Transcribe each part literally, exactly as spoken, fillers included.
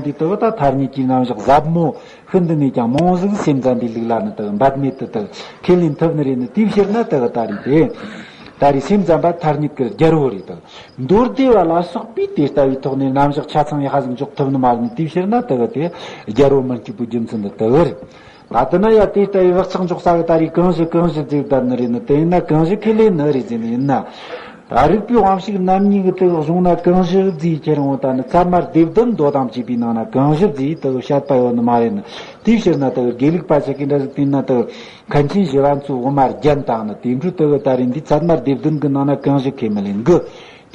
དེ་དག་ད་ཐ་སྙད་ཀྱི་རྣམ་གཞག་ཟབ་མོ་ཤིན་ཏུ་ནས་ཀྱང་མང་ཟིག་སེམས་ཙམ་པའི་ལུགས་ལ་ནི་དག་འབད་མེད་དུ་དག་ཁས་ལེན་ཐུབ་ནི་རེད། ནི་དེའི་ཕྱིར་ན་དག་ད་རེད་དེ། ད་རེས་སེམས་ཙམ་པ་ཐ་སྙད་ཀྱི་རྒྱལ་པོ་རེད་དག་མདོ་སྡེ་བ་ལ་སོགས་པས་དེ་ལྟ་བུའི་ཐོག་ནས་རྣམ་གཞག་ཆ་ཚང་ཡག་ཟིག་འཇོག་ཐུབ་ནི་མ་རེད། ནི་དེའི་ཕྱིར་ན་དག་དེ་རྒྱལ་པོ་མི་གཅིག་པུའི་རྒྱུ་མཚན་ནི་དག་རེད། ད་དེ་ན་ཡ་དེ་ལྟ་བུའི་བག་ཆགས་འཇོག་ས་གི་ད་རེས་གང་ཞིག་གང་ཞིག་ཟེར་བསྡད་ནི་རེད། ནི་དེ་ཡིན་ན་གང་ཞིག་ཁས་ལེན་ནི་རེད་ཟེར་ནི་ཡིན་ན། ད་རིགས་པའི་དབང་ཕྱུག་རྣམ་གཉིས་ཀྱི་དེ་གཞུང་ན་གང་ཞིག་ཟེར་ཁྱེར་འོང་ད་ནི་ཚད་མ་སྡེ་བདུན་མདོ་དང་བཅས་པའི་ནང་ན་གང་ཞིག་ཟེར་དེ་བཤད་པ་ཡོད་ནི་མ་རེད། ནི་དེའི་ཕྱིར་ན་དེ་དགེ་ལུགས་པ་ཆ་གི་འདྲ་ཟིག་དེ་ན་དེ་མཁན་ཆེན་ཞི་བ་འཚོའི་དབུ་མ་རྒྱན་དང་ནི་དེ་འཕྲོས་དེ་ད་རེས་འདི་ཚད་མ་སྡེ་བདུན་གྱི་ནང་ན་གང་ཞིག་ཁས་མི་ལེན་གི།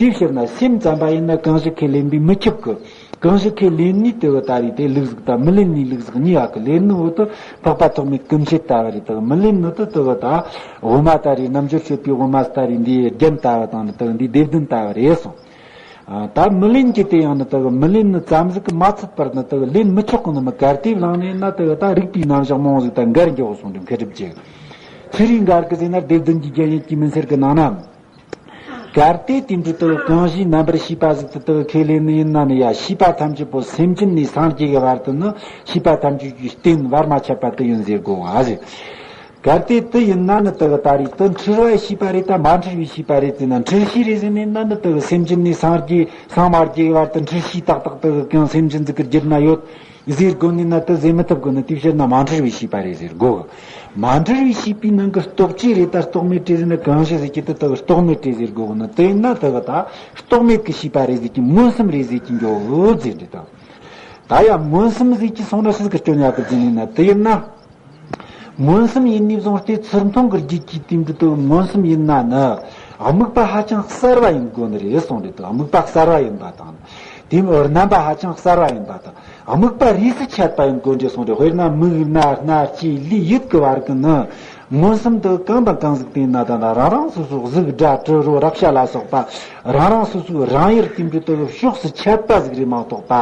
དེའི་ཕྱིར་ན་སེམས་ཙམ་པ་ཡིན་ན་གང་ཞིག་ཁས་ལེན་པས་མི་ཁྱབ་ཀི། གང་ཞིག་ཁས་ལེན་ནི་དེ་བ་ད་རེས་དེ་ལུགས་ཟིག་དང་མི་ལེན་ནི་ལུགས་ཟིག་གཉིས་ཡག་གི། ལེན་ནི་བོ་དེ་འཕགས་པ་ཐོགས་མེད་སྐུ་མཆེད་ལྟ་བུ་རེད། དེ་མི་ལེན་ནི་དེ་དེ་བ་ད་དབུ་མ་ད་རེས་རྣལ་འབྱོར་སྤྱོད་པའི་དབུ་མ་ད་རེས་འདི་རྒྱན་ལྟ་བུ་དང་ནི་དེ་འདི་སྡེ་བདུན་ལྟ་བུ་རེད་སོང་། ད་མི་ལེན་གྱི་དེ་ཡང་ནི་དེ་མི་ལེན་ནི་ཙམ་ཟིག་གི་མ་ཚད་པར་ནི་དེ་ལེན་མི་ཆོག་གི་ནི་མི་གལ་ཏེ་བླངས་ནས་ན་དེ་ད་རིགས་པའི་རྣམ་གཞག་མང་ཟིག་དང་འགལ་འགྱོ་སོང་དེ་མཁས་གྲུབ་ཀྱི་ཚེ་རིང་འགལ་གི་ཟེར་ན་སྡེ་བདུན་གྱི་རྒྱན་ཡིན་གྱི་མིན་ཟེར་གི་ནང་ན། གལ་ཏེ་དེ་འདྲ་དུ་གང་ཞིག་རྣམ་པར་ཤེས་པ་ཟིག་ཏུ་དུ་ཁས་ལེན་ནི་ཡིན་ན་ནི་ཡ། ཤེས་པ་ཐམས་ཅད་པོ་སེམས་ཅན་ནས་སངས་རྒྱས་ཀྱི་བར་དུ་ནི་ཤེས་པ་ཐམས་ཅད་ཀྱི་རྟེན་བར་མ་ཆད་པ་དུ་ཡིན་ཟེར་དགོས་པ་ཟེར། གལ་ཏེ་དུ་ཡིན་ན་ནི་དུ་ད་རེས་དུ་འཁྲུལ་བའི་ཤེས་པ་རེད་ད་མ་འཁྲུལ་བའི་ཤེས་པ་རེད་ཟེར་ན། འཁྲུལ་ཤེས་རེད་ཟེར་ནི་ཡིན་ན་ནི་དུ་སེམས་ཅན་ནས་སངས་རྒྱས་སངས་མ་རྒྱས་ཀྱི་བར་དུ་འཁྲུལ་ཤེས་ཏག་ཏག་དུ་གང་སེམས་ཅན་ཟིག་གི་རྒྱུད་ན་ཡོད། ཟེར་དགོས་ནི་ན་དེ་ཟེར་མི་ཐུབ་དགོས་ནི་དེའི་ཕྱིར་ན་མ་འཁྲུལ་བའི་ཤེས་པ་རེད་ཟེར་དགོས། མ་འཁྲུལ་བའི་ཤེས་པའི་ནང་གི་རྟོག་བཅས་རེད་ད་རྟོག་མེད་རེད་ཟེར་ན་གང་ཞིག་ཟེར་གྱི་དེ་དག་རྟོག་མེད་རེད་ཟེར་དགོས་ནི་དེ་ཡིན་ན་དེ་གི་ད་རྟོག་མེད་ཀྱི་ཤེས་པ་རེད་ཟེར་གྱི་མངོན་སུམ་རེད་ཟེར་གྱི་འགྱོ་འོ་ཟེར་འདྲི་དང་། ད་ཡང་མངོན་སུམ་ཟེར་གྱི་སོང་ན་ཤི་ཟིག་གི་སྐྱོན་ཡག་གི་ཟེར་ནི་ན་དེ་ཡིན་ན། མངོན་སུམ་ཡིན་ནས་བཟུང་སྟེ་ཚུར་མཐོང་གི་རྒྱུད་ཀྱི་སྟེང་དུ་དུ་མངོན་སུམ་ཡིན་ན་ནི་དམིགས་པ་ཧ་ཅང་གསལ་བ་ཡིན་དགོས་ནི་རེད་གསུངས་རེད་དོ། དམིགས་པ་གསལ་བ་ཡིན་པ་དང་དེ་རྣམ་པ་ཧ་ཅང་གསལ་བ་ཡིན་པ་དང་དམིགས་པ་རིས་སུ་ཆད་པ་ཡིན་དགོས་འདྲ་གསུངས་རེད། དཔེར་ན་མིག་རྣ་སྣ་ལྕེ་ལུས་ཡིད་ཀྱི་བར་གྱི་ནི་མངོན་སུམ་དུ་གང་དང་གང་ཟིག་བསྟན་ན་དང་ན་རང་རང་སོ་སོ་གཟུགས་སྒྲ་དྲི་རོ་རེག་བྱ་ལ་སོགས་པ་རང་རང་སོ་སོའི་རང་ཡུལ་དེ་འདྲ་དུ་ཕྱོགས་སུ་ཆད་པ་ཟིག་རེད་མ་གཏོགས་པ་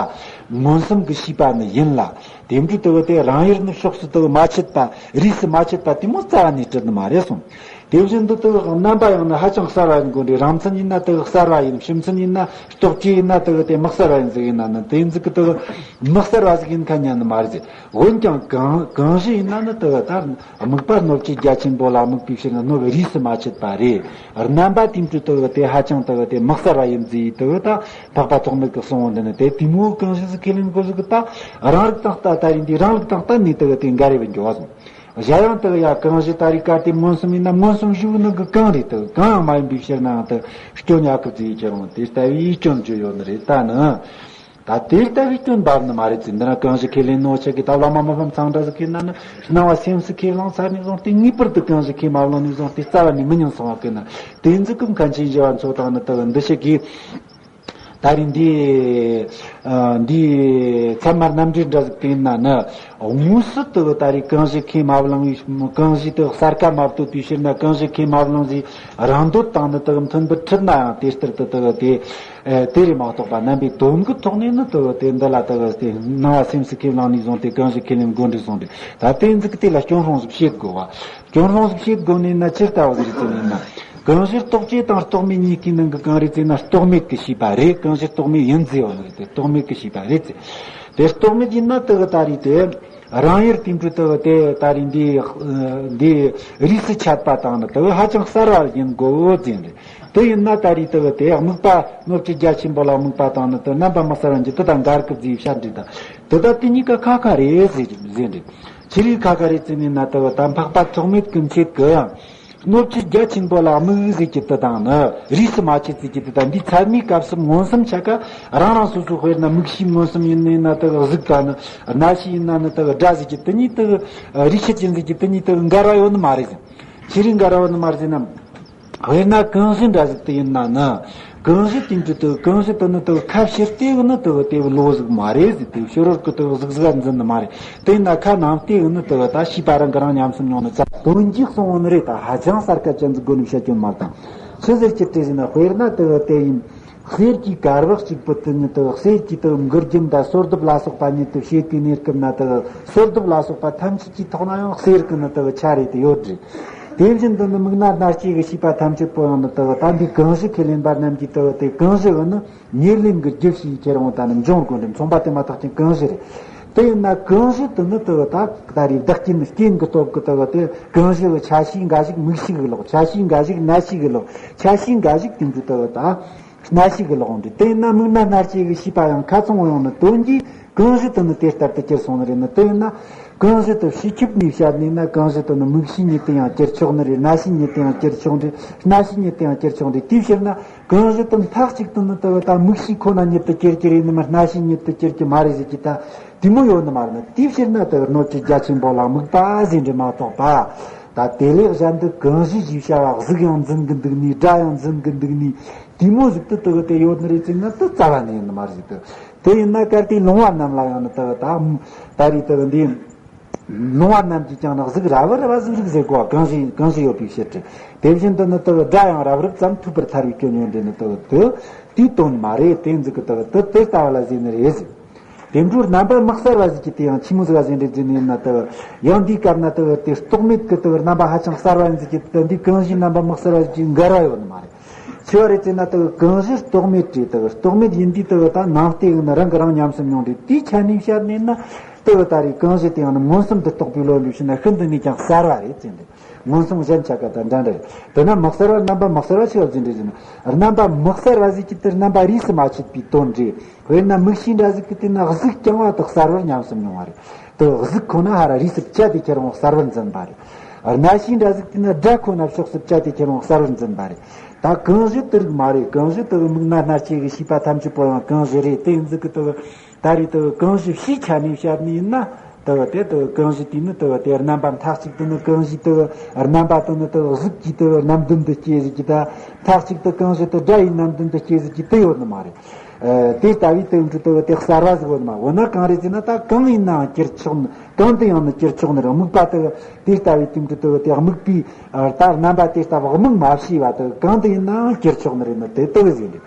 མངོན་སུམ་གྱི་ཤེས་པ་ནི་ཡིན་ལ། དེ་འདྲའི་དུ་བ་དེ་རང་ཡུལ་ནི་ཕྱོགས་སུ་དུ་བ་མ་ཆད་པ་རིས་སུ་མ་ཆད་པ་དེ་མོ་རྩ་བ་ནས་བྲི་ནི་མ་རེད་གསུངས། དེ་བཞིན་དུ་དུ་བ་རྣམ་པ་ཡང་ནི་ཧ་ཅང་གསལ་བ་ཡིན་དགོས་རེད། རང་མཚན་ཡིན་ན་དུ་བ་གསལ་བ་ཡིན། ཕྱི་མཚན་ཡིན་ན་རྟོག་བཅས་ཡིན་ན་དུ་བ་དེ་མི་གསལ་བ་ཡིན་ཟིག་ཡིན་ན་ནི་དེ་ཟིག་གི་དུ་བ་མི་གསལ་བ་ཟིག་ཡིན་ཁ་ཉན་ནི་མ་རེད་ཟེར། འོན་ཀྱང་གང་གང་ཞིག་ཡིན་ན་ནི་དུ་བ་ད་དམིགས་པ་རྣོ་བཅུད་རྒྱ་ཆེན་པོ་ལ་དམིགས་པའི་ཕྱིར་ན་རྣོ་བའི་རིས་སུ་མ་ཆད་པ་རེད། རྣམ་པ་དེ་འདྲའི་དུ་བ་དེ་ཧ་ཅང་དུ་བ་དེ་མི་གསལ་བ་ཡིན་ཟིག་དུ་བ་ད། འཕགས་པ་ཐོགས་མེད་ཀྱི་གསུང་བ་འདི་ནི་དེ་དེ་མོ་གང་ཞིག་གིས་ཁས་ལེན་དགོས་ཟིག་གི་ད། རང་རིག་དང་ལྟ་ད་ཡིན་དེ་རང་རིག་དང་ལྟ་ནས་དེ་གི་དེ་འགལ་རེ་བ་འགྱོ་བ་སོང་། གཞན་ཡང་དེ་ཡ་གང་ཞིག་ད་རིག་ག་དེ་མངོན་སུམ་ཡིན་ན་མངོན་སུམ་ཞུགས་ནི་གི་གང་རེད་དེ་གང་ཡང་མ་ཡིན་པའི་ཕྱིར་ནའང་དེ་སྐྱོན་ཡག་གི་ཟེར་ཁྱེར་འོང་དེ་ལྟ་བུའི་སྐྱོན་བརྗོད་ཡོད་ནི་རེད་ད་ནི། ད་དེ་ལྟ་བུའི་སྐྱོན་འབབ་ནི་མ་རེད་ཟེར། འདི་ན་གང་ཞིག་ཁས་ལེན་ནོ་ཆ་གི་ད་བླ་མ་མི་ཕམ་ཚང་འདྲ་ཟིག་གི་ན་ནི་སྣང་བ་སེམས་སུ་ཁས་བླངས་ཚར་ནས་བཟུང་སྟེ་ངེས་པར་དུ་གང་ཞིག་ཁས་མ་བླངས་ནས་བཟུང་སྟེ་རྩ་བ་ནས་མི་ཉན་སོང་བ་གི་ན་དེ་ཚོ་གི་མཁན་ཆེན་ཞི་བ་འཚོ་དང་ནི་དེ་གི་འདི་ཞིག་གིས། ད་རེས་འདི་ཨ་འདི་ཚད་མ་རྣམ་འགྲེལ་འདྲ་ཟིག་བསྟན་ན་ནི་དངོས་སུ་དུ་ད་རེས་གང་ཞིག་ཁས་མ་བླངས་པའི་གང་ཞིག་དུ་གསར་ཁ་མ་བཏོད་པའི་ཕྱིར་ན་གང་ཞིག་ཁས་མ་བླངས་ཟིག་རང་འདོད་དང་ནི་དུ་མཐུན་པར་འཁྲིལ་ནའང་དེ་ལྟར་དུ་དུ་དེ་དེ་རེད་མ་གཏོགས་པ་རྣམ་པའི་དོན་གྱི་ཐོག་ནས་ནི་དུ་དེ་འདི་ལ་དུ་དེ་སྣང་བ་སེམས་སུ་ཁས་བླངས་ནས་བཟུང་སྟེ་གང་ཞིག་ཁས་ལེན་དགོས་འདྲ་སོང་སྟེ་ད་དེ་ཚིག་དེ་ལ་སྐྱོན་སློང་ཟིག་བཤད་དགོས་པ། སྐྱོན་སློང་ཟིག་བཤད་དགོས་ནས་ན་ཅི་ལྟ་བུ་ཟིག་རེད་ཟེར་ན། གང་ཞིག་རྟོག་བཅས་དང་རྟོག་མེད་གཉིས་ཀྱི་ནང་གི་གང་རེད་ཟེར་ན་རྟོག་མེད་ཀྱི་ཤེས་པ་རེད། གང་ཞིག་རྟོག་མེད་ཡིན་ཟེར་བ་ནི་རེད་དེ་རྟོག་མེད་ཀྱི་ཤེས་པ་རེད་ཟེར། དེ་རྟོག་མེད་ཡིན་ན་དེ་གི་ད་རེད་དེ། རང་ཡུལ་དེ་འཕྲོས་དེ་གི་དེ་ད་རེད་འདི་འདི་རིས་སུ་ཆད་པ་དང་ནི་དེ་གི་ཧ་ཅང་གསལ་བ་ཡིན་དགོས་ཟེར་རེད། དེ་ཡིན་ན་ད་རེད་དེ་གི་དེ་དམིགས་པ་རྣོ་བཅུད་རྒྱ་ཆེན་པོ་ལ་དམིགས་པ་དང་ནི་དེ་རྣམ་པ་མི་གསལ་བ་འགྱུར་དེ་དང་འགལ་སྐབས་ཟེར་བཤད་འདྲི་དང་། དེ་ད་དེ་གཉིས་ཀ་ཁ་ཁ་རེད་ཟེར་ཟེར་འདྲི། ཆི་རིགས་ཁ་ཁ་རེད་ཟེར་ནས་ན་དེ་གི་ད་འཕགས་པ་ཐོགས་མེད་ཀུན་མཁྱེན་གི་ཡང་། རྣོ་བཅུད་རྒྱ་ཆེན་པོ་ལ་དམིགས་ཟེར་གྱི་དེ་དང་ནི་རིས་སུ་མ་ཆད་ཟེར་གྱི་དེ་དང་འདི་ཚད་མའི་སྐབས་སུ་མངོན་སུམ་ཆ་ག་རང་རང་སོ་སོའི་དཔེར་ན་མིག་ཤེས་མངོན་སུམ་ཡིན་ནི་ན་དེ་གི་གཟུགས་དང་ནི་རྣ་ཤེས་ཡིན་ན་ནི་དེ་གི་སྒྲ་ཟེར་གྱི་དེ་གཉིས་དེ་གི་རིས་ཆད་ཅན་ཟེར་གྱི་དེ་གཉིས་དེ་གི་འགལ་བ་ཡོད་ནི་མ་རེད་ཟེར། ཆི་རིགས་འགལ་བ་ཡོད་ནི་མ་རེད་ཟེར་ན། དཔེར་ན་གང་ཞིག་འདྲ་ཟིག་དེ་ཡིན་ན་ནི། གང་ཞིག་དེ་འདྲ་དེ་གང་ཞིག་དེ་ནི་དེ་ཁ་ཕྱིར་དེ་གི་ནི་དེ་དེ་བློ་ཟིག་མ་རེད་ཟེར། དེ་ཕྱི་རོལ་གི་དེ་གཟུགས་ཟིག་འཛིན་ནི་མ་རེད། དེ་ན་ཁ་ནང་དེ་གི་ནི་དེ་ད་ཤེས་པ་རང་གི་རང་ཉམས་སུ་མྱོང་ནི་ཙམ་དོན་གྱིས་གསུང་བ་ནི་རེད། ད་ཧ་ཅང་གསལ་ཁ་ཅན་ཟིག་དགོས་ནི་བཤད་རྒྱུ་མ་དང་། ཆི་ཟེར་གྱི་དེ་ཟེར་ན་དཔེར་ན་དེ་དེ་ཡིན། གསེར་གྱི་གར་བག་གཅིག་པུ་དེ་ནི་དེ་གསེར་གྱི་དེ་མགུལ་རྒྱན་དང་སོར་གདུབ་ལ་སོགས་པ་ཉིད་དུ་བྱེད་དེ་གནས་སྐབས་ན་དེ་སོར་གདུབ་ལ་སོགས་པ་ཐམས་ཅད་ཀྱི་ཐོག་ན་ཡང་གསེར་གི་ནི་དེ་ཆ་རེ་དེ་ཡོད་རེད། དེ་བཞིན་དུ་ནི་མིག་རྣ་སྣ་ལྕེ་གི་ཤེས་པ་ཐམས་ཅད་པོ་ཡང་ནི་དེ་གི་ད་འདི་གང་ཞིག་ཁས་ལེན་པ་རྣམས་ཀྱིས་དེ་གི་དེ་གང་ཞིག་གི་ནི་ཉེར་ལེན་གྱི་རྒྱུ་ཞིག་ཁྱེར་འོང་ད་ནི་འབྱུང་དགོས་འདི་མཚུངས་པ་དེ་མ་ཐག་ཅིང་གང་ཞིག་རེད། དེ་ཡིན་ན་གང་ཞིག་དེ་ནི་དེ་གི་ད་ད་རེས་བདག་རྐྱེན་རྐྱེན་གྱི་སྟོབས་ཀྱིས་དེ་གི་དེ་གང་ཞིག་གི་ཆ་ཤས་འགའ་ཞིག་མིག་ཤེས་གི་ལོག་ཆ་ཤས་འགའ་ཞིག་རྣ་ཤེས་གི་ལོག་ཆ་ཤས་འགའ་ཞིག་དེ་འདྲ་དེ་གི་ད། སྣ་ཤེས་ཀྱི་ལོག་འདྲི། དེ་ཡིན་ན་མིག་རྣ་སྣ་ལྕེ་གི་ཤེས་པ་ཡང་ཁ་ཚང་བ་ཡོང་ནི་དོན་གྱིས་གང་ཞིག་ཏུ་ནི་དེ་ལྟར་དུ་གྱུར་སོང་ནི་རེད་ནི། དེ་ཡིན་ན་གང་ཞིག་ཏུ་ཕྱི་ཁྱབ་ནས་བཤད་ནས་ན་གང་ཞིག་ཏུ་ནི་མིག་ཤེས་ཉིད་དུ་ཡང་གྱུར་ཆོག་ནི་རེད། རྣ་ཤེས་ཉིད་དུ་ཡང་གྱུར་ཆོག་འདྲི། སྣ་ཤེས་ཉིད་དུ་ཡང་གྱུར་ཆོག་འདྲི། དེའི་ཕྱིར་ན་གང་ཞིག་ཏུ་མཐའ་གཅིག་ཏུ་ནི་དུ་ད་མིག་ཤེས་ཁོ་ན་ཉིད་དུ་གྱུར་གྱི་རེད་ནི་མ་རྣ་ཤེས་ཉིད་དུ་གྱུར་གྱི་མ་རེད་ཟེར་གྱི་ད་དེ་མོ་ཡོད་ནི་མ་རེད་ནི། དེའི་ཕྱིར་ན་དུ་གནོད་བྱེད་རྒྱ་ཆེན་པོ་ལ་དམིགས་པ་ཟེར་འདྲི་མ་གཏོགས་པ། ད་དེ་ལས་གཞན་དུ་གང་ཞིག་ཞེས་བྱ་བ་གཟུགས་ཡང་འཛིན་གྱི་འདུག་ནི་སྒྲ་ཡང་འཛིན་གྱི་འདུག་ནི། དེ་མོ་ཟིག་ཏུ་དེ་གི་དེ་ཡོད་ནི་རེད་ཟེར་ན་དེ་རྩ་བ་ནས་ཡིན་ནི་མ་རེད་ཟིག་དེ། དེ་ཡིན་ན་གལ་ཏེ་ལོང་བ་རྣམས་ལ་ཡང་ནི་དེ་གི་ད་ད་རེས་དེ་གི་འདི་ལོང་བ་རྣམས་ཀྱིས་ཀྱང་ནི་གཟུགས་ར་བ་ར་བ་གཟུགས་རིག་ཟེར་གོ་གང་ཞིག་གང་ཞིག་ཡོད་པའི་ཕྱིར་ཏེ། དེ་བཞིན་དུ་ནི་དེ་གི་སྒྲ་ཡང་རབ་རིབ་ཙམ་ཐོས་པར་ཐལ་བའི་སྐྱོན་ཡོད་འདི་ནི་དེ་གི་དེ་དེའི་དོན་མ་རེད། དེ་ཟིག་གི་དེ་གི་དེ་དེ་ལྟ་བ་ལ་ཟེར་ནི་རེད་ཟེར། དེ་འཕྲོར་རྣམ་པ་མི་གསལ་བ་ཟིག་གི་དེ་ཡང་ཆི་མོ་ཟིག་ག་ཟེར་འདྲ་ཟེར་ནི་ཡིན་ན་དེ་གི་ཡང་འདིའི་སྐབས་ན་དེ་གི་དེ་རྟོག་མེད་ཀྱི་དེ་གི་རྣམ་པ་ཧ་ཅང་གསལ་བ་ཡིན་ཟིག་གི་དེ་འདི་གང་ཞིག་རྣམ་པ་མི་གསལ་བ་ཟིག་གི་འགལ་བ་ཡོད་ནི་མ་རེད། ཆེ་བ་རེད་ཟེར་ན་དེ་གི་གང་ཞིག་རྟོག་མེད་རེད། དེ་གི་རྟོག་མེད་ཡིན་དུས་དེ་གི་ད་ནང་བལྟས་ཡིན་ན་རང་གི་རང་ཉམས་སུ་མྱོང་རེད། དེའི་ཆ་ནས་བཤད་ནས་ན་དེ་གི་ད་རེས་གང་ཞིག་དེ་ཡང་ནི་མངོན་སུམ་དུ་རྟོགས་པའི་བློ་འདི་ཕྱིན་ན་ཤིན་ཏུ་ནས་ཀྱང་གསལ་བ་རེད་ཟེར་འདི། མངོན་སུམ་གཞན་ཆ་ག་དང་འདྲ་འདྲ་རེད། དེ་ན་མི་གསལ་བ་རྣམ་པ་མི་གསལ་བ་ཆེ་བ་ཟིན་འདྲ་ཟིན་རྣམ་པ་མི་གསལ་བ་ཟིག་གི་དེ་རྣམ་པ་རིས་སུ་མ་ཆད་པའི་དོན་རེད། དཔེར་ན་མིག་ཤེས་འདྲ་ཟིག་གི་དེ་ན་གཟུགས་རྐྱང་བ་དག་གསལ་བར་ཉམས་སུ་མྱོང་བ་རེད། དེ་གཟུགས་ཁོ་ན་ཧ་ར་རིས་སུ་བཅད་དེ་ཁྱེར་འོང་གསལ་བར་འཛིན་པ་རེད། རྣ་ཤེས་འདྲ་ཟིག་དེ་ན་སྒྲ་ཁོ་ན་ཕྱོགས་སུ་བཅད་དེ་ཁྱེར་འོང་གསལ་བར་འཛིན་པ་རེད། ད་གང་ཞིག་དེ་རིགས་མ་རེད། གང་ཞིག་དེ་མིག་རྣ་སྣ་ལྕེ་གི་ཤེས་པ་ཐམས་ཅད་པོ་ཡང་གང་ཞིག་རེད། དེ་ཡིན་ཟིག་གི་དེ་ད་རེས་དེ་གང་ཞིག་ཕྱིའི་ཆ་ནས་བཤད་ནི་ཡིན་ན་དེ་དེ་དེ་གང་ཞིག་དེ་ནི་དེ་དེ་རྣམ་པ་མཐའ་གཅིག་ཏུ་ནི་གང་ཞིག་དེ་རྣམ་པ་དེ་ནི་དེ་གཟུགས་ཀྱི་དེ་རྣམ་བདུན་དུ་སྐྱེ་ཟིག་གི་ད་མཐའ་གཅིག་ཏུ་གང་ཞིག་དེ་སྒྲ་ཡི་རྣམ་བདུན་དུ་སྐྱེ་ཟིག་གི་དེ་ཡོད་ནི་མ་རེད། ཨ། དེ་ལྟ་བུའི་དོན་དུ་དེ་གི་དེ་གསལ་བ་ཟིག་ཡོད་ནི་མ། འོ་ན་གང་རེད་ཟེར་ན་ད་གང་ཡིན་ནའང་གྱུར་ཆོག་ནི། གང་དུ་ཡང་ནི་གྱུར་ཆོག་ནི་རེད། དམིགས་པ་དེ་གི་དེ་ལྟ་བུའི་དོན་དུ་དེ་གི་དེ་དམིགས་པའི་ཨ། ད་རྣམ་པ་དེ་ལྟ་བུ་དམིགས་མ་བྱས་པ་དེ་གི་གང་དུ་ཡིན་ནའང་གྱུར་ཆོག་ནི་རེད་ནི་དེ་དེ་གི་ཟིག་རེད།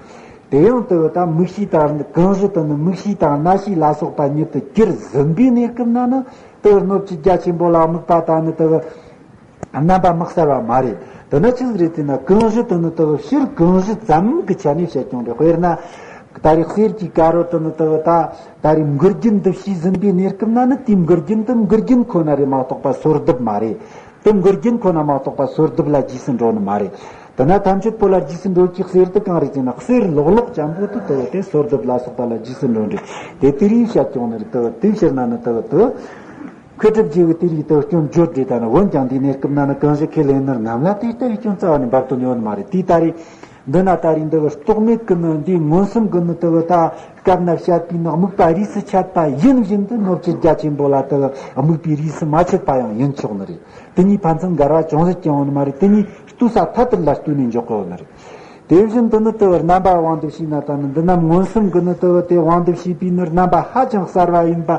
དེ་ཡང་དེ་གི་ད་མིག་ཤེས་དང་གང་ཞིག་དེ་ནི་མིག་ཤེས་དང་རྣ་ཤེས་ལ་སོགས་པ་ཉིད་དུ་གྱུར་ཟིན་པའི་གནས་སྐབས་ན་ནི་དེ་གི་གནོད་བྱེད་རྒྱ་ཆེན་པོ་ལ་དམིགས་པ་དང་ནི་དེ་གི་རྣམ་པ་མི་གསལ་བ་མ་རེད། དེ་ནི་ཆི་ཟིག་རེད་ཟེར་ན་གང་ཞིག་དེ་ནི་དེ་གི་ཕྱིར་གང་ཞིག་ཙམ་གྱི་ཆ་ནས་བཤད་ཀྱང་རེད། དཔེར་ན་ད་རེས་གསེར་གྱི་དཀར་པོ་དེ་ནི་དེ་གི་ད་ད་རེས་མགུལ་རྒྱན་དུ་བྱས་ཟིན་པའི་གནས་སྐབས་ན་ནི་དེའི་མགུལ་རྒྱན་དེ་མགུལ་རྒྱན་ཁོ་ན་རེད་མ་གཏོགས་པ་སོར་བསྡུབ་མ་རེད། དེ་མགུལ་རྒྱན་ཁོ་ན་མ་གཏོགས་པ་སོར་བསྡུབ་ལ་རྗེས་སུ་འགྲོ་ནི་མ་རེད། དེ་ན་ཐམས་ཅད་པོ་ལ་རྗེས་སུ་འགྲོ་གི་གསེར་དེ་གང་རེད་ཟེར་ན་གསེར་ལོག་ལོག་ཅན་པོ་དེ་དེ་དེ་སོར་བསྡུབ་ལ་སོགས་པ་ལ་རྗེས་སུ་འགྲོ་འདྲ། དེ་དེ་རིགས་བཤད་ཀྱང་ནི་རེད། དེ་དེ་ཕྱིར་ན་ནི་དེ་དེ། མཁས་གྲུབ་རྗེ་བོས་དེ་རིགས་དེ་སྐྱོན་བརྗོད་རེ་ད་ནི་འོན་ཀྱང་འདིའི་གནས་སྐབས་ན་ནི་གང་ཞིག་ཁས་ལེན་ནི་རྣམས་ལ་དེ་ལྟ་བུའི་སྐྱོན་རྩ་བ་ནས་འབབ་དོན་ཡོད་ནི་མ་རེད། དེ་ད་རེས་འདི་ན་ད་རེས་འདི་བར་རྟོག་མེད་ཀྱི་ནི་འདིའི་མངོན་སུམ་གྱི་ནི་དེ་བ་ད་སྐབས་ན་བཤད་པའི་ནི་དམིགས་པ་རིས་སུ་ཆད་པ་ཡིན་བཞིན་དུ་གནོད་བྱེད་རྒྱ་ཆེན་པོ་ལ་དེ་བ་དམིགས་པའི་རིས་སུ་མ་ཆད་པ་ཡང་ཡིན་ཆོག་ནི་རེད། དེ་གཉིས་ཕན་ཚུན་འགལ་བ་ཅུང་ཟད་ཀྱང་ཡོད་ནི་མ་རེད། དེ་གཉིས་ལྟོས་ས་ཐ་དད་ལ་ལྟོས་ནས་འཇོག་དགོས་ནི་རེད། དེ་བཞིན་དུ་ནི་དེ་བར་རྣམ་པ་དབང་དུ་བྱས་ན་དང་ནི་འདི་རྣམས་མངོན་སུམ་གྱི་ནི་དེ་བ་དེ་དབང་དུ་བྱས་པའི་ནི་རྣམ་པ་ཧ་ཅང་གསལ་བ་ཡིན་པ་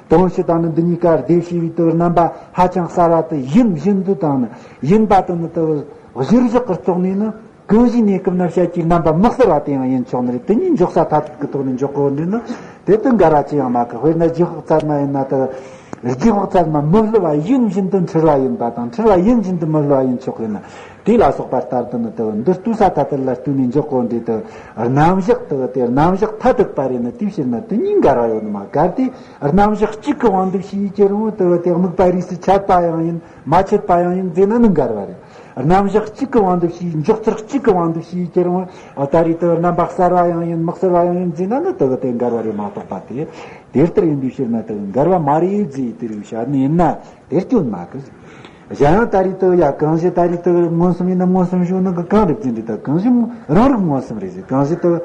དང་ཕྱིར་དང་ནི་འདི་གཉིས་ཀ་སྡེབ་བྱས་པའི་དེ་བར་རྣམ་པ་ཧ་ཅང་གསལ་བ་དེ་ཡིན་བཞིན་དུ་དང་ནི་ཡིན་པ་དེ་ནི་དེ་བ་གཞིར་བཞག་གི་ཐོག་ནས་ནི་གང་ཞིག་གནས་སྐབས་ན་བཤད་ཀྱི་རྣམ་པ་མི་གསལ་བ་དེ་ཡང་ཡིན་ཆོག་ནི་རེད། དེ་གཉིས་འཇོག་ས་ཐ་དད་ཀྱི་ཐོག་ནས་འཇོག་དགོས་ནི་ནི་དེ་དེ་འགལ་བ་ཅི་ཡང་མ་གི། དཔེར་ན་རྗེས་དཔག་ཚད་མ་ཡིན་ན་དེ་རྗེས་དཔག་ཚད་མ་མི་སླུ་བ་ཡིན་བཞིན་དུ་འཁྲུལ་བ་ཡིན་པ་དང་འཁྲུལ་བ་ཡིན་བཞིན་དུ་མི་སླུ་བ་ཡིན་ཆོག་ཡིན་ན། དེ་ལ་སོགས་པ་ལྟར་དུ་ནི་དེ་འདི་ལྟོས་ས་ཐ་དད་ལ་ལྟོས་ནས་འཇོག་གོ་འདྲེ་དེ་རྣམ་གཞག་དེ་དེ་རྣམ་གཞག་ཐ་དད་པ་རེད་ནི། དེའི་ཕྱིར་ན་དེ་གཉིས་འགལ་བ་ཡོད་ནི་མ། གལ་ཏེ་རྣམ་གཞག་གཅིག་གི་དབང་དུ་བྱས་ཀྱི་རུང་དེ་དེ་དམིགས་པ་རིས་སུ་ཆད་པ་ཡང་ཡིན་མ་ཆད་པ་ཡང་ཡིན་ཟེར་ན་ནི་འགལ་བ་རེད། རྣམ་གཞག་གཅིག་གི་དབང་དུ་བྱས་འཇོག་ཚུལ་གཅིག་གི་དབང་དུ་བྱས་ཀྱི་རུང་ད་རེས་དེ་རྣམ་པ་གསལ་བ་ཡང་ཡིན་མི་གསལ་བ་ཡང་ཡིན་ཟེར་ན་ནི་དེ་དེ་འགལ་བ་རེད་མ་གཏོགས་པ་དེ་དེ་ལྟར་ཡིན་པའི་ཕྱིར་ན་དེ་འགལ་བ་མ་རེད་ཟེར་དེ་རིགས་བཤད་ནི་ཡིན་ན། དེ་སྐྱོན་མ་གི། གཞན་ཡང་ད་རེས་དུ་ཡ་གང་ཞིག་ད་རེས་དུ་མངོན་སུམ་ཡིན་ན་མངོན་སུམ་ཞུ་ནི་གི་གང་རེད་ཟེར་འདི་ད་གང་ཞིག་རང་རིག་མངོན་སུམ་རེད་ཟེར། གང་ཞིག་དུ་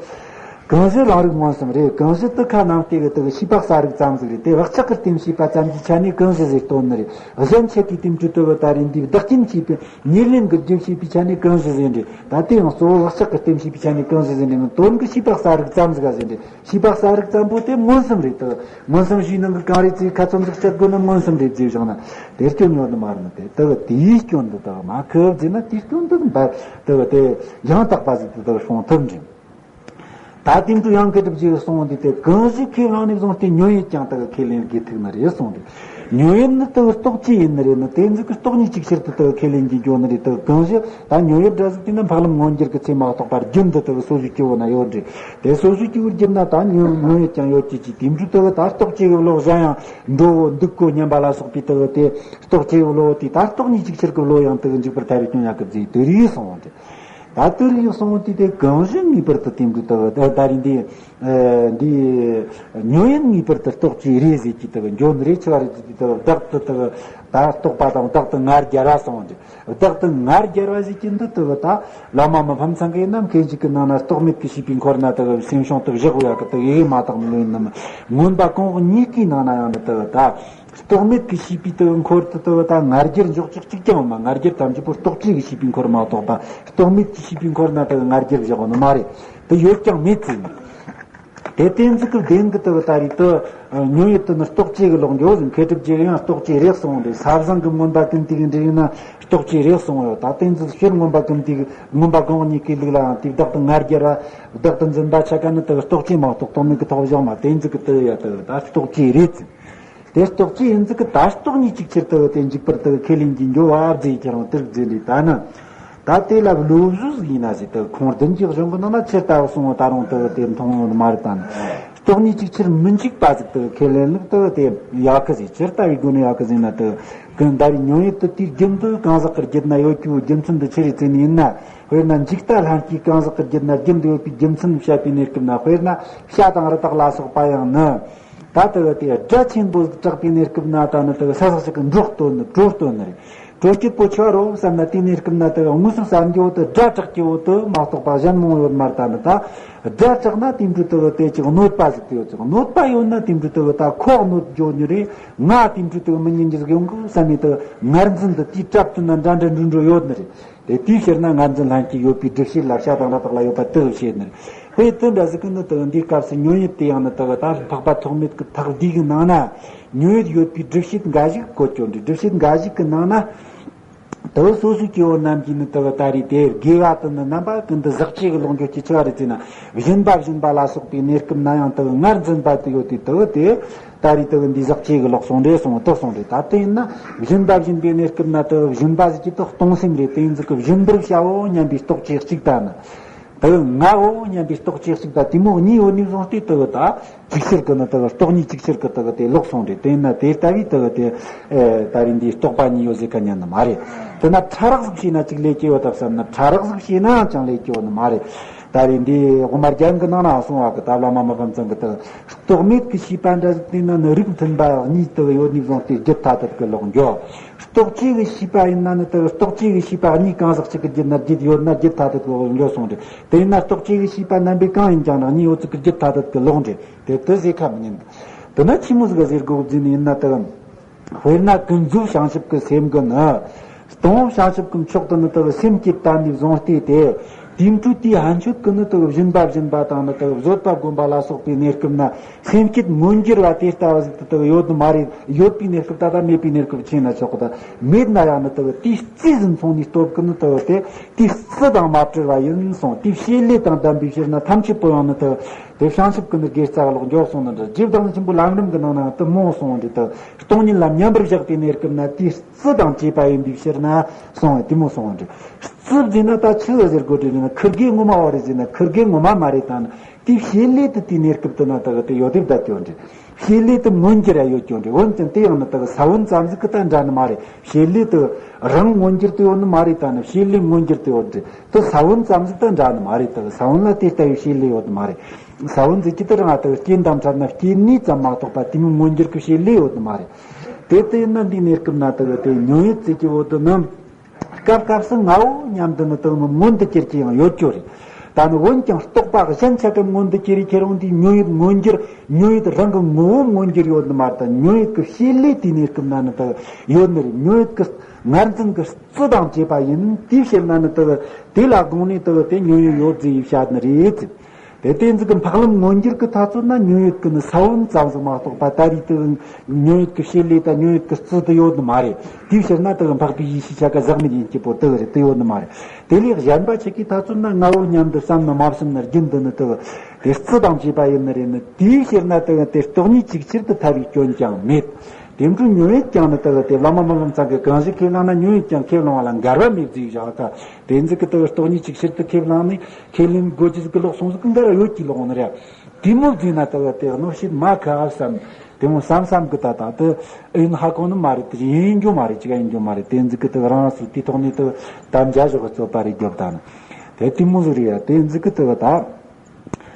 གང་ཞིག་རང་རིག་མངོན་སུམ་རེད། གང་ཞིག་དུ་ཁ་ནང་དེ་གི་དུ་ཤེས་པ་གསལ་རིག་ཙམ་ཟིག་རེད། དེ་བག་ཆགས་ཀྱི་རྟེན་ཤེས་པ་ཙམ་གྱི་ཆ་ནས་གང་ཞིག་ཟེར་སྟོན་ནི་རེད། གཞན་ཆོས་ཀྱི་རྟེན་གྱི་དུ་བ་ད་རེས་འདི་བདག་རྐྱེན་ཤེས་པའི་ཉེར་ལེན་གྱི་རྒྱུ་ཤེས་པའི་ཆ་ནས་གང་ཞིག་ཟེར་འདི་ད་དེ་ཡང་གཙོ་བོ་བག་ཆགས་ཀྱི་རྟེན་ཤེས་པའི་ཆ་ནས་གང་ཞིག་ཟེར་འདི་ནི་དོན་གྱི་ཤེས་པ་གསལ་རིག་ཙམ་ཟིག་ག་ཟེར་འདི། ཤེས་པ་གསལ་རིག་ཙམ་པོ་དེ་མངོན་སུམ་རེད་དོ། མངོན་སུམ་ཞུས་ནང་གི་གང་རེད་ཚེ་ཁ་ཚོན་ཟིག་བཅད་དགོས་ན་མངོན་སུམ་རེད་ཟེར་བཞག་ན་དེ་སྐྱོན་ཡོད་ནི་མ་རེད་ནི། དེ་དེ་དེའི་སྐྱོན་འདི་དག་མ་ཁུབ་ཟེར་ན་དེའི་སྐྱོན་འདི་འབར་དེ་དེ་ཡང་དག་པ་ཟིག་དེ་དག་སྲུང་ཐུབ་འདྲེན། ད་དེ་འདྲ་ཡང་གི་སྒྲུབ་ཀྱི་གསུང་འདི་དེ་གང་ཞིག་ཁས་བླངས་ནས་བཟུང་སྟེ་ཉོན་ཡིད་ཀྱང་དག་ཁས་ལེན་དགེ་ཐུག་ནི་རེད་གསུང་འདི། ཉོན་ཡིད་ནི་དེ་གི་རྟོག་བཅས་ཡིན་ནི་རེད་ནི། དེ་ཚོ་གི་སྟོང་ཉིད་ཅིག་ཆར་དུ་དེ་གི་ཁས་ལེན་གྱི་འགྱོ་ནི་རེད། དེ་གི་གང་ཞིག་ད་ཉོན་ཡིད་འདྲ་ཟིག་དེ་ནི་འཕགས་ལམ་མངོན་གྱུར་གྱི་ཚད་མ་གཏོགས་པ་རྒྱུན་དུ་དེ་གི་སོ་སོའི་སྐྱེ་བོ་ན་ཡོད་རེད། དེ་སོ་སོའི་སྐྱེ་བོའི་རྒྱུད་ན་ད་ཉོན་ཉོན་ཡིད་ཀྱང་ཡོད་ཀྱི་ཅི། དེ་འདྲའི་དེ་གི་ད་རྟོག་བཅས་གི་བློ་གཞན་ཡང་འགྲོ་འོ་འདུག་གོ་སྙམ་པ་ལ་སོགས་པའི་དེ་གི་དེ་རྟོག་བཅས་གི་བློ་དེ་ད་སྟོང་ཉིད་ཅིག་ཆར་གི་བློ་ཡང་དེ་གི་འཇུག་པར་ཐལ་བའི་སྐྱོན་ཡོད་གི་ཟེར། དེ་རིགས་སོང་བ་འདྲ། ད་དེ་རིགས་སོང་དུས་དེ་གང་ཞིག་ངེས་པར་དུ་དེ་འདྲའི་དེ་གི་ད་རིང་འདི། ཨ་འདི་ཉོན་ཡིད་ངེས་པར་དུ་རྟོག་བཅས་རེད་ཟེར་གྱི་དེ་གི་འགྱོ་ནི་རེད། ཆི་བ་རེད་ཟེར་གྱི་དེ་གི་བདག་ཏུ་དེ་གི་ད་རྟོག་པ་དང་བདག་ཏུ་ང་རྒྱལ་བ་སོང་བ་འདྲ། བདག་ཏུ་ང་རྒྱལ་བ་ཟེར་གྱི་འདི་དེ་གི་ད་བླ་མ་མི་ཕམ་ཚང་གི་ནམ་མཁའི་འཇིག་གི་ནང་ན་རྟོག་མེད་ཀྱི་བྱིས་པའི་འཁོར་ན་དེ་གི་སེམས་བྱུང་དེ་བཞག་ཡོད་གི། དེ་གི་ཡེ་མ་དག་མི་ལོན་ནམ་མངོན་པ་གང་གཉིས་ཀའི་ནང་ན་ཡང་ནི་དེ་གི་ད། རྟོག་མེད་ཀྱི་བྱིས་པའི་དེ་འཁོར་དུ་དེ་ད་ང་རྒྱལ་འཇོག་ཅིག་གཅིག་ཀྱང་མ། ང་རྒྱལ་ཐམས་ཅད་པོ་རྟོག་བཅས་ཀྱི་བྱིས་པའི་འཁོར་མ་གཏོགས་པ། རྟོག་མེད་ཀྱི་བྱིས་པའི་འཁོར་ན་དེ་ང་རྒྱལ་བཞག་ནི་མ་རེད། དེ་ཡོད་ཀྱང་མེད་ཚུལ་ནི། དེ་བསྟན་འཛིན་གྱི་བདེན་གྱི་དེ་ད་རེད་དེ། ཉོན་ཡིད་དེ་ནི་རྟོག་བཅས་ཀྱི་ལོག་འགྱོ་ཟིན། མཁས་གྲུབ་རྗེ་ཡང་རྟོག་བཅས་རེད་གསུངས་རེད། ས་བཟང་གི་མངོན་པ་ཀུན་བཏུས་ཀྱི་འབྲས་ཡིན་ན་རྟོག་བཅས་རེད་གསུངས་ཡོད། ད་བསྟན་འཛིན་སྤྱིར་མངོན་པ་ཀུན་བཏུས་ཀྱི་མངོན་པ་གང་གཉིས་ཀའི་ལུགས་ལའང་དེ་བདག་ཏུ་ང་རྒྱལ་བ། བདག་ཏུ་འཛིན་པ་ཆ་ག་ནི་དེ་རྟོག་བཅས་མ་གཏོགས་རྟོག་མེད་ཀྱི་ཐོག་བཞག་མ། བསྟན་འཛིན་གྱི་དེ་ཡ་དེ་ད་རྟོག་བཅས་རེད་ཟིན། དེ་རྟོག་བཅས་ཡིན་ཙི་གི་ད་སྟོང་ཉིད་ཅིག་ཆར་དུ་དེ་འཇུག་པར་དུ་ཁས་ལེན་གྱི་འགྱོ་བ་བརྫིས་ཁྱེད་རང་དེར་བརྫིས་ནས་ད་ནི། ད་དེ་ལ་བློ་བཟོ་ཟིག་ཡིན་ན་ཟིག་དུ་ཁོང་བདུན་གྱི་གཞུང་གི་ནང་ན་ཆེར་ལྟ་བུ་གསུང་བ་ད་རུང་དུ་དེ་མཐོང་ཡོད་མ་རེད། ད་ནི་སྟོང་ཉིད་ཅིག་ཆར་མི་འཇུག་པ་ཟིག་དུ་ཁས་ལེན་ལུགས་དུ་དེ་ཡག་གི་ཟིག་ཆེར་ལྟ་བའི་སྒོ་ནས་ཡག་གི་ཟིག་ན་དུ་ཀུན་ད་རེས་ཉོན་ཡིད་དུ་དེའི་རྒྱུན་དུ་གང་ཟག་གི་རྒྱུད་ན་ཡོད་རྒྱུ་རྒྱུ་མཚན་དུ་ཆི་རེད་ཟེར་ནས་ཡིན་ན། དཔེར་ན་འཇིག་ལྟ་ལྷན་སྐྱེས་གང་ཟག་གི་རྒྱུད་ན་རྒྱུན་དུ་ཡོད་པའི་རྒྱུ་མཚན་བཤད་པའི་གནས་སྐབས་ན། དཔེར་ན་བྱ་དང་རི་དྭགས་ལ་སོགས་པ་ཡང་ནི། ད་ལྟ་བ་དེ་སྒྲ་ཆེན་པོ་གྲགས་པའི་གནས་སྐབས་ན་ད་ནི་དེ་ས་ཟག་ཅིག་གི་འགྲོ་སྟོན་ནི་བྲོ་སྟོན་ནི་རེད། བྲོ་སྐྱིད་པོ་ཆེ་བ་རོ་བསམ་ན་དེའི་གནས་སྐབས་ན་དེ་དངོས་སུ་བསམ་རྒྱུ་དེ་སྒྲ་གྲགས་ཀྱི་འོག་ཏུ་མ་གཏོགས་པ་གཞན་མང་ཡོད་མ་རེད། ད་ནི་ད་སྒྲ་གྲགས་ན་དེ་འདྲ་དེ་དེ་ཅིག་གནོད་པ་ཟིག་དེ་ཡོད་ཅིག་གནོད་པ་ཡོད་ན་དེ་འདྲ་དེ་ད་ཁོག་གནོད་འགྱོ་ནི་རེད། ང་དེ་འདྲ་དེ་མི་ཉན་གྱི་ཟིག་ཡོང་གི་བསམ་ནས་དེ་ངར་འཛིན་དེ་དེའི་གྲབས་དུ་ན་འདྲ་འདྲ་འགྲོ་འགྲོ་ཡོད་ནི་རེད། དེ་དེའི་ཕྱིར་ན་ངར་འཛིན་ལྷན་སྐྱེས་ཡོད་པའི་སྒྲུབ་བྱེད་ལ་བྱ་དང་རི་དྭགས་ལ་ཡོད་པ་དེ་བྱེད་ནི་རེད། དེ་དེ་འདྲ་ཟིག་གི་ནི་དེ་འདིའི་སྐབས་སུ་ཉོན་ཡིད་དེ་ཡང་ནི་དེ་ད་འཕགས་པ་ཐོགས་མེད་ཀྱི་ཐེག་བསྡུས་ཀྱི་ནང་ན་ཉོན་ཡིད་ཡོད་པའི་སྒྲུབ་བྱེད་འགའ་ཞིག་བཀོད་ཀྱང་འདྲ། སྒྲུབ་བྱེད་འགའ་ཞིག་གི་ནང་ན་དེ་སོ་སོའི་སྐྱེ་བོ་རྣམས་ཀྱིས་ནི་དེ་ད་རེས་དེ་དགེ་བ་དེ་ནི་རྣམ་པ་ཀུན་ཏུ་ཟག་བཅས་ཀྱི་ལོག་འགྱོ་གི་ཆེ་བ་རེད་ཟེར་ན། སྦྱིན་པ་སྦྱིན་པ་ལ་སོགས་པའི་གནས་སྐབས་ན་ཡང་དེ་ངར་འཛིན་པ་དེ་ཡོད་དེ་དེ་དེ། ད་རེས་དེ་འདི་ཟག་བཅས་ཀྱི་ལོག་སོང་རེད་སོང་དེ་སོང་རེད། ད་དེ་ཡིན་ན་སྦྱིན་པ་སྦྱིན་པའི་གནས་སྐབས་ན་དེ་སྦྱིན་པ་ཟིག་གི་དེ་གཏོང་སེམས་རེད། དེ་ཡིན་ཟིག་གི་སྦྱིན་པར་བྱའོ་སྙམ་པའི་རྟོག་བཅས་གཅིག་ད་ནི། དེ་ངའོ་སྙམ་པའི་རྟོག་བཅས་གཅིག་ད་དེ་མོ་གཉིས་ཡོད་ནས་བཟུང་སྟེ་དེ་ད་ཅིག་ཤར་གི་ནི་དེ་རྟོག་གཉིས་ཅིག་ཤར་གི་དེ་དེ་ལོག་སོང་རེད། དེ་ཡིན་ན་དེ་ལྟ་བུའི་དེ་དེ་ད་རེས་འདིའི་རྟོག་པ་གཉིས་ཡོད་ཟེར་ཁ་ཉན་ནི་མ་རེད། དེ་ན་ཕྲ་རགས་ཟིག་བྱས་ན་ཅིག་ལས་ཀྱི་ཡོད་ད་བསམ་ན་ཕྲ་རགས་ཟིག་བྱས་ན་ཡང་ཅང་ལས་ཀྱི་ཡོད་ནི་མ་རེད། ད་རེས་འདི་དབུ་མ་རྒྱན་གྱི་ནང་ན་གསུངས་པ་གི་ད་བླ་མ་མི་ཕམ་ཚང་གི་དེ་རྟོག་མེད་ཀྱི་ཤེས་པ་འདྲ་ཟིག་དེ་ན་ནི་རིགས་མཐུན་པ་གཉིས་དེ་ཡོད་ནས་བཟུང་སྟེ་རྒྱུད་ཐ་དད་ཀྱི་ལོག་འགྱོ། རྟོག་བཅས་ཀྱི་ཤེས་པ་ཡིན་ན་ནི་དེ་རྟོག་བཅས་ཀྱི་ཤེས་པ་གཉིས་གང་ཟག་གཅིག་གི་རྒྱུད་ན་རྒྱུད་ཡོད་ན་རྒྱུད་ཐ་དད་ཀྱི་ལོག་འགྱོ་གསུངས་ཏེ། དེ་ཡིན་ན་རྟོག་བཅས་ཀྱི་ཤེས་པ་རྣམ་པས་གང་ཡིན་ཀྱང་ན་གཉིས་ཡོད་ཚུལ་གྱི་རྒྱུད་ཐ་དད་ཀྱི་ལོག་འདྲེ་དེ་དེ་ཟེར་ཁ་མི་ཉན། དེ་ན་ཆི་མོ་ཟིག་ག་ཟེར་དགོས་ཟེར་ནི་ཡིན་ན་དེ། དཔེར་ན་ཀུན་རྫོབ་བྱང་ཆུབ་ཀྱི་སེམས་ཀྱི་ནི། སྟོང་བྱང་ཆུབ་ཀྱི་མཆོག་ཏུ་ནི་དེ་སེམས་བསྐྱེད་བཏང་ནས་བཟུང་སྟེ་དེ། དེ་འཕྲོས་དེའི་ཕན་ཆོད་ཀྱི་ནི་དེ་སྦྱིན་པ་སྦྱིན་པ་དང་ནི་དེ་བཟོད་པ་སྒོམ་པ་ལ་སོགས་པའི་གནས་སྐབས་ན་སེམས་བསྐྱེད་མངོན་འགྱུར་བ་དེ་ལྟ་བུ་ཟིག་ཏུ་དེ་ཡོད་ནི་མ་རེད། ཡོད་པའི་གནས་སྐབས་ད་ལྟ་མེད་པའི་གནས་སྐབས་ཆེ་ན་ཆོག་གི། ད་མེད་ན་ཡང་ནི་དེ་དེའི་རྩིས་ཟིན་སོང་ནས་སྟོབས་ཀྱི་ནི་དེ་དེ་དེའི་རྩི་དང་མ་བྲལ་བ་ཡིན་གསུངས། དེའི་བྱེད་ལས་དང་ལྡན་པའི་ཕྱིར་ན་ཐམས་ཅད་པོ་ཡང་ནི་དེ་དེ་བྱང་ཆུབ་ཀྱི་ནི་དགེ་རྩ་ལོག་འགྱོ་གསུངས་ནི་འདྲ། རྗེ་བདག་ཉིད་ཆེན་པོ་ལམ་རིམ་གྱི་ནང་ན་དེ་མོ་གསུངས་འདྲ། དེ་སྟོང་ཉིད་ལ་མཉམ་པར་བཞག་པའི་གནས་སྐབས་ན་དེའི་རྩི་དང་བཅས་པ་ཡིན་པའི་ཕྱིར་ན་གསུངས་པ་དེ་མོ་གསུངས་འདྲ། རྩི་བཟླས་ན་ད་ཆི་ཟེར་དགོས་རེད་ཟེར་ན་ཁུར་གེ་ངོ་མ་བ་རེད་ཟེར་ན་ཁུར་གེ་ངོ་མ་མ་རེད། ད་ནི་དེའི་བྱེད་ལས་དེ་དེའི་གནས་སྐབས་དེ་ན་དེ་དེ་ཡོད་དེ་བསྡད་ཀྱོ་འདྲ། བྱེད་ལས་དེ་མངོན་གྱུར་ཡ་ཡོད་ཀྱོ་འདྲ། འོན་ཀྱང་དེ་ཡང་ནི་དེ་ས་བོན་ཙམ་ཟིག་གི་ད་འདྲ་ནི་མ་རེད། བྱེད་ལས་དེ་རང་མངོན་གྱུར་དུ་ཡོད་ནི་མ་རེད། ད་ནི་བྱེད་ལས་མངོན་གྱུར་དུ་ཡོད་འདྲ། དེ་ས་བོན་ཙམ་ཟིག་ད་འདྲ་ནི་མ་རེད། དེ་ས་བོན་ལ་དེ་ལྟ་བུའི་བྱེད་ལས་ཡོད་ནི་མ་རེད། ས་བོན་ཟེར་གྱི་དེ་རང་ཨ་དེ་སྐྱེ་འདམ་ཚར་ན་སྐྱེ་ནི་ཙམ་མ་གཏོགས་པ་དེ་མོ་མངོན་གྱུར་གྱི་བྱེད་ལས་ཡོད་ནི་མ་རེད། དེ་ལྟ་ཡིན་ན་འདིའི་གནས་སྐབས་ན་དེ་གི་དེ་ཉོན་ཡིད་ཟེར་གྱི་བོ་དེ་ནི། སྐབས་སྐབས་སུ་ངའོ་སྙམ་དུ་ནི་དེ་མོ་མངོན་དུ་གྱུར་གྱི་ཡང་ཡོད་ཀྱོ་རེད། ད་ནི་འོན་ཀྱང་རྟོག་པ་གཞན་ཆ་ག་མངོན་དུ་གྱུར་རེ་ཁྱེར་འོང་དེ་ཉོན་ཡིད་མངོན་གྱུར་ཉོན་ཡིད་རང་གི་ངོ་བོ་མངོན་གྱུར་ཡོད་ནི་མ་རེད། ད་ཉོན་ཡིད་ཀྱི་བྱེད་ལས་དེའི་གནས་སྐབས་ན་ནི་དེ་ཡོད་ནི་རེད། ཉོན་ཡིད་ཀྱི་ངར་འཛིན་གྱི་རྩི་དང་བཅས་པ་ཡིན། དེའི་ཕྱིར་ན་ནི་དེ་དེ་ལ་དགོངས་ནས་དེ་དེ་ཉོན་ཡིད་ཡོད་ཟེར་བཤད་ནི་རེད། དེ་བསྟན་འཛིན་གྱི་འཕགས་ལམ་མངོན་གྱུར་གྱི་ཐག་ཚོད་ན་ཉོན་ཡིད་ཀྱི་ནི་ས་བོན་ཙམ་ཟིག་མ་གཏོགས་པ་ད་རེས་དེ་ཉོན་ཡིད་ཀྱི་བྱེད་ལས་དང་ཉོན་ཡིད་ཀྱི་རྩི་དེ་ཡོད་ནི་མ་རེད། དེའི་ཕྱིར་ན་དེ་འཕགས་པའི་ཡེ་ཤེས་ཆ་ག་ཟག་མེད་ཡིན་གྱི་པོ་དེ་རེད། དེ་ཡོད་ནི་མ་རེད། དེ་ལས་གཞན་པ་ཆ་གི་ཐག་ཚོད་ན་ངའོ་སྙམ་དུ་བསམ་ནི་མ་བསམ་ན་རྒྱུན་དུ་ནི་དེ་དེ་རྩི་དང་བཅས་པ་ཡིན་ནི་རེད་ནི། དེའི་ཕྱིར་ན་དེ་དེ་སྟོང་ཉིད་ཅིག་ཆར་དུ་ཐལ་བའི་སྐྱོན་ཀྱང་མེད། དེ་འཕྲོ་ཉོན་ཡིད་ཀྱང་ནི་དེ་གི་དེ་བླ་མ་དམག་དཔོན་ཚང་གི་གང་ཞིག་ཁས་བླངས་ན་ཉོན་ཡིད་ཀྱང་ཁས་བླངས་པ་ལ་འགལ་བ་མེད་ཟེར་བཞག་ད། དེ་ཚིག་གི་དེ་གི་སྟོང་ཉིད་ཅིག་ཕྱིར་དུ་ཁས་བླངས་ནས་ཁས་ལེན་དགོས་ཀྱི་ཟིག་གི་ལོག་སོང་ཟིག་གི་འགལ་བ་ཡོད་ཀྱི་ལོག་ནི་རེད། དེ་མོ་བཟོས་ན་དེ་གི་དེ་གནོད་བྱེད་མ་ཁ་བསམ། དེ་མོ་བསམ་བསམ་གི་ད་ད་དེ་ཨིན་ཧ་གོ་ནི་མ་རེད། དེ་ཡིན་ཡིན་རྒྱུ་མ་རེད། ཅི་ག་ཡིན་རྒྱུ་མ་རེད། དེ་ཚིག་གི་དེ་གི་རང་རང་སོ་དེ་ཐོག་ནས་དེ་དམ་བཅའ་བཞག་གི་རྩོད་པ་རེད་རྒྱབ་ད་ནི། དེ་དེ་མོ་ཟིག་རེད་ཡ། དེ་ཚིག་གི་དེ་གི་ད།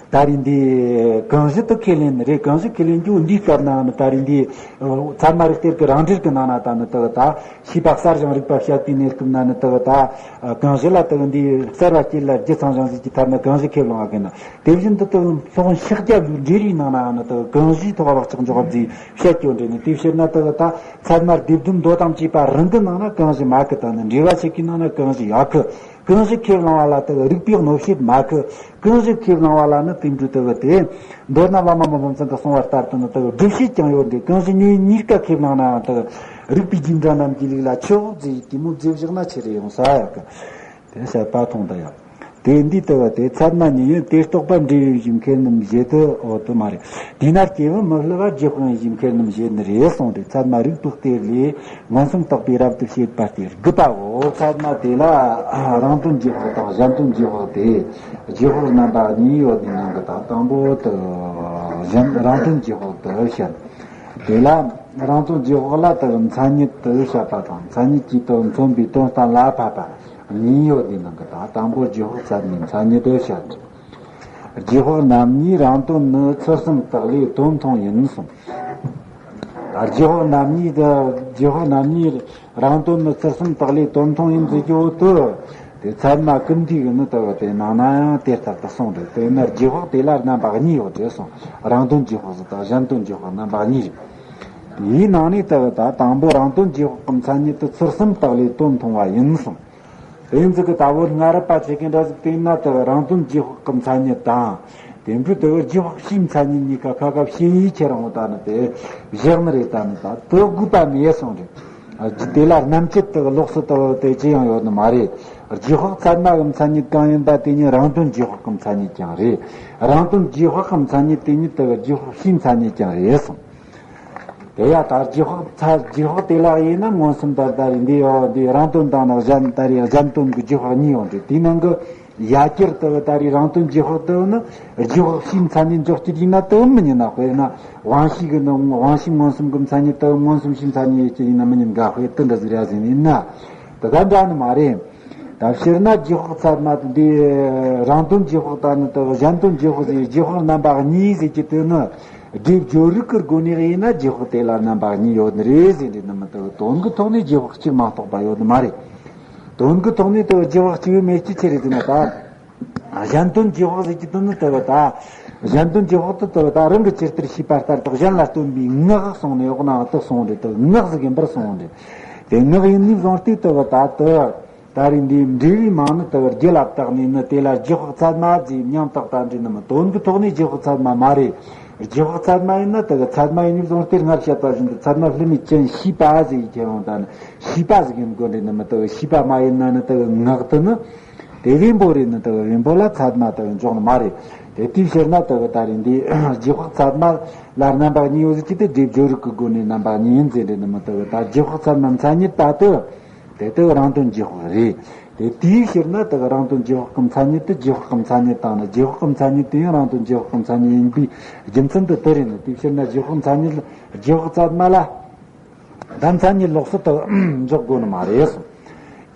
ད་རིང་འདི་གང་ཞིག་ཏུ་ཁས་ལེན་ནི་རེད། གང་ཞིག་ཁས་ལེན་རྒྱུ་འདིའི་སྐབས་ནའང་ནི་ད་རིང་འདི་ཚད་མ་རིགས་གཏེར་གྱི་རང་འགྲེལ་གྱི་ནང་ན་ད་ནི་དག་ད་ཤེས་པ་གསལ་ཞིང་རིག་པ་བཤད་པའི་གནས་སྐབས་ན་ནི་དག་ད་གང་ཞིག་ལ་དག་འདི་གསལ་བ་སྐྱེ་ལ་རྒྱུ་ཚང་ཞིང་ཟིག་གི་ཐབས་ནི་གང་ཞིག་ཁས་བླངས་པ་གི་ན། དེ་བཞིན་དུ་དག་སློབ་དཔོན་ཤཱཀྱ་བློའི་འགྲེལ་བའི་ནང་ན་ནི་དག་གང་ཞིག་ཐོག་བག་ཆགས་འཇོག་པ་ཟིག་བཤད་སྐྱོན་འདྲེན་ནི། དེའི་ཕྱིར་ན་དག་ད་ཚད་མ་སྡེ་བདུན་མདོ་དང་བཅས་པ་རང་གི་ནང་ན་གང་ཞིག་མ་གི་ད་ནི་འགྲེལ་བ་ཆེ་གི་ནང་ན་གང་ཞིག་ཡ་གི། གང་ཞིག་ཁས་བླངས་པ་ལ་དེ་གི་རིགས་པས་གནོད་བྱེད་མ་གི། གང་ཞིག་ཁས་བླངས་པ་ལ་ནི་དེ་འདྲ་དེ་གི་དེ། མདོར་ན་བླ་མ་དམག་དཔོན་ཚང་གིས་གསུངས་པ་ལྟར་དུ་ནི་དེ་གི་སྒྲུབ་བྱེད་ཀྱང་ཡོད་འདྲ། གང་ཞིག་ཉོན་ཡིད་གཉིས་ཀ་ཁས་བླངས་ནའང་དེ་གི་རིགས་པའི་རྒྱུད་འདྲ་རྣམས་ཀྱི་ལུགས་ལ་ཆོས་འོག་ཟེར་གྱི་མོ་རྫས་བཞག་ན་ཆི་རེ་ཡོང་ས་ཡ་གི། དེ་བཤད་པ་མཐོང་ད་ཡ། དེ་འདི་དེ་གི་དེ་ཚད་མ་ཉིད་ཡིན་ཏེ་རྟོག་པ་འབྲས་ཡོད་ཞིང་ཁས་ལེན་བཞེད་དུ་འོ་དུ་མ་རེད། དེས་ན་སྐྱེས་བུ་མི་སླུ་བ་རྗེས་དཔག་ཡིན་ཞིང་ཁས་ལེན་བཞེད་ནི་རེད་གསུངས་ཏེ། ཚད་མ་རིགས་པའི་གཏེར་ལས། མངོན་སུམ་རྟོགས་པས་རབ་ཏུ་བྱེད་པ་སྟེ་དགུ་པའོ། ཚད་མ་དེ་ལ་རང་དོན་རྗེས་དཔག་དང་གཞན་དོན་རྗེས་དཔག་སྟེ། རྗེས་དཔག་རྣམ་པ་གཉིས་ཡོད་པའི་ནང་གི་ད་དང་པོ་དེ་གཞན་རང་དོན་རྗེས་དཔག་ཏུ་བཤད། དེ་ལ་རང་དོན་རྗེས་དཔག་ལ་དེ་མཚན་ཉིད་དུ་བཤད་པ་དང་མཚན་ཉིད་ཀྱིས་དེ་མཚོན་པའི་དོན་གཏན་ལ་ཕབ་པ་གཉིས་ཡོད་པའི་ནང་གི་ད་དང་པོ་རྗེས་དཔག་ཚད་མའི་མཚན་ཉིད་དུ་བཤད། རྗེས་དཔག་རྣམ་གཉིས་རང་དོན་ནི་ཚུལ་གསུམ་དག་ལས་དོན་མཐོང་ཡིན་གསུངས། རྗེས་དཔག་རྣམ་གཉིས་དེ་རྗེས་དཔག་རྣམ་གཉིས་རང་དོན་ནི་ཚུལ་གསུམ་དག་ལས་དོན་མཐོང་ཡིན་ཟེར་རྒྱུ་དེ། དེ་ཚད་མ་ཀུན་བཏུས་ཀྱི་ནི་ལྟ་བུ་དེ་ནང་ན་ཡང་དེ་ལྟར་དུ་གསུངས་ཏེ། དེས་ན་རྗེས་དཔག་དེ་ལ་རྣམ་པ་གཉིས་ཡོད་དེ་གསུངས། རང་དོན་རྗེས་དཔག་ཟེར་དང་གཞན་དོན་རྗེས་དཔག་རྣམ་པ་གཉིས་རེད། དེའི་ནང་ནས་ལྟ་བུ་ད་དང་པོ་རང་དོན་རྗེས་དཔག་གི་མཚན་ཉིད་དེ་ཚུལ་གསུམ་དག་ལས་དོན་མཐོང་བ་ཡིན་གསུངས། དེ་ཡིན་ཙི་གི་ད་བོད་སྔ་རབས་པ་ཆེ་གེ་འདྲ་ཟིག་དེ་ན་དེ་རང་དོན་རྗེས་དཔག་གི་མཚན་ཉིད་དང་། དེ་འཕྲོས་དེ་རྗེས་དཔག་ཕྱིའི་མཚན་ཉིད་གཉིས་ཀ་ཁ་ཁ་ཕྱེ་ཡིས་ཁྱེད་རང་བོ་ད་ནི་དེ་བཞག་ནི་རེད། ད་ནི་ད་དེ་དགོས་པ་མེད་གསུངས་རེད། དེ་ལ་རྣམ་དཔྱོད་དེ་ལོགས་སུ་དེ་དེ་ཅི་ཡང་ཡོད་ནི་མ་རེད། རྗེས་དཔག་ཚད་མ་གི་མཚན་ཉིད་གང་ཡིན་པ་དེ་ཉིད་རང་དོན་རྗེས་དཔག་གི་མཚན་ཉིད་ཀྱང་རེད། རང་དོན་རྗེས་དཔག་གི་མཚན་ཉིད་དེ་ཉིད་དེ་རྗེས་དཔག་ཕྱིའི་མཚན་ཉིད་ཀྱང་རེད་གསུངས། དེ་ཡ་ད་རྗེས་དཔག་ཚ་རྗེས་དཔག་དེ་ལ་ཡིན་ན་མངོན་སུམ་དང་ད་རེས་འདི་ཡོད་འདི་རང་དོན་དང་ནི་གཞན་ད་རེས་གཞན་དོན་གྱི་རྗེས་དཔག་གཉིས་ཡོད་འདྲ། དེའི་ནང་གི་ཡ་གྱལ་དུ་ད་རེས་རང་དོན་རྗེས་དཔག་དུ་ནི་རྗེས་དཔག་ཕྱིའི་མཚན་ཉིད་འཇོག་རྒྱུ་ཡིན་ན་དུ་མི་ཉན་ན། དཔེར་ན་དབང་ཤེས་ཀྱི་ནི་དབང་ཤེས་མངོན་སུམ་གྱི་མཚན་ཉིད་དུ་མངོན་སུམ་ཕྱིའི་མཚན་ཉིད་ཡོད་རྒྱུ་ཡིན་ན་མི་ཉན་ག་དཔེ་དུ་འདྲ་ཟིག་རེད་ཟེར་ནི་ཡིན་ན་དེ་ག་འདྲ་ནི་མ་རེད། ད་སྤྱིར་ན་རྗེས་དཔག་ཚད་མ་འདི་རང་དོན་རྗེས་དཔག་དང་ནི་དེ་གཞན་དོན་རྗེས་དཔག་ཟེར་རྗེས་དཔག་རྣམ་པ་གཉིས་ཟེར་གྱི་དེ་ནི་སྒྲུབ་སྦྱོར་རིག་གི་སྒོ་ནས་ཡིན་ན་རྗེས་དཔག་དེ་ལ་རྣམ་པ་གཉིས་ཡོད་ནི་རེད་ཟེར་འདྲི་ནི་མི་དེ་དོན་གྱི་ཐོག་ནས་རྗེས་དཔག་གཅིག་མ་གཏོགས་པ་ཡོད་ནི་མ་རེད། དོན་གྱི་ཐོག་ནས་དེ་རྗེས་དཔག་གཅིག་ཡོད་མེད་ཀྱི་ཆི་རེད་ཟེར་ན་ད། གཞན་དོན་རྗེས་དཔག་ཟེར་གྱི་དེ་ནི་དེ་ད། གཞན་དོན་རྗེས་དཔག་ཏུ་དེ་ད་རང་གི་ཇི་ལྟར་ཤེས་པ་ལྟར་དུ་གཞན་ལ་སྟོན་པའི་ངག་གསུངས་ནས་འོག་ན་དེ་གསུངས་རེད། དེ་ངག་ཟིག་ཡིན་པར་གསུངས་རེད། དེ་ངག་ཡིན་ནི་བཟུང་སྟེ་དེ་ད་དེ། ད་རེས་འདིའི་འགྲེལ་བའི་མང་ནི་དེ་རྒྱུད་ལ་བཏགས་ནས་ནི་དེ་ལ་རྗེས་དཔག་ཚད་མ་ཟེར་མིང་བཏགས་ད་འདྲི་ནི་མི་དོན་གྱི་ཐོག་ནས་རྗེས་དཔག་ཚད་མ་མ་རེད། རྗེས་དཔག་ཚད་མ་ཡིན་ན་དེ་གི་ཚད་མ་ཡིན་ནི་བཟུང་སྟེ་སྔར་བཤད་པ་བཞིན་དུ་ཚད་མ་སླུ་མེད་ཅན་ཤེས་པ་ཟེར་གྱི་ཁྱེད་རང་ད་ནི་ཤེས་པ་ཟིག་ཡིན་དགོས་འདྲི་ནི་མི་དེ་གི་ཤེས་པ་མ་ཡིན་ན་ནི་དེ་གི་ངག་དེ་ནི་དེ་བེམ་པོ་རེད། ནི་དེ་གི་བེམ་པོ་ལ་ཚད་མ་དེ་གི་འཇོག་ནི་མ་རེད། དེ་དེའི་ཕྱིར་ན་དེ་གི་ད་རེས་འདི་རྗེས་དཔག་ཚད་མ་ལ་རྣམ་པ་གཉིས་ཡོད་ཟེར་གྱི་དེ་སྒྲུབ་སྦྱོར་རིག་གི་སྒོ་ནས་རྣམ་པ་གཉིས་ཡིན་ཟེར་འདྲི་ནི་མི་དེ་གི་ད་རྗེས་དཔག་ཚད་མ་མཚན་ཉིད་ད་དེ། དེ་ལྟར་རང་དོན་རྗེས་དཔག་རེད། དེ་དེའི་ཕྱིར་ན་དེ་གི་རང་དོན་རྗེས་དཔག་གི་མཚན་ཉིད་དེ་རྗེས་དཔག་གི་མཚན་ཉིད་དང་ནི་རྗེས་དཔག་གི་མཚན་ཉིད་དེ་ཡང་རང་དོན་རྗེས་དཔག་གི་མཚན་ཉིད་ཡིན་པའི་རྒྱུ་མཚན་དེ་དེ་རེད། ནི་དེའི་ཕྱིར་ན་རྗེས་དཔག་མཚན་ཉིད་རྗེས་དཔག་ཚད་མ་ལ་ད་མཚན་ཉིད་ལོགས་སུ་དེ་འཇོག་དགོས་ནི་མ་རེད་གསུངས།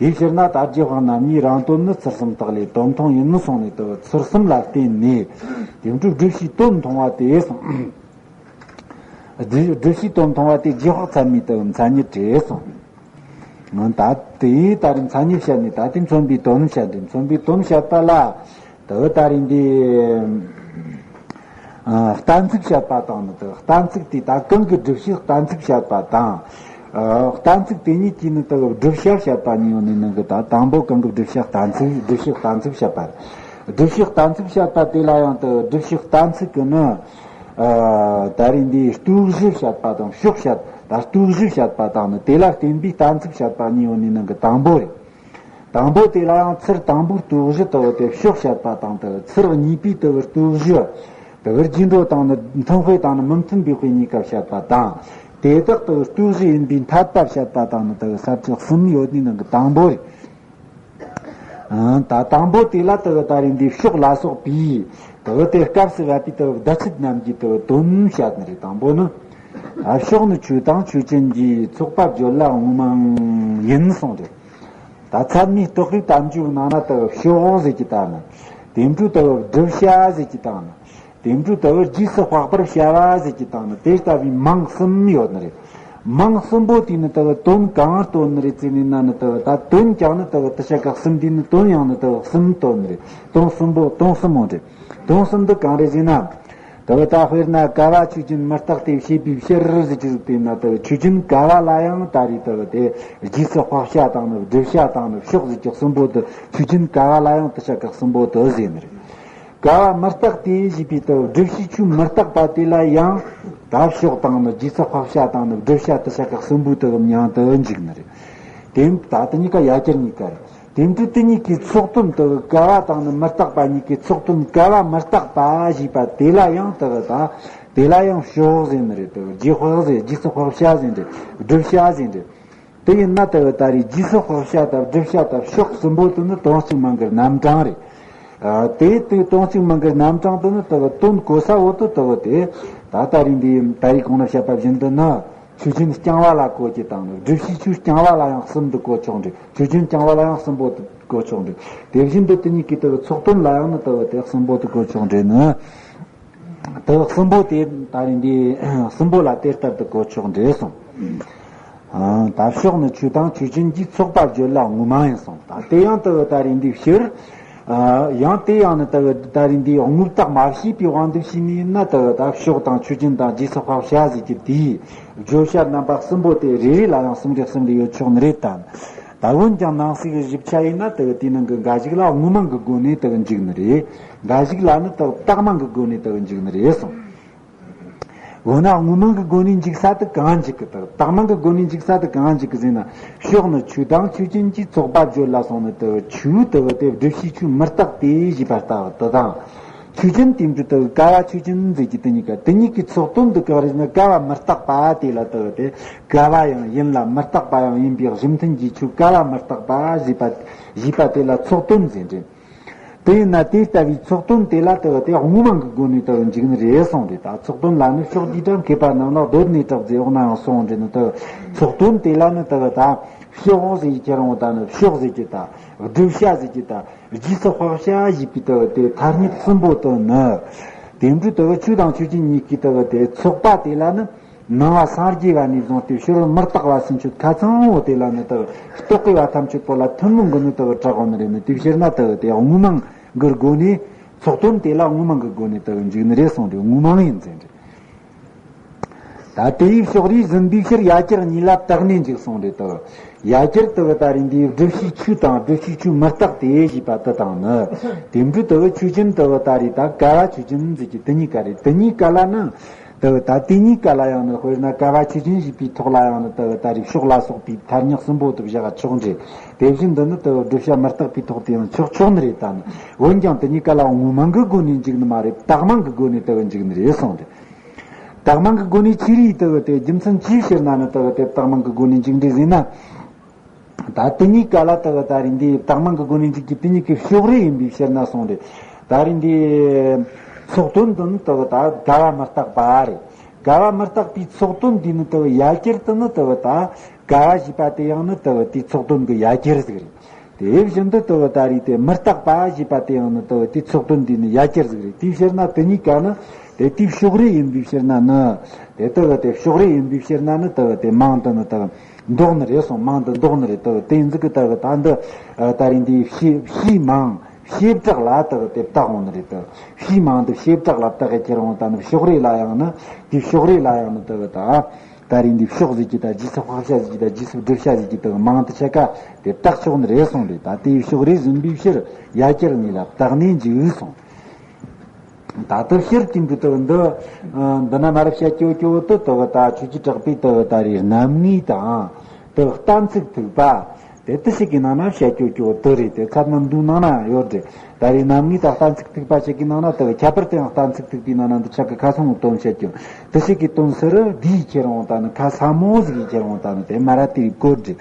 དེའི་ཕྱིར་ན་ད་རྗེས་དཔག་རྣམ་གཉིས་རང་དོན་ནི་ཚུལ་གསུམ་དག་ལས་དོན་མཐོང་ཡིན་ནི་གསུངས་ནས་དེ་ཚུལ་གསུམ་ལ་བརྟེན་ནས་དེ་འཕྲོས་སྒྲུབ་བྱའི་དོན་མཐོང་བ་དེ་གསུངས། སྒྲུབ་བྱའི་དོན་མཐོང་བ་དེ་རྗེས་དཔག་ཚད་མའི་དེ་མཚན་ཉིད་རེད་གསུངས། ད་དེའི་ད་རེས་མཚན་ཉིད་བཤད་ནས་ད་དེ་མཚོན་པའི་དོན་བཤད་དེ་མཚོན་པའི་དོན་བཤད་པ་ལ་དེ་ད་རེས་འདི་ཨ་གཏན་ཚིགས་བཤད་པ་དང་ནི་དེ་གཏན་ཚིགས་དེ་ད་གང་གི་སྒྲུབ་བྱའི་གཏན་ཚིགས་བཤད་པ་དང་། ཨ་གཏན་ཚིགས་དེ་གཉིས་ཀྱིས་ནི་དེ་བསྒྲུབ་བྱ་བཤད་པ་གཉིས་ཡོད་ནི་ནང་གི་ད་དང་པོ་གང་གི་སྒྲུབ་བྱ་གཏན་ཚིགས་སྒྲུབ་བྱའི་གཏན་ཚིགས་བཤད་པ་རེད། སྒྲུབ་བྱའི་གཏན་ཚིགས་བཤད་པ་དེ་ལ་ཡང་དེ་སྒྲུབ་བྱའི་གཏན་ཚིགས་ཀྱི་ནི། ཨ་ད་རེས་འདིའི་ལྟོས་གཞི་བཤད་པ་དང་ཕྱོགས་བཤད་ད་ལྟོས་གཞི་བཤད་པ་དང་ནི་དེ་ལ་བརྟེན་པའི་གཏན་ཚིགས་བཤད་པ་གཉིས་ཡོད་ནི་ནང་གི་དང་པོ་རེད། དང་པོ་དེ་ལ་ཡང་ཚུར་དང་པོའི་ལྟོས་གཞི་དེ་དེ་ཕྱོགས་བཤད་པ་དང་དེ་ཚུར་གཉིས་པའི་དེ་ལྟོས་གཞི་དེ་རྗེས་འགྲོ་དང་ནི་མཐུན་དཔེ་དང་ནི་མི་མཐུན་པའི་དཔེ་གཉིས་ཀ་བཤད་པ་དང་ དེ་དག་དུ་ལྟོས་གཞི་ཡིན་པའི་འཐད་པ་བཤད་པ་དང་ནི་དུ་ས་བཅུ་གསུམ་ཡོད་ནི་ནང་གི་དང་པོ་རེད། ཨ། ད་དང་པོ་དེ་ལ་དུ་ད་རིང་འདི་ཕྱོགས་ལ་སོགས་པའི་དུ་དེ་སྐབས་སུ་བབ་པའི་དུ་བརྡ་ཆད་རྣམས་ཀྱི་དུ་དོན་བཤད་ནི་རེད། དང་པོ་ནི། ཨ། ཕྱོགས་ནི་ཆོས་དང་ཆོས་ཅན་གྱི་ཚོགས་པ་བརྗོད་ལ་དངོས་མང་ཡིན་གསུངས་རེད། ད་ཚད་མའི་རྟོག་གེའི་དམ་བཅའི་ནང་ན་དུ་ཕྱོགས་ཟེར་གྱི་དང་ནི། དེ་འཕྲོ་དུ་བསྒྲུབ་བྱ་ཟེར་གྱི་དང་ནི། དེ་འཕྲོ་དུ་རྗེས་སུ་དཔག་པར་བྱ་བ་ཟེར་གྱི་དང་ནི། དེ་ལྟ་བུའི་མིང་གསུམ་ཡོད་ནི་རེད། མིང་གསུམ་པོ་དེ་ནི་དུ་དོན་གང་སྟོན་ནི་རེད་ཟེར་ནི་ན་ནི་དུ་ད་དོན་ཀྱང་ནི་དུ་དུ་ཆ་ག་གསུམ་དེ་ནི་དོན་ཡང་ནི་དུ་གསུམ་སྟོན་ནི་རེད། དོན་གསུམ་པོ་དོན་གསུམ་མོ་རེད། དོན་གསུམ་འདི་གང་རེད་ཟེར་ན། དུ་ད་དཔེར་ན་ཀ་བ་ཆོས་ཅན་མི་རྟག་སྟེ་ཞེས་པའི་ཕྱིར་ཟེར་གྱི་དེ་ན་དུ་ཆོས་ཅན་ཀ་བ་ལ་ཡང་ད་རེས་དུ་དེ་རྗེས་སུ་དཔག་བྱ་དང་ནི་བསྒྲུབ་བྱ་དང་ནི་ཕྱོགས་ཟེར་གྱི་གསུམ་པོ་དུ་ཆོས་ཅན་ཀ་བ་ལ་ཡང་དུ་ཆ་ག་གསུམ་པོ་དུ་ཟེར་ནི་རེད། ཀ་བ་མི་རྟག་སྟེ་ཞེས་པའི་དུ་བསྒྲུབ་བྱའི་ཆོས་མི་རྟག་པ་དེ་ལ་ཡང་ད་ཕྱོགས་དང་ནི་རྗེས་སུ་དཔག་བྱ་དང་ནི་བསྒྲུབ་བྱ་དུ་ཆ་ག་གསུམ་པོའི་དུ་མིང་དུ་འཇུག་ནི་རེད། དེ་ད་དེ་གཉིས་ཀ་ཡ་གྱལ་གཉིས་ཀ་རེད། དེ་འཕྲོ་དེ་གཉིས་ཀའི་ཚོགས་དོན་དུ་ཀ་བ་དང་ནི་མི་རྟག་པ་གཉིས་ཀའི་ཚོགས་དོན་ཀ་བ་མི་རྟག་པ་ཞེས་པ་དེ་ལ་ཡང་དུ་ད་དེ་ལ་ཡང་ཕྱོགས་ཟེར་ནི་རེད། དུ་རྗེས་དཔག་ཟེར། རྗེས་སུ་དཔག་བྱ་ཟེར་ནི་རེད། བསྒྲུབ་བྱ་ཟེར་ནི་རེད། དེ་ཡིན་ན་དུ་ད་རེས་རྗེས་སུ་དཔག་བྱ་དང་བསྒྲུབ་བྱ་དང་ཕྱོགས་གསུམ་པོ་དེ་ནི་དོན་གཅིག་མིང་གི་རྣམ་གྲངས་རེད། ཨ། དེ་དེ་དོན་གཅིག་མིང་གི་རྣམ་གྲངས་དེ་ནི་དུ་དོན་གོ་ས་བོ་དུ་དུ་དེ་ད་ད་རེས་འདི་ད་རེས་གོང་ལ་བཤད་པ་བཞིན་དུ་ནི་ཆོས་ཅན་རྐྱང་བ་ལ་གོ་རྒྱུ་དང་ནི་བསྒྲུབ་བྱའི་ཆོས་རྐྱང་བ་ལ་ཡང་གསུམ་དུ་གོ་ཆོག་འདྲ། ཆོས་ཅན་རྐྱང་བ་ལ་ཡང་གསུམ་པོ་དུ་གོ་ཆོག་འདྲ། དེ་བཞིན་དུ་དེ་གཉིས་ཀྱི་དུ་ཚོགས་དོན་ལ་ཡང་ནི་དུ་དེ་གསུམ་པོ་དུ་གོ་ཆོག་འདྲ་ནི། དུ་གསུམ་པོ་དེ་ད་རེས་འདི་གསུམ་པོ་ལ་དེ་ལྟར་དུ་གོ་ཆོག་འདྲ་གསུངས། ཨ། ད་ཕྱོགས་ནི་ཆོས་དང་ཆོས་ཅན་གྱི་ཚོགས་པ་བརྗོད་ལ་དངོས་མང་ཡིན་གསུངས། ད་དེ་ཡང་དུ་ད་རེས་འདི་ཕྱིར། ཨ། ཡང་དེ་ཡང་ནི་དུ་ད་རེས་འདི་དངོས་བཏགས་མ་བྱས་པའི་དབང་དུ་བྱས་ནས་ན་དུ་ད་ཕྱོགས་དང་ཆོས་ཅན་དང་རྗེས་སུ་དཔག་བྱ་ཟེར་གྱི་དེའི་བརྗོད་བྱ་རྣམ་པ་གསུམ་པོ་དེ་རེ་རེ་ལ་ཡང་གསུམ་རེ་གསུམ་རེ་ཡོད་ཆོག་ནི་རེད་དམ། ད་འོན་ཀྱང་ནང་གསེས་ཀྱི་བཞི་ཆ་ཡིན་ན་དུ་དེའི་ནང་གི་འགའ་ཞིག་ལ་དངོས་མིང་གི་སྒོ་ནས་དུ་འཇུག་ནི་རེད། འགའ་ཞིག་ལ་ནི་དུ་བཏགས་མིང་གི་སྒོ་ནས་དུ་འཇུག་ནི་རེད་གསུངས། འོ་ན་དངོས་མིང་གི་སྒོ་ནས་འཇུག་ས་དེ་གང་འཇུག་གི། དག་བཏགས་མིང་གི་སྒོ་ནས་འཇུག་ས་དེ་གང་འཇུག་གི་ཟེར་ན། ཕྱོགས་ནི་ཆོས་དང་ཆོས་ཅན་གྱི་ཚོགས་པ་བརྗོད་ལ་སོང་ནི་དུ་ཆོས་དུ་དེ་བསྒྲུབ་བྱའི་ཆོས་མི་རྟག་སྟེ་ཞེས་པ་ལྟ་བུ་དེ་དང་། ཆོས་ཅན་དེ་འདྲ་དུ་ཀ་བ་ཆོས་ཅན་ཟེར་གྱི་དེ་གཉིས་ཀ། དེ་གཉིས་ཀྱི་ཚོགས་དོན་དུ་གང་རེད་ན་ཀ་བ་མི་རྟག་པ་དེ་ལ་དུ་དེ་ཀ་བ་ཡང་ཡིན་ལ་མི་རྟག་པ་ཡང་ཡིན་པའི་གཞི་མཐུན་གྱི་ཆོས་ཀ་བ་མི་རྟག་པ་ཞེས་པ་ཞེས་པ་དེ་ལ་ཚོགས་དོན་ཟེར་འདྲ། དེ་ཡིན་ན་དེ་ལྟ་བུའི་ཚོགས་དོན་དེ་ལ་དུ་དེ་དངོས་མིང་གི་སྒོ་ནས་དུ་འཇུག་ནི་རེད་གསུངས་རེད། ད་ཚོགས་དོན་ལ་ནི་ཕྱོགས་ཀྱི་གྲངས་མཁས་པ་རྣམས་ལ་གདོད་ནས་གྲགས་ཟེར་འོག་ནའང་གསུངས་རེད་ནི། དུ་ཚོགས་དོན་དེ་ལ་ནི་དུ་ད་ཕྱོགས་ཟེར་ཁྱེར་འོང་ད་ནི་ཕྱོགས་ཟེར་གྱི་ད་བསྒྲུབ་བྱ་ཟེར་གྱི་ད་རྗེས་སུ་དཔག་བྱ་ཞེས་པའི་དུ་དེ་ཐ་སྙད་གསུམ་པོ་དུ་ནི། དེ་འདྲའི་དུ་ཆོས་དང་ཆོས་ཅན་གཉིས་ཀྱི་དུ་དེ་ཚོགས་པ་དེ་ལ་ནི། ནང་པ་སངས་རྒྱས་པ་ནས་བཟུང་སྟེ་ཕྱི་རོལ་མི་རྟག་པ་ཚུན་ཆོད་ཁ་ཚང་བོ་དེ་ལ་ནི་དག་རྟོག་གེ་བ་ཐམས་ཅད་པོ་ལ་ཐུན་མོང་གི་ནི་དག་གྲགས་འོང་ནི་རེད་ནི། དེ་ཕྱིར་ན་དག་དེ་དངོས་མིང་གི་སྒོ་ནས་ཚོགས་དོན་དེ་ལ་དངོས་མིང་གི་སྒོ་ནས་དག་འཇུག་ནི་རེད་གསུངས་ཏེ་དངོས་མིང་ཡིན་ཟེར་རེད། ད་དེ་ཡི་ཕྱོགས་རིས་ཟིན་པའི་ཕྱིར་ཡ་གྱལ་གཉིས་ལ་བཏགས་ནས་འཇུག་གསུངས་རེད་དག་ཡ་གྱལ་དག་ད་རེས་འདིའི་བསྒྲུབ་བྱའི་ཆོས་དང་བསྒྲུབ་བྱའི་ཆོས་མི་རྟག་སྟེ་ཞེས་པ་དེ་དང་ནི། དེ་འདྲའི་དག་ཆོས་ཅན་དག་ད་རེས་ད་ཀ་བ་ཆོས་ཅན་ཟེར་གྱི་དེ་གཉིས་ཀ་རེད། དེ་གཉིས་ཀ་ལ་ནི། དེ་ད་དེ་གཉིས་ཀ་ལ་ཡང་ནི་དཔེར་ན་ཀ་བ་ཆོས་ཅན་ཞེས་པའི་ཐོག་ལ་ཡང་ནི་དེ་ད་རེས་ཕྱོགས་ལ་སོགས་པའི་ཐ་སྙད་གསུམ་པོ་དེ་བཞག་ཆོག་འདྲ། དེ་བཞིན་དུ་ནི་དེ་བསྒྲུབ་བྱ་མི་རྟག་པའི་ཐོག་དེ་ཡང་ཆོག་ཆོག་ནི་རེད་ད་ནི། འོན་ཀྱང་དེ་གཉིས་ཀ་ལ་དངོས་མིང་གི་སྒོ་ནས་འཇུག་ནི་མ་རེད། བཏགས་མིང་གི་སྒོ་ནས་དེ་འཇུག་ནི་རེད་གསུངས་ཏེ། བཏགས་མིང་གི་སྒོ་ནས་ཆི་རེད་དེ་དེ་རྒྱུ་མཚན་ཅིའི་ཕྱིར་ན་ནི་དེ་དེ་བཏགས་མིང་གི་སྒོ་ནས་འཇུག་འདྲ་ཟེར་ན། ད་དེ་གཉིས་ཀ་ལ་དག་ད་རེས་འདི་བཏགས་མིང་གི་སྒོ་ནས་འཇུག་རྒྱུ་དེ་གཉིས་ཀའི་ཕྱོགས་རེ་ཡིན་པའི་ཕྱིར་ན་གསུངས་རེད། ད་རེས་འདི་ཚོགས་དོན་དུ་ནི་དག་ད་ཀ་བ་མི་རྟག་པ་རེད། ཀ་བ་མི་རྟག་པའི་ཚོགས་དོན་འདི་ནི་དག་ཡ་གྱལ་དུ་ནི་དག་ད་ཀ་བ་ཞེས་པ་དེ་ཡང་ནི་དག་དེའི་ཚོགས་དོན་གྱི་ཡ་གྱལ་ཟིག་རེད། དེ་བཞིན་དུ་དག་ད་རེས་དེ་མི་རྟག་པ་ཞེས་པ་དེ་ཡང་ནི་དག་དེའི་ཚོགས་དོན་འདི་ནི་ཡ་གྱལ་ཟིག་རེད། དེའི་ཕྱིར་ན་དེ་གཉིས་ཀ་ནི་དེ་དེའི་ཕྱོགས་རེ་ཡིན་པའི་ཕྱིར་ན་ནི། དེ་དག་དེ་ཕྱོགས་རེ་ཡིན་པའི་ཕྱིར་ན་ནི་དག་དེ་མིང་དུ་ནི་དག་འདོགས་ནི་རེད་གསུངས། མིང་དུ་འདོགས་ནི་རེད། དེ་དེ་ཡིན་ཟིག་གི་དེ་ད་འདི་ད་རེས་འདི་བྱས་བྱས་མིང་བྱས་བྲག་ལ་དེ་དེ་བཏགས་འོང་ནི་རེད། དེ་བྱས་མིང་དེ་བྱས་བྲག་ལ་བཏགས་ཡ་ཁྱེར་འོང་ད་ནི་ཕྱོགས་རེ་ལ་ཡང་ནི་དེ་ཕྱོགས་རེ་ལ་ཡང་ནི་དེ་ད་ད་རེས་འདི་ཕྱོགས་ཟེར་གྱི་ད་རྗེས་སུ་དཔག་བྱ་ཟེར་གྱི་ད་རྗེས་སུ་བསྒྲུབ་བྱ་ཟེར་གྱི་དེ་མིང་དེ་ཆ་ག་དེ་བཏགས་ཆོག་ནི་རེད་གསུངས་རེད། ད་དེ་ཕྱོགས་རེ་ཟིན་པའི་ཕྱིར་ཡ་གྱལ་གཉིས་ལ་བཏགས་ནས་འཇུག་གསུངས། ད་ལྟ་ཕྱིར་དེ་འདི་ལྟ་བུ་འདི། ཨ། འདི་ན་མར་བཤད་ཀྱོ་ཀྱོ་དུ་དུ་ད་ཆོས་ཀྱི་གྲགས་པའི་དུ་ད་རེས་རྣམ་ངེས་དང་། དུ་གཏན་ཚིགས་ཐིག་པ། དེ་དེ་ཞིག་གི་ནང་ན་བཤད་རྒྱུ་ཅོ་དེ་རེད། དེ་ཚད་མ་འདུ་ནང་ན་ཡོད་རེད། ད་རེས་ནམ་ངའི་ད་གཏན་ཚིགས་ཐིགས་པ་ཞིག་གི་ནང་ན་དེ་ཁྱད་པར་དེའང་གཏན་ཚིགས་ཐིགས་པའི་ནང་ན་འདི་ཆ་གི་ཁ་སང་དོན་བཤད་རྒྱུ་དེ་ཞིག་གི་དོན་ཟེར་རུ་འདིའི་ཁྱེར་འོང་ད་ནི་ཁ་ས་མོ་ཟིག་གི་ཁྱེར་འོང་ད་ནི་དེ་མ་ར་དེ་རིགས་གོ་རེད།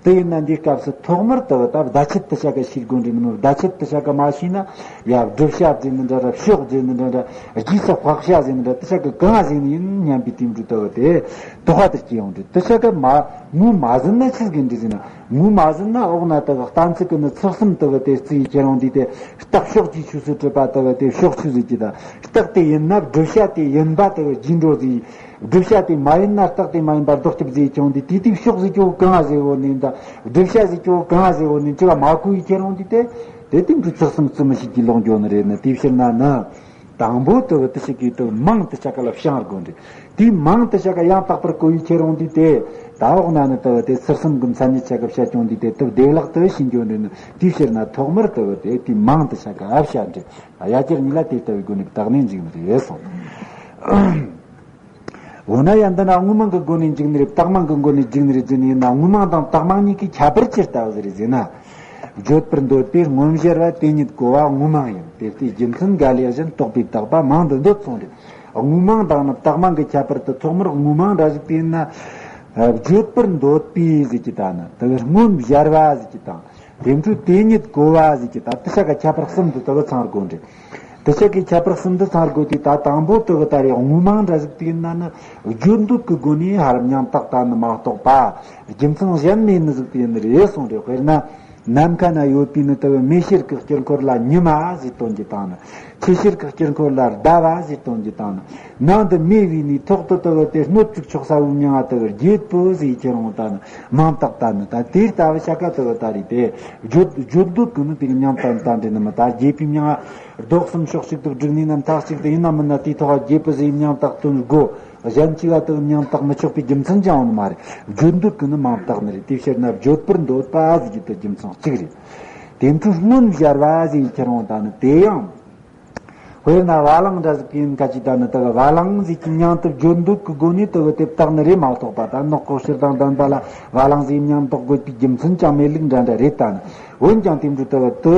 དེ་ཡིན་ན་འདིའི་སྐབས་སུ་ཐོག་མར་དེ་ད་བརྡ་ཆད་དེ་ཆ་ག་ཤེས་དགོས་རེད། མི་ནོ་བརྡ་ཆད་དེ་ཆ་ག་མ་ཤེས་ན་ཡ་བསྒྲུབ་བྱ་ཟེར་ནི་འདྲ་ར་ཕྱོགས་ཟེར་ནི་འདྲ་ར་རྗེས་སུ་དཔག་བྱ་ཟེར་ནི་འདྲ་དེ་ཆ་ག་གང་ཟེར་ནི་ཡིན་སྙམ་པའི་དེ་འདྲ་དེ་དེ་དོགས་པ་དེ་སྐྱེ་ཡོང་རེད། དེ་ཆ་ག་མ་ངོས་མ་ཟིན་ན་ཆི་ཟིག་འདྲི་ཟེར་ན། ངོས་མ་ཟིན་ན་འོག་ན་དག་གཏན་ཚིགས་ཀྱི་ནི་ཚུལ་གསུམ་དག་དེ་རྩིས་ཁྱེར་འོང་དུས་དེ་རྟགས་ཕྱོགས་ཀྱི་ཆོས་སུ་གྲུབ་པ་དག་དེ་ཕྱོགས་ཆོས་ཟེར་གྱི་དང་རྟགས་དེ་ཡིན་ན་བསྒྲུབ་བྱ་དེ་ཡིན་པ་དག་རྗེས་འགྲོ་ཟེར། བསྒྲུབ་བྱ་དེ་མ་ཡིན་ན་རྟགས་དེ་མ་ཡིན་པར་ལྡོག་ཁྱབ་ཟེར་ཀྱང་དེ་དེ་དེ་ཕྱོགས་ཟེར་ཀྱང་གང་ཟེར་འོ་ནི་ད་བསྒྲུབ་བྱ་ཟེར་ཀྱང་གང་ཟེར་འོ་ནི་ཅི་བ་མ་གོ་ཡི་ཁྱེར་འོང་དུས་དེ་དེ་དེ་འདྲ་ཚུལ་གསུམ་རྩི་མི་ཤེས་ཀྱི་ལོག་འགྱོ་ནི་རེད་ནི། དེའི་ཕྱིར་ན་ནི། དང་པོ་དུ་དེ་ཞིག་གིས་དུ་མིང་དེ་ཆ་ག་ལ་བྱང་དགོས་འདྲི། དེའི་མིང་དེ་ཆ་ག་ཡང་དག་པར་གོ་ཡི་ཁྱེར་འོང་དུས་དེ། ད་འོག་ན་ནི་དུ་དེ་ཚུལ་གསུམ་གྱི་མཚན་ཉིད་ཆ་ག་བཤད་ཀྱང་དུས་དེ་དུ་བདེ་བླག་ཏུ་ཤེས་འགྱོ་འདྲི་ནི། དེའི་ཕྱིར་ན་ཐོག་མར་དུ་དེ་དེའི་མིང་དེ་ཆ་ག་ཨ་བྱ་འདྲི། ཡ་གྱལ་གཉིས་ལ་དེ་ལྟ་བུའི་སྒོ་ནས་བརྟགས་ནས་འཇུག་ནི་རེད་སོང་། འོ་ན་ཡང་འདི་ན་དངོས་མིང་གི་སྒོ་ནས་འཇུག་ནི་རེད། བཏགས་མིང་གི་སྒོ་ནས་འཇུག་ནི་རེད་ཟེར་ནི་ཡིན་ན། དངོས་མིང་དང་བཏགས་མིང་གཉིས་ཀྱི་ཁྱད་པར་ཅི་ལྟ་བུ་ཟིག་རེད་ཟེར་ན། བརྗོད་པར་འདོད་པའི་སྔོན་བྱ་བ་དེ་ཉིད་གོ་བ་དངོས་མིང་ཡིན། དེ་ལྟའི་རྒྱུ་མཚན་འགའ་ལས་གཞན་རྟོགས་པའི་བཏགས་པ་མིང་དུ་འདོད་གསུངས་རེད། དངོས་མིང་དང་ནི་བཏགས་མིང་གི་ཁྱད་པར་དུ་ཐོག་མར་དངོས་མིང་འདྲ་ཞིག་དེ་ཡིན་ན། བརྗོད་པར་འདོད་པའི་ཟེར་གྱི་ད་ནི་དེ་སྔོན་བྱ་བ་ཟེར་གྱི་དང་། དེ་འཕྲོས་དེ་ཉིད་གོ་བ་ཟེར་གྱི་ད་དེ་ཆ་ག་ཁྱད་པར་གསུམ་དུ་དེ་གི་ཚང་དགོས་འདྲི། དེ་ཆ་གི་ཁྱད་པར་གསུམ་དུ་ཚང་དགོས་དུས་ད་དང་པོ་དེ་གི་ད་རེ་དངོས་མིང་འདྲ་ཟིག་དེ་ཡིན་ན་ནི་བརྗོད་འདོད་ཀྱི་སྒོ་ནས་ཧ་ར་མིང་བཏགས་ད་ནི་མ་གཏོགས་པ་རྒྱུ་མཚན་གཞན་མེད་ནི་ཟིག་དེ་ཡིན་ནི་རེད་གསུངས་རེད། དཔེར་ན་ནམ་མཁའ་ན་ཡོད་པའི་ནི་དེ་གི་མེ་ཤེལ་གྱི་དཀྱིལ་འཁོར་ལ་ཉི་མ་ཟེར་སྟོན་གྱི་དང་ནི། ཆུ་ཤེལ་གྱི་དཀྱིལ་འཁོར་ལ་ཟླ་བ་ཞེས་སྟོན་གྱི་དང་ནི། ནང་དུ་མེ་བུས་ནས་ཐོག་ཏུ་དུ་བུ་དེ་སྣོད་བཅུད་ཆོག་ས་བུ་མྱང་བ་དུ་བུ་རྒྱལ་པོ་ཞེས་ཁྱེར་འོང་ད་ནི་མིང་བཏགས་ད་ནི། ད་དེ་ལྟ་བུ་ཤ་ཀ་དུ་བུ་ད་རེད་དེ། བརྗོད་བརྗོད་འདོད་ཀྱི་ནི་དེ་གི་མིང་བཏགས་ད་འདྲེ་ནི་མི་ད་རྒྱལ་པོའི་མིང་ང་རྡོག་གསུམ་ཕྱོགས་གཅིག་ཏུ་བསྒྲིགས་ནས་ནམ་ཐག་གཅིག་ཏུ་ཡིན་ན་མིན་ན་དེའི་ཐོག་རྒྱལ་པོ་ཞེས་མིང་བཏགས་དོན་དགོས། གཞན་གཅིག་ལ་དུ་མིང་བཏགས་མི་ཆོག་པའི་རྒྱུ་མཚན་ཅང་ཡོད་ནི་མ་རེད། བརྗོད་འདོད་ཀྱི་ནི་མིང་བཏགས་ནི་རེད། དེའི་ཕྱིར་ན་བརྗོད་པར་འདོད་པ་ཟེར་གྱི་དུ་རྒྱུ་མཚན་གཅིག་རེད། དེ་འཕྲོས་སྔོན་བྱ་བ་ཟེར་ཁྱེར་འོང་ད་ནི་དེ་ཡང་། དཔེར་ན་བ་ལང་འདྲ་ཟིག་ཡིན་ཁ་ཅིག་ད་ནི་དེ་གི་བ་ལང་ཟིག་གི་མྱིང་དུ་བརྗོད་འདོད་ཀྱི་སྒོ་ནས་དེ་གི་དེ་བཏགས་ནི་རེད་མ་གཏོགས་པ། ད་ནག་ཁོག་ཕྱིར་དང་ལྡན་པ་ལ་བ་ལང་ཟིག་མྱིང་འདོགས་དགོས་པའི་རྒྱུ་མཚན་ཅང་མེད་ལུགས་འདྲ་འདྲ་རེད། ད་ནི་འོན་ཀྱང་དེ་འདྲ་དེ་གི་དེ་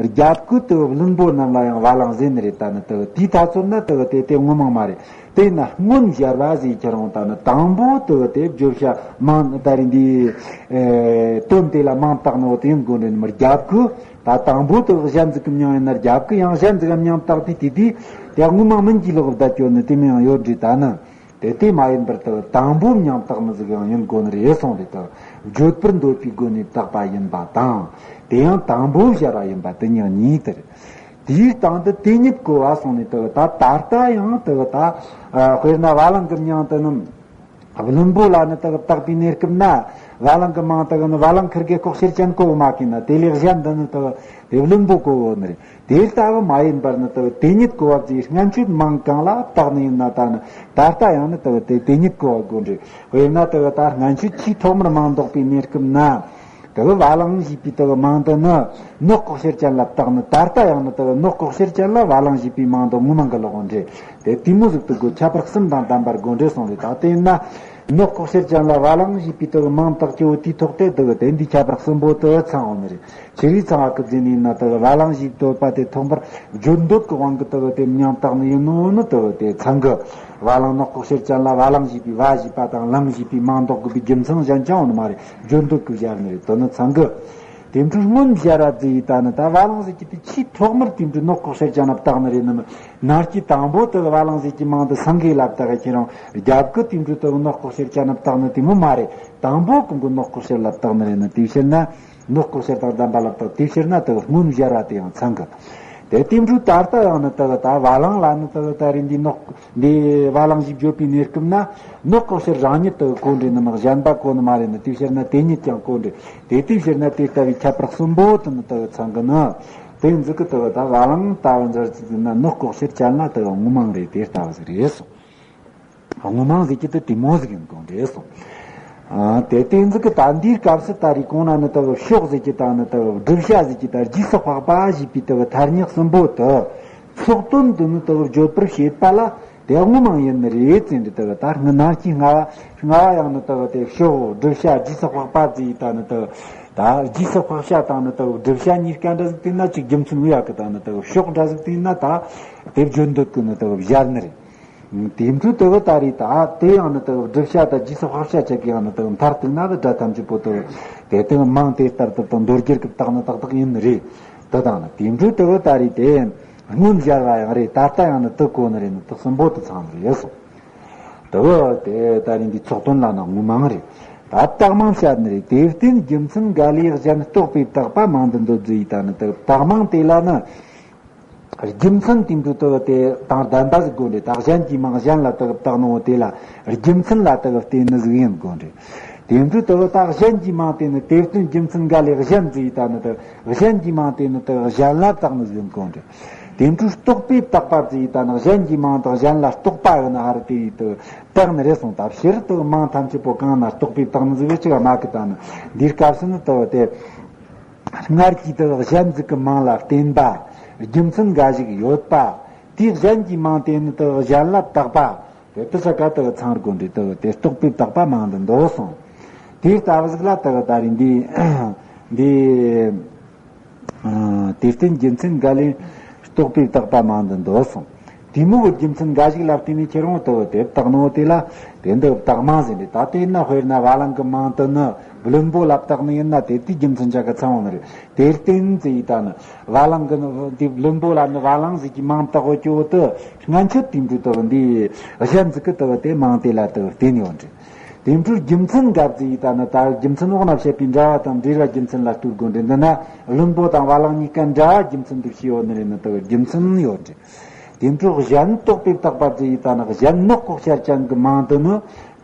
རྒྱབ་ཀྱི་དེ་གི་བླུན་པོ་རྣམས་ལ་ཡང་བ་ལང་ཟེར་ནི་རེད། ད་ནི་དེ་གི་དེའི་ཐ་ཚོད་ན་དེ་གི་དེ་དེ་དངོས་མིང་མ་རེད། དེས་ན་སྔོན་བྱ་བ་ཟེར་ཁྱེར་འོང་ད་ནི་དང་པོ་དེ་གི་དེ་བརྗོད་བྱ་མིང་ད་རེད་འདི། དོན་དེ་ལ་མིང་བཏགས་ནོ་དེ་ཡིན་དགོས་འདྲེ་ནི་མི་རྒྱབ་ཀྱི། ད་དང་པོ་དེ་གཞན་ཟིག་གི་མྱིང་ཡིན་ན་རྒྱབ་ཀྱི། ཡང་གཞན་ཟིག་གི་མྱིང་བཏགས་ཏེ་དེ་དུས་དེ་དངོས་མིང་མིན་གྱི་ལོག་བསྡད་ཀྱོ་ནི་དེ་མིང་ཡང་ཡོད་འདྲི། ད་ནི་དེ་དེ་མ་ཡིན་པར་དེ་དང་པོ་མྱིང་བཏགས་ནི་ཟིག་ཡང་ཡིན་དགོས་ནི་རེད་གསུངས་རེད། དེ་བརྗོད་པར་འདོད་པའི་སྒོ་ནས་བཏགས་པ་ཡིན་པ་དང་། དེ་ཡང་དང་པོ་བྱ་བ་ཡིན་པ་དེ་མྱིང་གཉིས་དེ་རེད། དེའི་སྟེང་དུ་དེ་ཉིད་གོ་བ་གསུངས་ནས་དེ་ད་ད་ལྟ་ཡང་དེ་ད་དཔེར་ན་བ་ལང་གི་མྱིང་དེ་ནི། བླུན་པོ་ལ་ནི་དག་བཏགས་པའི་གནས་སྐབས་ན། བ་ལང་གི་མིང་དག་ནི་བ་ལང་ཁིར་གེ་ལྐོག་གཤེར་ཅན་གོ་མ་གི་ན་དེ་ལས་གཞན་འདི་ནི་དག་དེ་བླུན་པོ་གོ་བོ་ནི་རེད། དེ་ལྟ་བུ་མ་ཡིན་པར་ནི་དག་དེ་ཉིད་གོ་བ་བརྩིས་སྔན་ཆད་མིང་གང་ལ་བཏགས་ནི་ཡིན་ན་ད་ནི་ད་ལྟ་ཡང་ནི་དག་དེ་དེ་ཉིད་གོ་བ་དགོས་འདྲི། དཔེར་ན་དག་ད་སྔན་ཆད་ཆེས་ཐོག་མར་མིང་འདོགས་པའི་གནས་སྐབས་ན། དེ་བ་ལང་ཞེས་པའི་དེ་མིང་དེ་ནི་ནག་ལྐོག་གཤེར་ཅན་ལ་བཏགས་ནི། ད་ལྟ་ཡང་ནི་དེ་ནག་ལྐོག་གཤེར་ཅན་ལ་བ་ལང་ཞེས་པའི་མིང་དེ་དངོས་མིང་གི་ལོག་འདྲེ། དེ་དེ་མོ་ཟིག་ཏུ་དགོས། ཁྱད་པར་གསུམ་དང་ལྡན་པར་དགོས་འདྲེ་གསུངས་རེད། ད་དེ་ཡིན་ན་ནག་ལྐོག་གཤེར་ཅན་ལ་བ་ལང་ཞེས་པའི་དེ་མིང་བཏགས་ཀྱི་འོ་དེའི་ཐོག་དེ་དེ་དེ་འདི་ཁྱད་པར་གསུམ་པོ་དེ་ཚང་འོ་ནི་རེད། ཆི་རིགས་ཚང་བ་གི་ཟིན་ཡིན་ན་དེ་བ་ལང་ཞེས་བསྟོད་པ་དེ་ཐོག་མར་བརྗོད་འདོད་ཀྱི་དབང་གིས་དེ་དེ་མིང་བཏགས་ནི་ཡིན་ནོ་ནི་དེ་དེ་ཚང་གི། བ་ལང་ནག་ལྐོག་གཤེར་ཅན་ལ་བ་ལང་ཞེས་པའི་བ་ཞེས་པ་དང་ལང་ཞེས་པའི་མིང་འདོགས་དགོས་པའི་རྒྱུ་མཚན་གཞན་ཅང་འོ་ནི་མ་རེད། བརྗོད་འདོད་ཀྱི་བཞག་ནི་རེད། དོན་ནི་ཚང་གི། དེ་འཕྲོས་སྔོན་བྱ་བ་བརྩི་ཡི་ད་ནི་ད་བ་ལང་ཟེར་གྱི་དེ་ཆེས་ཐོག་མར་དེ་འཕྲོས་ནག་ལྐོག་གཤེར་ཅན་ལ་བཏགས་ནི་རེད་ནི་མི། ནར་གྱི་དང་པོ་དེ་བ་ལང་ཟེར་གྱི་མིང་དེ་སེང་གེ་ལ་བཏགས་ཁྱེད་རང་རྒྱབ་ཀྱི་དེ་འཕྲོས་དེ་ནག་ལྐོག་གཤེར་ཅན་ལ་བཏགས་ནི་དེ་མོ་མ་རེད། དང་པོ་གོང་གི་ནག་ལྐོག་གཤེར་ལ་བཏགས་ནི་རེད་ནི། དེའི་ཕྱིར་ན་ནག་ལྐོག་གཤེར་དང་ལྡན་པ་ལ་བཏགས། དེའི་ཕྱིར་ན་དེ་སྔོན་བྱ་བ་དེ་ཡང་ཚང་གི། དེ་དེ་འཕྲོས་ད་ལྟ་ཡང་ནི་དེ་ད་བ་ལང་ལ་ནི་དེ་ད་རེད་འདི་ནག་འདི་བ་ལང་ཞེས་བརྗོད་པའི་གནས་སྐབས་ན་ནག་ལྐོག་གཤེར་རང་ཉིད་དུ་གོ་འདྲེ་ནི་མི་གཞན་པ་གོ་ནི་མ་རེད་ནི། དེའི་ཕྱིར་ན་དེ་ཉིད་ཀྱང་གོ་འདྲེ། དེ་དེའི་ཕྱིར་ན་དེ་ལྟ་བུའི་ཁྱད་པར་གསུམ་པོ་དུ་ནི་དུ་ཚང་གི་ནི། དེ་འཛི་གི་དུ་ད་བ་ལང་ལྟ་བུ་འཛར་ཚིག་ན་ནག་ལྐོག་གཤེར་ཅན་ལ་དུ་དངོས་མིང་རེད། དེ་ལྟ་བུ་ཟིག་རེད་སོ། དངོས་མིང་ཟིག་གི་དུ་དེ་མོ་ཟིག་ཡིན་གོ་འདྲེ་སོ། ཨ་དེ་དེ་འཛི་གི་ད་འདིའི་སྐབས་སུ་ད་རེས་གོང་ན་ནི་དུ་ཕྱོགས་ཟིག་གི་ད་ནི་དུ་བསྒྲུབ་བྱ་ཟིག་གི་ད་རྗེས་སུ་དཔག་པ་ཞེས་པའི་དུ་ཐ་སྙད་གསུམ་པོ་དུ་ཚོགས་དོན་དུ་ནི་དུ་བརྗོད་པར་བྱེད་པ་ལ། དེ་དངོས་མིང་ཡིན་ནི་རེད་ཟེར་འདི་ལྟ་བུ་ད་སྔ་ནང་གི་སྔ་བ་སྔ་བ་ཡང་ནི་ལྟ་བུ་དེ་ཕྱོགས་བསྒྲུབ་བྱ་རྗེས་སུ་དཔག་པ་ཟེར་ཡི་ད་ནི་ལྟ་བུ་ ད་རྗེས་སུ་དཔག་བྱ་དང་ནི་དག་བསྒྲུབ་བྱ་གཉིས་ཀ་འདྲ་ཟིག་བལྟས་ན་ཅིག་རྒྱུ་མཚན་བུ་ཡག་གི་དང་ནི་དག་ཕྱོགས་འདྲ་ཟིག་བལྟས་ན་ད་དེ་བརྗོད་འདོད་གི་ནི་དག་གཞན་ནི་རེད། དེ་འཕྲོས་དེ་གི་ད་རེས་ད་དེ་ཡང་ནི་དེ་བསྒྲུབ་བྱ་དང་རྗེས་སུ་དཔག་བྱ་ཆ་གི་ཡང་ནི་དེ་མཐར་གཏུགས་ན་དེ་སྒྲ་ཐམས་ཅད་པོ་དེ་དེ་དེ་མིང་དེ་ལྟར་དུ་དང་མདོ་རྒྱུད་ཀྱི་རྟགས་ནི་ཏག་ཏག་ཡིན་ནི་རེད། དེ་དང་ནི་དེ་འཕྲོས་དེ་གི་ད་རེས་དེ་སྔོན་སྦྱར་བ་ཡང་རེད། ད་ལྟ་ཡང་ནི་དེ་གོ་ནི་རེད། ནི་དེ་གསུམ་པོ་དེ་ཚང་ནི་རེད་གསུངས། དེ་གི་དེ་ད་རེས་འདི་ཚོགས་དོན་ལ་ནི་དངོས་མིང་རེད། ད་བཏགས་མིང་བཤད་ནི་རེད། དེ་བརྟེན་རྒྱུ་མཚན་འགལ་ལས་གཞན་རྟོགས་པའི་བཏགས་པ་མིང་དུ་འདོད་རྒྱུ་ཡིན། ད་ནི་དེ་བཏགས་མིང་དེ་ལ་ནི། རྒྱུ་མཚན་དེ་འདྲ་དེ་དེ་དང་ལྡན་པ་ཟིག་དགོས་རེད། ད་གཞན་གྱི་མིང་གཞན་ལ་དེ་བཏགས་ནོ་དེ་ལ་རྒྱུ་མཚན་ལ་དེ་བརྟེན་ནི་ཟིག་ཡིན་དགོས་རེད། དེ་འདྲ་དེ་ད་གཞན་གྱི་མིང་དེ་ནི་དེ་བརྟེན་རྒྱུ་མཚན་འགལ་ལས་གཞན་ཟིག་ཡིན། ད་ནི་དེ་གཞན་གྱི་མིང་དེ་ནི་དེ་གཞན་ལ་བཏགས་ནི་ཟིག་ཡིན་དགོས་རེད། དེ་འདྲ་རྟོགས་པའི་བཏགས་པ་ཟིག་ཡིན། ད་ནི་གཞན་གྱི་མིང་དང་གཞན་ལ་རྟོགས་པ་ཡོད་ན་ཧ་ར་དེ་ཡིས་དེ་བཏགས་ནི་རེད་གསུངས། ད་ཕྱིར་དེ་མིང་ཐམས་ཅད་པོ་གང་ན་རྟོགས་པའི་བཏགས་ནི་ཟིག་ཡོད་ཅིག་མ་གི། ད་ནི་འདིའི་སྐབས་སུ་ནི་དེ་དེ། སྔར་གྱི་དག་གཞན་ཟིག་གི་མིང་ལ་བརྟེན་པ། རྒྱུ་མཚན་འགའ་ཞིག་ཡོད་པ། དེའི་གཞན་གྱི་མིང་དེ་ནི་དག་གཞན་ལ་བཏགས་པ། དེ་དག་ཆ་ག་དག་ཚང་དགོས་འདྲི་དག་དེ་རྟོགས་པའི་བཏགས་པ་མིང་དུ་འདོགས་སོང་། དེ་ལྟ་བུ་ཟིག་ལ་དག་ད་རིང་འདི་འདི་དེ་བརྟེན་རྒྱུ་མཚན་འགའ་ལས་རྟོགས་པའི་བཏགས་པ་མིང་དུ་འདོགས་སོང་། དེ་མོ་གི་རྒྱུ་མཚན་འགའ་ཞིག་ལ་བརྟེན་ནས་ཁྱེད་རང་དུ་དེ་བཏགས་ནོ་དེ་ལ་དེ་འདི་བཏགས་མིང་ཟེར་ནས། ད་དེ་ན་དཔེར་ན་བ་ལང་གི་མིང་དུ་ནི་བླུན་པོ་ལ་བཏགས་ནི་ཡིན་ན་དེ་དེའི་རྒྱུ་མཚན་ཆ་ག་ཚང་བ་ནི་རེད། དེར་བརྟེན་ཟེར་ཡི་ད་ནི་བ་ལང་གི་འདི་བླུན་པོ་ལ་ནི་བ་ལང་ཟེར་གྱི་མིང་བཏགས་འོ་ཀྱི་འོ་དུ་སྔན་ཆད་དེ་འདྲ་དུ་འདི་གཞན་ཟིག་གི་དུ་དེ་མིང་དེ་ལ་དུ་བརྟེན་ཡོད་འདྲི། དེ་འཕྲོས་རྒྱུ་མཚན་འགབ་ཟེར་ཡི་ད་ནི་ད་རྒྱུ་མཚན་འོག་ན་བཤད་པའི་འདྲ་བ་དང་འབྲེལ་བ་རྒྱུ་མཚན་ལ་ལྟོས་དགོས་འདྲི། འདི་ན་བླུན་པོ་དང་བ་ལང་གཉིས་ཀ་འདྲ་བ་རྒྱུ་མཚན་དུ་བྱས་ཡོད་ནི་རེད། ནི་དུ་རྒྱུ་མཚན་ཡོད་འདྲི། དེ་འཕྲོས་གཞན་རྟོགས་པའི་བཏགས་པ་ཟེར་ཡི་ད་ནི་གཞན་ནོག་ལྐོག་ཤལ་ཅན་གྱི་མིང་དུ་ནི་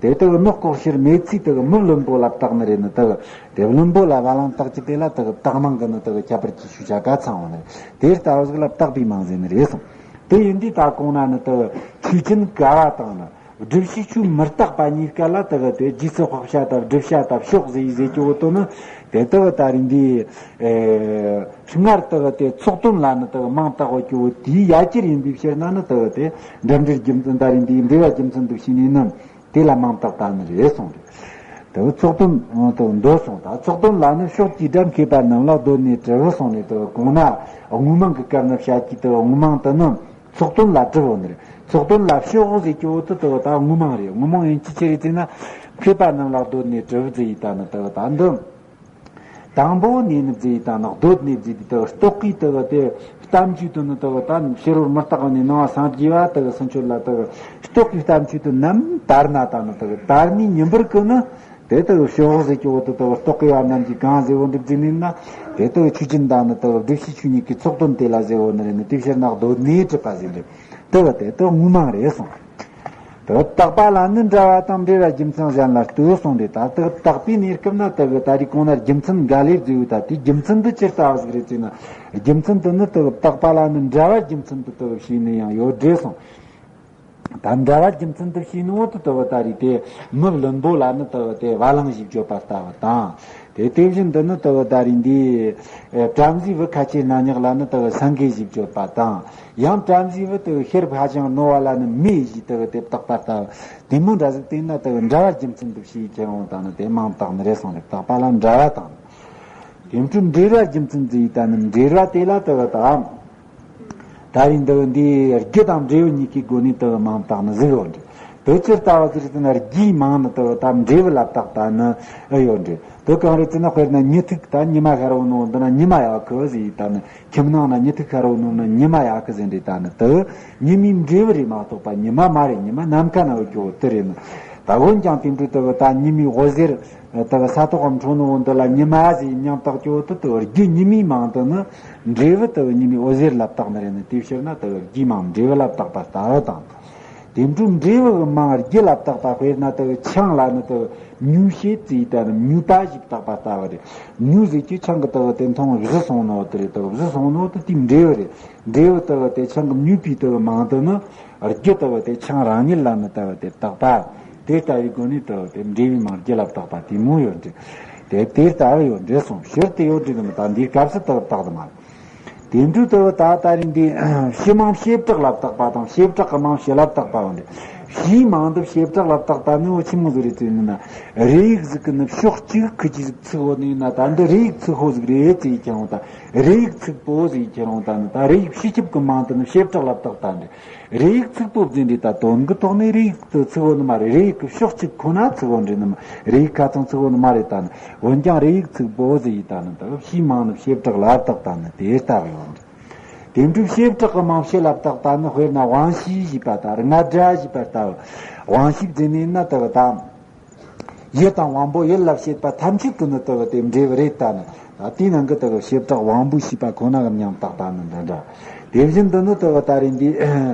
དེ་དག་ནོག་ལྐོག་ཤལ་མེད་ཚིག་དག་མི་བླུན་པོ་ལ་བཏགས་ནི་རེད། ནི་དག་དེ་བླུན་པོ་ལ་བ་ལང་བཏགས་ཀྱི་དེ་ལ་དག་བཏགས་མིང་གི་ནི་དག་ཁྱད་པར་གྱི་ཤུགས་ཆ་ག་ཚང་བ་ནི་རེད། དེ་ལྟ་བུ་ཟིག་ལ་བཏགས་པའི་མིང་ཟེར་ནི་རེད་གསུངས། དེ་ཡིན་དུས་ད་གོང་ན་ནི་དག་ཆོས་ཅན་ག་བ་དང་ནི། བསྒྲུབ་བྱའི་ཆོས་མི་རྟག་པ་གཉིས་ཀ་ལ་དག་དེ་རྗེས་སུ་དཔག་བྱ་དང་བསྒྲུབ་བྱ་དང་ཕྱོགས་ཟེར་ཡི་ཟེར་གྱི་འོ་དོ་ནི་དེ་དག་ད་རིང་འདི་སྔར་དག་དེ་ཚོགས་དོན་ལ་ནི་དག་མིང་བཏགས་འོ་ཀྱི་འོ་དེའི་ཡ་གྱལ་ཡིན་པའི་ཕྱིར་ན་ནི་དག་དེ་འབྲེལ་འབྲེལ་རྒྱུ་མཚན་ད་རིང་འདིའི་འབྲེལ་བ་རྒྱུ་མཚན་དུ་བྱས་ནས་ནི་དེ་ལ་མིང་བཏགས་ད་ནི་རེད་གསུངས་རེད། དག་ཚོགས་དོན་དུ་འདོད་གསུངས། ད་ཚོགས་དོན་ལ་ནི་ཕྱོགས་ཀྱི་སྒྲ་མཁས་པ་རྣམས་ལ་གདོད་ནས་གྲུབ་གསུངས་ནས། དག་གོང་ན་དངོས་མིང་གི་སྐབས་ན་བཤད་ཀྱི་དག་དངོས་མིང་དུ་ནི། ཚོགས་དོན་ལ་གྲུབ་འོ་ནི་རེད། ཚོགས་དོན་ལ་ཕྱོགས་ཟེར་གྱི་འོ་དུ་དུ་ད་དངོས་མིང་རེད། དངོས་མིང་ཡིན་གྱི་ཆི་རེད་ཟེར་ན། མཁས་པ་རྣམས་ལ་གདོད་ནས་གྲུབ་ཟེར་ཡི་ད་ནི་དུ་ད་འདི། དང་པོ་ནས་ནི་ཟེར་ཡི་ད་ནི་གདོད་ནས་ཟེར་དུས་དུ་རྟོག་གེ་དུ་དེ་གཏམ་རྒྱུད་དུ་ནི་དུ་ད་ཕྱི་རོལ་མི་རྟག་ནས་སྣང་བ་སངས་རྒྱས་པ་དུ་སུམ་ཅུ་ལ་དུ་རྟོག་གེ་གཏམ་རྒྱུད་དུ་རྣམས་དར་ན་ད་ནི་དུ་དར་ནས་ཉིན་པར་ཀུན་ནི། དེ་ལྟ་བུ་ཕྱོགས་ཟེར་གྱི་འོ་དེ་ལྟ་བུ་རྟོག་གེ་བ་རྣམས་ཀྱིས་གང་ཟེར་བོ་འདི་བརྫིས་ནས་ན། དེ་ལྟ་བུ་ཆོས་ཅན་དང་ནི་ལྟ་བུ་བསྒྲུབ་བྱའི་ཆོས་ཉིད་ཀྱི་ཚོགས་དོན་དེ་ལ་ཟེར་བོ་ནི་རེད། ནི་དེ་ཕྱིར་ན་གདོད་ནས་གྲུབ་པ་ཟེར་འདི་ལྟ་བུ་དེ་ལྟ་བུ་དངོས་མིང་རེད་གསུངས། དེ་བཏགས་པ་ལ་ནི་འདྲ་བ་དང་འབྲེལ་བ་རྒྱུ་མཚན་གཞན་ལ་ལྟོས་གསུངས་ཏེ། ད་ལྟ་བཏགས་པའི་གནས་སྐབས་ན་ལྟ་བུ་ད་རེས་གོང་ན་རྒྱུ་མཚན་འགའ་ལས་བརྫིས་ཡོད། ད་དེའི་རྒྱུ་མཚན་འདི་ཇི་ལྟ་བ་ཟིག་རེད་ཅེ་ན། རྒྱུ་མཚན་དེ་ནི་ལྟ་བུ་བཏགས་པ་ལ་ནི་འདྲ་བ་རྒྱུ་མཚན་དུ་ལྟ་བུ་བྱས་ནས་ཡང་ཡོད་རེད་གསུངས། ད་འདྲ་བ་རྒྱུ་མཚན་དུ་བྱས་ནོ་དུ་དུ་བ་ད་རེས་དེ་མི་བླུན་པོ་ལ་ནི་དུ་བ་དེ་བ་ལང་ཞེས་བརྗོད་པ་ལྟ་བུ་དང་། དེ་དེ་བཞིན་དུ་ནི་དུ་བ་ད་རེས་འདི་བྲམ་ཟེའི་བུ་ཁ་ཆེ་སྣ་ཉག་ལ་ནི་དུ་བ་སེང་གེ་ཞེས་བརྗོད་པ་དང་། ཡང་བྲམ་ཟེའི་བུ་དུ་བ་ཤེར་ཕ་ཅང་རྣོ་བ་ལ་ནི་མེ་ཞེས་དུ་བ་དེ་བཏགས་པ་ལྟ་བུ། དེ་མོ་འདྲ་ཟིག་བལྟས་ན་དུ་བ་འདྲ་བ་རྒྱུ་མཚན་དུ་བྱས་ཁྱེར་འོང་དང་ནི་དེ་མིང་བཏགས་ནི་རེད་གསུངས་རེད། བཏགས་པ་ལ་འདྲ་བ་དང་། དེ་འཕྲོས་འབྲེལ་བ་རྒྱུ་མཚན་ཟེར་ཡི་ད་ནི་འབྲེལ་བ་དེ་ལ་དུ་བ་དང་། ད་རིང་འདི་འདི་རྒྱུ་དང་འབྲས་བུ་གཉིས་ཀའི་སྒོ་ནས་དུ་མིང་བཏགས་ནི་ཟིག་ཡོད་འདྲི། དུ་ཅི་ལྟ་བུ་ཟིག་ཟེར་ན་རྒྱུའི་མིང་ནི་དུ་ད་འབྲས་བུ་ལ་བཏགས་ད་ནི་ཨེ་ཡོད་འདྲི། དུ་གང་རེད་ཟེར་ན་དཔེར་ན་ཉི་ཐིག་ད་ཉི་མ་ཤར་བོ་ནོ་འདི་ན་ཉི་མ་ཡག་གི་ཟེར་ཡི་ད་ནི་ཁྱིམ་ནང་ན་ཉི་ཐིག་ཤར་བོ་ནོ་ན་ཉི་མ་ཡག་གི་ཟེར་འདྲི། ད་ནི་དུ་ཉི་མའི་འབྲས་བུ་རེད་མ་གཏོགས་པ་ཉི་མ་མ་རེད། ཉི་མ་ནམ་མཁའ་ན་ཡོད་རྒྱུ་བོ་དུ་རེད་ནི། ད་འོན་ཀྱང་དེ་འདྲ་དུ་ད་ཉི་མའི་འོད་ཟེར། དག་ས་ཐོག་གམ་འཕྲོ་ནོ་འདི་ལ་ཉི་མ་ཟེར་མིང་བཏགས་ཀྱོ་དུ་དུ་རྒྱུ་ཉི་མའི་མིང་དུ་ནི་འབྲས་བུ་དུ་ཉི་མའི་འོད་ཟེར་ལ་བཏགས་ནི་རེད་ནི། དེའི་ཕྱིར་ན་དུ་རྒྱུའི་མིང་འབྲས་བུ་ལ་བཏགས་པ་ལྟ་བུ་དང་། དེ་འཕྲོས་འབྲས་བུ་གི་མིང་རྒྱུ་ལ་བཏགས་པ་དཔེར་ན་དུ་ཆང་ལ་ནི་དུ་མྱོས་བྱེད་ཟེར་ད་ནི་མྱོས་པ་ཞིག་བཏགས་པ་ལྟ་བུ་རེད། མྱོས་ཟེར་གྱི་ཆང་གི་དུ་དེ་མཐོང་བཟི་སོང་ནོ་དུ་རེད། དུ་བཟི་སོང་ནོ་དུ་དེའི་འབྲས་བུ་རེད། འབྲས་བུ་དུ་དེ་ཆང་གི་མྱོས་པའི་དུ་མིང་དུ་ནི། རྒྱུ་ལྟ་བུ་དེ་ཆང་རང་ཉིད་ལ་ནི་ལྟ་བུ་དེ་བཏགས་པ། དེ་ལྟ་བུའི་སྒོ་ནས་ལྟ་བུ་དེ་འབྲས་བུའི་མིང་རྒྱུ་ལ་བཏགས་པ་དེ་མོ་ཡོད་འདྲི། དེ་དེ་ལྟ་བུ་ཡོད་འདྲི་གསུངས། ཕྱིར་དེ་ཡོད་འདྲི་དུ་མི་ད་འདིའི་སྐབས་སུ་ལྟ་བུ་བཏགས་དུ་མ་རེད། དེ་འདྲ་ལྟ་བུ་ད་ད་རིང་འདི་ཕྱི་མིང་བྱེ་བྲག་ལ་བཏགས་པ་དང་བྱེ་བྲག་གི་མིང་ཕྱི་ལ་བཏགས་པ་ཡོད་འདྲི། ཕྱིའི་མིང་འདི་བྱེ་བྲག་ལ་བཏགས་ད་ནི་འོ་ཆི་མོ་ཟིག་རེད་ཟེར་ན། རེ་ཡིག་ཟིག་གི་ནི་ཕྱོགས་གཅིག་ཁུ་ཅི་ཟིག་ཚིག་འོ་ནི་ན། ད་འདི་རེ་ཡིག་ཚིག་ཧོ་ཟིག་རེད་ཟེར་ཁྱེར་འོང་ད། རེ་ཡིག་ཚིག་པོ་ཟེར་ཁྱེར་འོང་ད་ནི། ད་རེ་ཡིག་སྤྱི་ཁྱབ་ཀྱི་མིང་དུ་ནི་བྱེ་བྲག་ལ་བཏགས་ད་འདི། རེ་ཡིག་ཚིག་པོ་ཟེར་འདི་ད་དོན་གྱི་ཐོག་ནས་རེ་ཡིག་དུ་ཚིག་འོ་ནི་མ་རེད། རེ་ཡིག་གི་ཕྱོགས་གཅིག་ཁོ་ན་ཚིག་འོ་འདྲེ་ནི་མ་རེད། རེ་ཡིག་ཁ་ཚང་ཚིག་འོ་ནི་མ་རེད་ད་ནི། འོན་ཀྱང་རེ་ཡིག་ཚིག་པོ་ཟེར་ཡི་ད་ནི་ད་ཕྱིའི་མིང་ནི་བྱེ་བྲག་ལ་བཏགས་ད་ནི་དེ་ལྟ་བུ་ཡོད་འདི། དེ་འདྲའི་བྱེ་བྲག་གི་མིང་ཕྱི་ལ་བཏགས་ད་ནི། དཔེར་ན་དབང་ཕྱུག་ཞེས་པ་དང་རྔ་སྒྲ་ཞེས་པ་ལྟ་བུ། དབང་ཕྱུག་ཟེར་ནས་ན་ལྟ་བུ་དང་། ཡུལ་དང་དབང་པོ་ཡུལ་ལ་བྱེད་པ་ཐམས་ཅད་དུ་ནི་ལྟ་བུ་དེ་འབྲེལ་བ་རེད་ད་ནི། ད་དེའི་ནང་གི་ལྟ་བུ་བྱེ་བྲག་དབང་པོ་ཞེས་པ་ཁོ་ན་གི་མིང་བཏགས་ད་ནི་འདི་འདྲ། དེ་བཞིན་དུ་ནི་ལྟ་བུ་ད་རེད་འདི།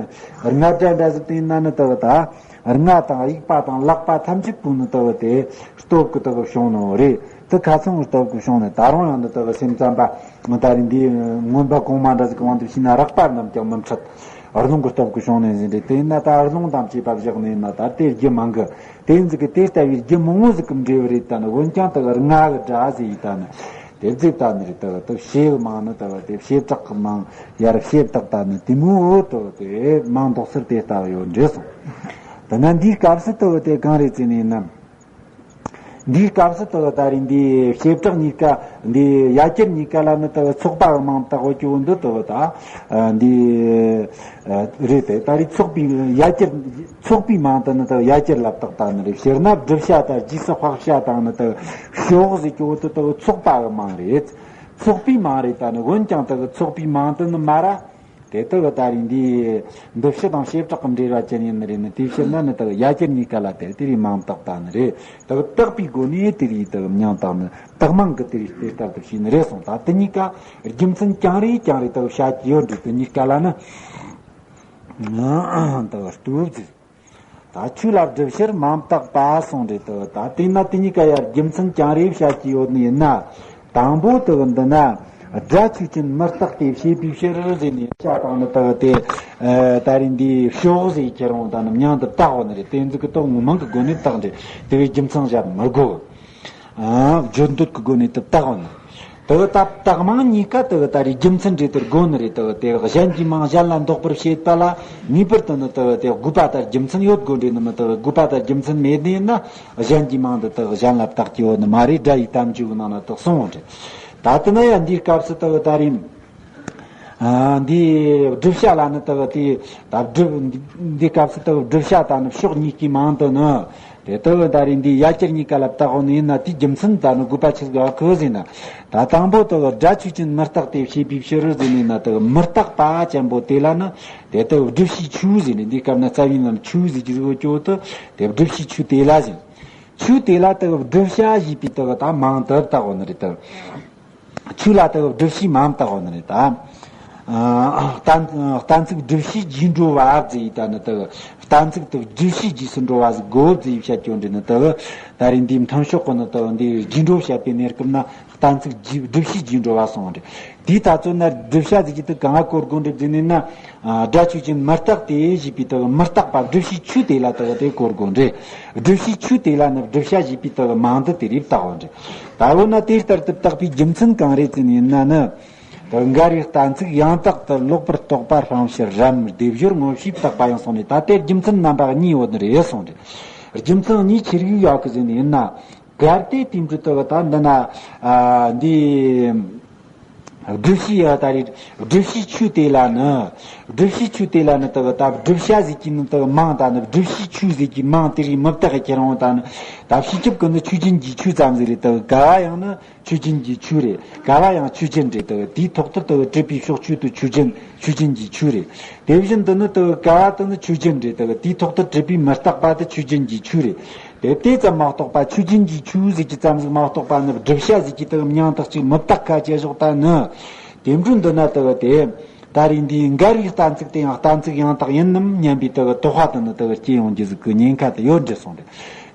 རྔ་སྒྲ་འདྲ་ཟིག་དེ་ན་ནི་ལྟ་བུ་ད། རྔ་དང་དབྱུག་པ་དང་ལག་པ་ཐམས་ཅད་པོ་ནི་ལྟ་བུ་དེ་སྟོབས་ཀྱི་ལྟ་བུ་བྱུང་ནོ་རེད། དེ་ཁ་ཚང་གི་སྟོབས་ཀྱི་བྱུང་ནས་ད་རུང་ཡང་འདི་ལྟ་བུ་སེམས་ཙམ་པ་ད་རེད་འདི་མངོན་པ་གོང་མ་འདྲ་ཟིག་གི་དབང་དུ་བྱས་ན་རགས་པ་རྣམས་ཀྱང་མི་འཕྲད། རླུང་གི་སྟོབས་ཀྱི་བྱུང་ནས་ཟིན་རེད། དེ་ན་ད་རླུང་དང་བཅས་པ་བཞག་ནས་ན་ད་དེ་རྒྱུ་མང་གི། དེ་ཟིག་གི་དེ་ལྟ་བུའི་རྒྱུ་མང་བོ་ཟིག་གི་འབྲས་བུ་རེད་ད་ནི། འོན་ཀྱང་ལྟ་བུ་རྔ་གི་སྒྲ་ཟེར་ཡི་ད་ནི། དེ་ཟིག་ད་ནི་རེད། ལྟ་བུ་དེ་བྱེ་བའི་མིང་ནི་ལྟ་བུ་དེ་བྱེ་བྲག་གི་མིང་ཡར་བྱེ་བྲག་ད་ནི་དེ་མོ་ལྟ་བུ་དེ་མིང་འདོགས་སར་དེ་ལྟ་བུ་ཡོད་འདྲེ་སོང་། དེ་ན་འདིའི་སྐབས་སུ་ལྟ་བུ་དེ་གང་རེད་ཟེར་ནས་ན། འདིའི་སྐབས་སུ་ལྟ་བུ་ད་རེད་འདི་བྱེ་བྲག་གཉིས་ཀ་འདི་ཡ་གྱལ་གཉིས་ཀ་ལ་ནི་ལྟ་བུ་ཚོགས་པ་གི་མིང་བཏགས་འོ་ཀྱི་འོ་འདི་ལྟ་བུ་ད་འདི་རེད་དེ། ད་རེད་ཚོགས་པའི་ཡ་གྱལ་ཚོགས་པའི་མིང་དུ་ནི་ལྟ་བུ་ཡ་གྱལ་ལ་བཏགས་ད་ནི་རེད། སྤྱིར་ན་བསྒྲུབ་བྱ་དང་རྗེས་སུ་དཔག་བྱ་དང་ནི་ལྟ་བུ་ཕྱོགས་ཟེར་ཀྱི་འོ་དེ་ལྟ་བུ་ཚོགས་པ་གི་མིང་རེད། ཚོགས་པའི་མིང་རེད། ད་ནི་འོན་ཀྱང་ལྟ་བུ་ཚོགས་པའི་མིང་དུ་ནི་མ་ར། དེ་ལྟ་བུ་ད་རེད་འདི་འདུ་བྱེད་དང་བྱེ་བྲག་གི་འབྲེལ་བ་ཅན་ཡིན་ནི་རེད་ནི། དེའི་ཕྱིར་ན་ནི་ལྟ་བུ་ཡ་གྱལ་གཉིས་ཀ་ལ་དེ་དེ་རེད་མིང་བཏགས་ད་ནི་རེད། ལྟ་བུ་བཏགས་པའི་སྒོ་ནས་དེ་རེད་ལྟ་བུ་མིང་བཏགས་ནི་བཏགས་མིང་གི་དེ་རེད་དེ་ལྟར་དུ་བྱས་ནི་རེད་སོང་། ད་དེ་གཉིས་ཀ་རྒྱུ་མཚན་རྐྱང་རེད་རྐྱང་རེད་ལྟ་བུ་བྱ་རྒྱུ་ཡོད་འདྲི། དེ་གཉིས་ཀ་ལ་ནི་ལྟ་བུ་སྟོབས་ཟེར། ད་ཆོས་ལ་བསྒྲུབ་ཕྱིར་མིང་བཏགས་པ་སོང་རེད་དོ། ད་དེས་ན་དེ་གཉིས་ཀ་ཡར་རྒྱུ་མཚན་རྐྱང་རེ་བཤད་ཀྱི་ཡོད་ནི་ཡིན་ན། དང་པོ་དེ་གི་འདི་ན་སྒྲ་ཆོས་ཅན་མི་རྟག་སྟེ་བྱས་པའི་ཕྱིར་ཟེར་ནས་བཤད་དང་ནི་དེ་གི་དེ་ད་རེས་འདིའི་ཕྱོགས་ཟེར་ཁྱེར་འོང་ད་ནི་མིང་དུ་བཏགས་འོ་ནི་རེད། དེ་ཚིག་གི་དོན་ངོ་མ་གི་སྒོ་ནས་བཏགས་འདྲེ་དེ་བས་རྒྱུ་མཚན་བཤད་མི་དགོས། ཨ། བརྗོད་འདོད་ཀྱི་སྒོ་ནས་དེ་བཏགས་ནི། དེ་བས་ད་བཏགས་མིང་གཉིས་ཀ་དེ་བས་ད་རེས་རྒྱུ་མཚན་འདྲེས་དེར་དགོས་ནི་རེད། དེ་བས་དེ་གཞན་གྱི་མིང་གཞན་ལ་འདོགས་པར་བྱེད་པ་ལ་ངེས་པར་དུ་ནི་དེ་བས་དེ་དགོས་པ་ལྟར་རྒྱུ་མཚན་ཡོད་དགོས་འདྲེ་ནི་མི་དེ་བས་དགོས་པ་ལྟར་རྒྱུ་མཚན་མེད་ནི་ཡིན་ན་གཞན་གྱི་མིང་འདི་དེ་གཞན་ལ་བཏགས་ཀྱི་ཡོད་ནི་མ་རེད། སྒྲ་ཡི་གཏམ་རྒྱུད་ནང་ན་དེ་གསུངས་འདྲེ། ད་དེ་ན་ཡང་འདིའི་སྐབས་སུ་དེ་བས་ད་རེས། ཨ། འདི་བསྒྲུབ་བྱ་ལ་ནི་དེ་བས་དེ་ད་བསྒྲུབ་འདི་སྐབས་སུ་དེ་བས་བསྒྲུབ་བྱ་དང་ནི་ཕྱོགས་གཉིས་ཀའི་མིང་དུ་ནི། དེ་ལྟ་བུ་ད་རེས་འདི་ཡ་གྱལ་གཉིས་ཀ་ལ་བཏགས་འོ་ནི་ཡིན་ན་དེའི་རྒྱུ་མཚན་ད་ནི་དགོས་པ་ཆི་ཟིག་ཡོད་གི་ཟེར་ན། ད་དང་པོ་དེ་བས་སྒྲ་ཆོས་ཅན་མི་རྟག་སྟེ་བྱས་པའི་ཕྱིར་ཟེར་ནས་ན་དེ་བས་མི་རྟག་པ་ཅན་པོ་དེ་ལ་ནི་དེ་ལྟ་བུ་བསྒྲུབ་བྱའི་ཆོས་ཟེར་ནས་འདིའི་སྐབས་ན་རྩ་བའི་ནང་ཆོས་ཟེར་གྱི་ཟིག་ཡོད་ཀྱི་འོ་དེ་དེ་བསྒྲུབ་བྱའི་ཆོས་དེ་ལ་ཟེར། ཆོས་དེ་ལ་དེ་བས་བསྒྲུབ་བྱ་ཞེས་པའི་དེ་བས་ད་མིང་དུ་བཏགས་འོ་ནི་རེད་དེ། ཆོས་ལ་དེ་བས་བསྒྲུབ་བྱའི་མིང་བཏགས་འོ་ནི་རེད་ད། ཨ། གཏན་གཏན་ཚིགས་བསྒྲུབ་བྱའི་རྗེས་འགྲོ་བ་ཟེར་ཡི་ད་ནི་དེ་བས་གཏན་ཚིགས་དེ་བསྒྲུབ་བྱའི་རྗེས་སུ་འགྲོ་བ་ཟིག་དགོས་ཟེར་ཡི་བཤད་ཀྱི་འོ་འདྲེ་ནི་དེ་བས་ད་རེས་འདིའི་མཐུན་ཕྱོགས་ཀྱི་ནི་དེ་བས་འདིའི་རྗེས་འགྲོ་བཤད་པའི་གནས་སྐབས་ན་གཏན་ཚིགས་རྗེས་བསྒྲུབ་བྱའི་རྗེས་འགྲོ་བ་སོང་འདྲེ། དེའི་ཐ་ཚོད་ན་བསྒྲུབ་བྱ་ཟེར་གྱི་དེ་གང་ང་གོ་དགོས་འདྲེ་ཟེར་ནས་ན། ཨ། སྒྲ་ཆོས་ཅན་མི་རྟག་སྟེ་ཞེས་པའི་དེ་བས་མི་རྟག་པ་བསྒྲུབ་བྱའི་ཆོས་དེ་ལ་དེ་བས་དེ་གོ་དགོས་འདྲེ། བསྒྲུབ་བྱའི་ཆོས་དེ་ལ་ནི་བསྒྲུབ་བྱ་ཞེས་པའི་དེ་བས་མིང་དུ་དེ་རེ་བཏགས་འོ་འདྲེ། ད་འོ་ན་དེ་ལྟར་དུ་བཏགས་པའི་རྒྱུ་མཚན་གང་རེད་ཟེར་ནས་ན་ནི། དེ་བས་འགལ་བའི་གཏན་ཚིགས་ཡང་དག་ཏུ་ལོག་པར་རྟོག་པ་སྤང་ཕྱིར་རམ། སྡེབ་སྦྱོར་དངོས་བྱས་བཏགས་པ་ཡང་སོང་ནས་ད་དེ་རྒྱུ་མཚན་རྣམ་པ་གཉིས་ཡོད་ནི་རེད་སོང་འདྲེ། རྒྱུ་མཚན་གཉིས་ཆི་རིགས་ཡོད་གི་ཟེར་ནས་ན། གལ་ཏེ་དེ་འདྲ་དེ་བས་ད་འདི་ན། ཨ། འདི། བསྒྲུབ་བྱའི་ཡ་ད་རེད། བསྒྲུབ་བྱའི་ཆོས་དེ་ལ་ནི། བསྒྲུབ་བྱའི་ཆོས་དེ་ལ་ནི་དེ་བས་ད་བསྒྲུབ་བྱ་ཟེར་གྱི་ནི་དེ་བས་མིང་ད་ནི་བསྒྲུབ་བྱའི་ཆོས་ཟེར་གྱི་མིང་དེ་རེད་མི་བཏགས་ཁྱེར་འོང་ད་ནི། ད་སྤྱི་ཁྱབ་ཀྱི་ནི་ཆོས་ཅན་གྱི་ཆོས་ཙམ་ཟིག་རེད། དེ་བས་ག་བ་ཡང་ནི་ཆོས་ཅན་གྱི་ཆོས་རེད། ག་བ་ཡང་ཆོས་ཅན་རེད། དེ་བས་དེའི་ཐོག་ཏུ་དེ་བས་གྲུབ་པའི་ཕྱོགས་ཆོས་དེ་ཆོས་ཅན། ཆོས་ཅན་གྱི་ཆོས་རེད། དེ་བཞིན་དུ་ནི་དེ་བས་ག་བ་དེ་ནི་ཆོས་ཅན་རེད། དེ་བས་དེའི་ཐོག་ཏུ་གྲུབ་པའི་མི་རྟག་པ་དེ་ཆོས་ཅན་གྱི་ཆོས་རེད། དེ་དེ་ཙམ་མ་གཏོགས་པ་ཆོས་ཅན་གྱི་ཆོས་ཟེར་གྱི་ཙམ་ཟིག་མ་གཏོགས་པ་ནི་བསྒྲུབ་བྱ་ཟེར་གྱི་དེ་བས་མིང་དག་ཅིག་མི་བཏགས་ཁ་བྱས་ཞོག་ད་ནི། དེ་འདྲ་འདི་ན་དེ་བས་དེ། ད་རེས་འདིའི་འགལ་བའི་གཏན་ཚིགས་དེ་ཡང་གཏན་ཚིགས་ཡང་དག་ཡིན་ནམ་སྙམ་པའི་དེ་བས་དོགས་པ་དེ་ནི་དེ་བས་སྐྱེ་ཡོང་རྒྱུ་ཟིག་གི་ཉེན་ཁ་དེ་ཡོད་འདྲ་སོང་རེད།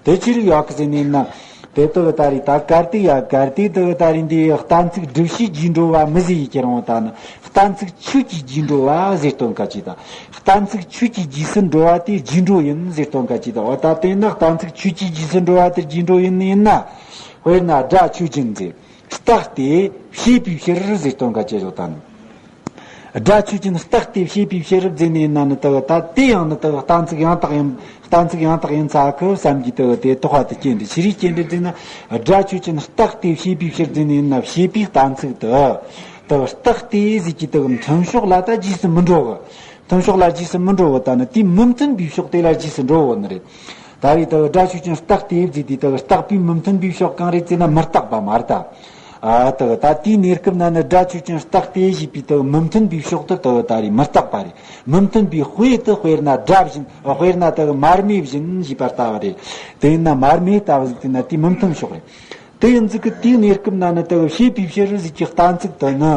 དེ་ཆི་རིགས་ཡོད་གི་ཟེར་ནས་ན། དེ་དེ་བས་ད་རེས་ད་གལ་ཏེ་ཡ་གལ་ཏེ་དེ་བས་ད་རེས་འདིའི་གཏན་ཚིགས་བསྒྲུབ་བྱའི་རྗེས་འགྲོ་བ་མི་ཟེར་ཡི་ཁྱེར་འོང་ད་ནི། གཏན་ཚིགས་ཆོས་ཀྱི་རྗེས་འགྲོ་བ་ཟེར་སྟོན་ཁ་ཅིག་དང་། གཏན་ཚིགས་ཆོས་ཀྱི་རྗེས་སུ་འགྲོ་བ་དེ་རྗེས་འགྲོ་ཡིན་ཟེར་སྟོན་ཁ་ཅིག་དང་། འོ་ད་དེ་ན་གཏན་ཚིགས་ཆོས་ཀྱི་རྗེས་སུ་འགྲོ་བ་དེ་རྗེས་འགྲོ་ཡིན་ནི་ཡིན་ན། དཔེར་ན་སྒྲ་ཆོས་ཅན་ཟེར། རྟག་སྟེ་བྱས་པའི་ཕྱིར་ཟེར་སྟོན་ཁ་ཅིག་ཡོད་དམ། སྒྲ་ཆོས་ཅན་རྟག་སྟེ་བྱས་པའི་ཕྱིར་ཟེར་ནས་ཡིན་ན་ནི་དེ་གི་ད་དེ་ཡང་ནི་དེ་གི་གཏན་ཚིགས་ཡང་དག་ཡིན། གཏན་ཚིགས་ཡང་དག་ཡིན་ཚ་གི་བསམ་གྱི་དེ་གི་དེ་དོགས་པ་དེ་སྐྱེ་འདི་ཕྱི་རིགས་སྐྱེ་འདི་ཟེར་ན། སྒྲ་ཆོས་ཅན་རྟག་སྟེ་བྱས་པའི་ཕྱིར་ཟེར་ནས་ཡིན་ན་བྱས་པའི་གཏན་ཚིགས་དེ་དེ་གི་རྟག་སྟེ་ཟེར་གྱི་དེ་གི་མཐུན་ཕྱོགས་ལ་ད་རྗེས་སུ་མི་འགྲོ་གི། མཐུན་ཕྱོགས་ལ་རྗེས་སུ་མི་འགྲོ་བ་ད་ནི་དེའི་མི་མཐུན་པའི་ཕྱོགས་དེ་ལ་རྗེས་སུ་འགྲོ་བ་ནི་རེད། ད་རེས་དེ་གི་སྒྲ་ཆོས་ཅན་རྟག་སྟེ་ཟེར་དུས་དེ་གི་རྟག་པའི་མི་མཐུན་པའི་ཕྱོགས་གང་རེད་ཟེར་ན་མི་རྟག་པ་མ་རེད་ད། ཨ་དེ་གི་ད་དེའི་གནས་སྐབས་ན་ནི་སྒྲ་ཆོས་ཅན་རྟག་སྟེ་ཞེས་པའི་དེ་གི་མི་མཐུན་པའི་ཕྱོགས་དེ་དེ་གི་ད་རེས་མི་རྟག་པ་རེད། མི་མཐུན་པའི་དཔེ་དེ་དཔེར་ན་སྒྲ་བཞིན། དཔེར་ན་དེ་གི་མར་མེ་བཞིན་ཞེས་པ་ལྟ་བུ་རེད། དེ་ཡིན་ན་མར་མེ་ལྟ་བུ་ཟིག་དེ་ན་དེའི་མི་མཐུན་ཕྱོགས་རེད། དེ་ཡིན་ཙི་གི་དེའི་གནས་སྐབས་ན་ནི་དེ་གི་བྱས་པའི་ཕྱིར་ཟེར་གྱི་གཏན་ཚིགས་དེ་ནི་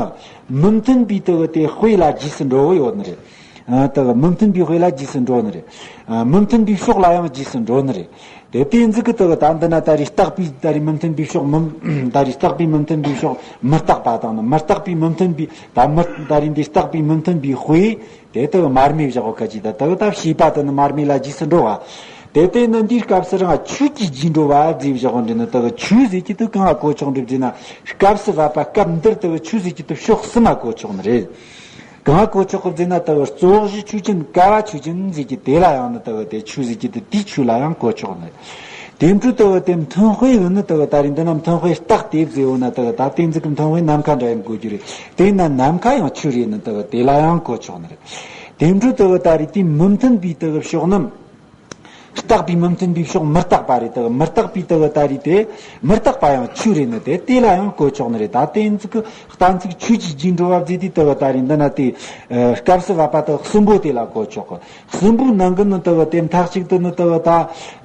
མི་མཐུན་པའི་དེ་གི་དེ་དཔེ་ལ་རྗེས་སུ་འགྲོ་གི་ཡོད་ནི་རེད། ཨ་དེ་གི་མི་མཐུན་པའི་དཔེ་ལ་རྗེས་སུ་འགྲོ་ནི་རེད། ཨ་མི་མཐུན་པའི་ཕྱོགས་ལ་ཡང་རྗེས་སུ་འགྲོ་ནི་རེད། དེ་དེ་ཡིན་ཙི་གི་དེ་གི་ད་འདི་ན་ད་རེས་རྟག་པའི་ད་རེས་མི་མཐུན་པའི་ཕྱོགས་མི། ད་རེས་རྟག་པའི་མི་མཐུན་པའི་ཕྱོགས་མི་རྟག་པ་དང་ནི་མི་རྟག་པའི་མི་མཐུན་པའི་ད་མི། ད་རེས་འདི་རྟག་པའི་མི་མཐུན་པའི་དཔེ། དེ་ལྟ་བུ་མར་མེ་བཞག་གོ་ཁ་ཅིག་ད་ལྟ་བུ་ད་བྱས་པ་དེ་ནི་མར་མེ་ལ་རྗེས་སུ་འགྲོ་བ། དེ་ལྟས་ན་འདིའི་སྐབས་སུ་རང་ཆོས་ཀྱི་རྗེས་འགྲོ་བ་ཟེར་བཞག་གོ་འདི་ནི་ལྟ་བུ་ཆོས་ཟེར་གྱི་དུ་གང་ང་གོ་ཆོག་འགྲིབ་ཟེར་ན། སྐབས་སུ་བབ་པ་སྐབས་འདིར་ལྟ་བུ་ཆོས་ཟེར་གྱི་དུ་ཕྱོགས་གསུམ་མ་གོ་ཆོག་ནི་རེད། གང་ང་གོ་ཆོག་གི་ཟེར་ན་ལྟ་བུ་རྩོག་གཞི་ཆོས་ཅན་ཀ་བ་ཆོས་ཅན་ཟེར་གྱི་དེ་ལ་ཡང་ནི་ལྟ་བུ་དེ་ཆོས་ཟེར་གྱི་དུ་དེའི་ཆོས་ལ་ཡང་གོ་ཆོག་ནི་རེད། དེ་འཕྲོས་ལྟ་བུ་དེ་མཐུན་དཔེ་ཡིན་ནི་ལྟ་བུ་ད་རེས་འདི་ན་མཐུན་དཔེ་རྟག་སྟེ་ཟེར་བོ་ན་ལྟ་བུ་ད་དེ་འཛི་གི་མཐུན་དཔེ་ནམ་མཁའ་འདྲ་ཡིན་དགོས་རྒྱུ་རེད། དེ་ན་ནམ་མཁའ་ཡང་ཆོས་རེད་ནི་ལྟ་བུ་དེ་ལ་ཡང་གོ་ཆོག་ནི་རེད། དེ་འཕྲོས་ལྟ་བུ་ད་རེས་དེ་མི་མཐུན་པའི་ལྟ་བུ་ཕྱོགས་རྣམས། རྟག་པའི་མི་མཐུན་པའི་ཕྱོགས་མི་རྟག་པ་རེད། ལྟ་བུ་མི་རྟག་པའི་ལྟ་བུ་ད་རེས་དེ་མི་རྟག་པ་ཡང་ཆོས་རེད་ནི་དེ་དེ་ལ་ཡང་གོ་ཆོག་ནི་རེད། ད་དེ་འཛི་གི་གཏན་ཚིགས་ཆོས་ཀྱི་རྗེས་འགྲོ་བ་ཟེར་དུས་ལྟ་བུ་ད་རེས་འདི་ན་དེ་སྐབས་སུ་བབ་པ་དག་གསུམ་པོ་དེ་ལ་གོ་ཆོག་གི། གསུམ་པོའི་ནང་གི་ནི་ལྟ་བུ་དེ་མཐའ་གཅིག་ཏུ་ནི་ལྟ་བུ་ད་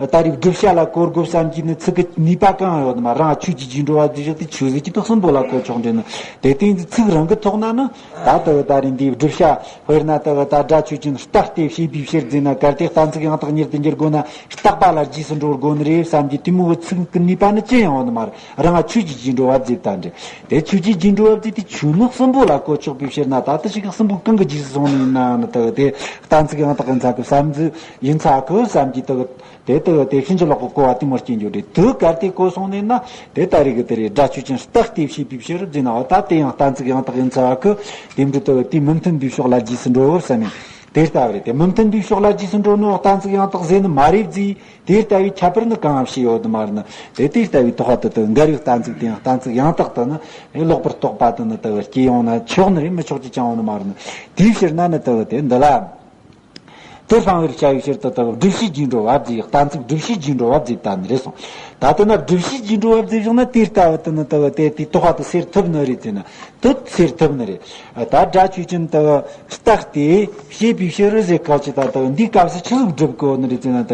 ད་རེས་བསྒྲུབ་བྱ་ལ་གོ་དགོས་བསམ་གྱི་ནི་ཚིག་གི་ནུས་པ་གང་ཡོད་མ་རང་ཆོས་ཀྱི་རྗེས་འགྲོ་བ་ཟེར་བཞག་དེ་ཆོས་ཟེར་གྱི་དག་གསུམ་པོ་ལ་གོ་ཆོག་འདྲེ་ནི་དེ་སྟེང་གི་ཚིག་རང་གི་ཐོག་ན་ནི་ད་ལྟ་བུ་ད་རེས་འདིའི་བསྒྲུབ་བྱ་དཔེར་ན་ལྟ་བུ་ད་སྒྲ་ཆོས་ཅན་རྟག་སྟེ་བྱས་པའི་ཕྱིར་ཟེར་ན་གལ་ཏེ་གཏན་ཚིགས་ཡང་དག་ཉིད་དུ་འགྱུར་དགོས་ན་རྟག་པ་ལ་རྗེས་སུ་འགྲོ་དགོས་ནི་རེད་བསམ་གྱི་དེ་མོ་གི་ཚིག་གི་ནུས་པ་ནི་ཅི་ཡང་ཡོད་ནི་མ་རེད། རང་ཆོས་ཀྱི་རྗེས་འགྲོ་བ་ཟེར་ད་འདྲེ། དེ་ཆོས་ཀྱི་རྗེས་འགྲོ་བ་ཟེར་དེ་ཆོས་ནི་གསུམ་པོ་ལ་གོ་ཆོག་པའི་ཕྱིར་ན་ད་ལྟ་ཞིག་གསུམ་པོ་གང་གི་རྗེས་སུ་སོང་ནི་ཡིན་ནའང་ནི་ལྟ་བུ་དེ་གཏན་ཚིགས་ཡང་དག་ཡིན་ཚ་གི་བསམ་ཚུལ་ཡིན་ཚ་གི་བསམ་གྱི་ལྟ་བུ་དེ་ལྟ་བུ་དེ་ཕྱིན་ཅི་ལོག་གི་གོ་བ་དེ་མོ་སྐྱེ་འགྱུར་རེད། དུ་གལ་ཏེ་གོ་སོང་ནས་ན་དེ་ལྟ་རེ་གི་དེ་རེད། སྒྲ་ཆོས་ཅན་རྟག་སྟེ་བྱས་པའི་ཕྱིར་ཟེར་ན་འོ་ད་དེ་ཡང་གཏན་ཚིགས་ཡང་དག་ཡིན་ཚ་གི་དེ་འདྲ་ལྟ་བུ་དེ་མི་མཐུན་པའི་ཕྱོགས་ལ་རྗེས་སུ་འགྲོ་བར་བསམ་ཡིན། དེ་ལྟ་བུ་རེད། དེ་མི་མཐུན་པའི་ཕྱོགས་ལ་རྗེས་སུ་འགྲོ་ནོ་གཏན་ཚིགས་ཡང་དག་ཟེར་ནི་མ་རེད་ཟེར། དེ་ལྟ་བུའི་ཁྱད་པར་ནི་གང་ཡང་བྱས་ཡོད་མ་རེད་ན། དེ་དེ་ལྟ་བུའི་དོགས་པ་དེ་དག་འགལ་བའི་གཏན་ཚིགས་དེ་ཡང་གཏན་ཚིགས་ཡང་དག་ཏུ་ནི་ལོག་པར་རྟོག་པ་དེ་ནི་ལྟ་བུ་སྐྱེ་ཡོང་ན་ཆོག་ནི་རེད། མི་ཆོག་རྒྱུ་ཅང་ཡོད་ནི་མ་རེད་ན། དེའི་ཕྱིར་ན་ནི་ལྟ་བུ་དེ་འདི་ལ་དེ་སྤང་བར་བྱ་བའི་ཕྱིར་དུ་ལྟ་བུ་བསྒྲུབ་བྱའི་རྗེས་འགྲོ་བ་བརྫིས། གཏན་ཚིགས་བསྒྲུབ་བྱའི་རྗེས་འགྲོ་བ་བརྫིས་ད་ནི་རེད་སོང་། ད་ལྟ་ན་བསྒྲུབ་བྱའི་རྗེས་འགྲོ་བ་བརྫིས་བཞག་ན་དེ་ལྟ་བུ་དེ་ནི་ལྟ་བུ་དེ་དེའི་དོགས་པ་དེ་སེལ་ཐུབ་ནི་རེད་ཟེར་ན། དུ་ཚེར་ཐུབ་ནི་རེད། ད་སྒྲ་ཆོས་ཅན་དུ་རྟག་སྟེ་བྱས་པའི་ཕྱིར་ཟེར་ཁ་ཅིག་ད་ལྟ་འདིའི་སྐབས་སུ་ཆི་ཟིག་སྒྲུབ་དགོས་ནི་རེད་ཟེར་ན། ད་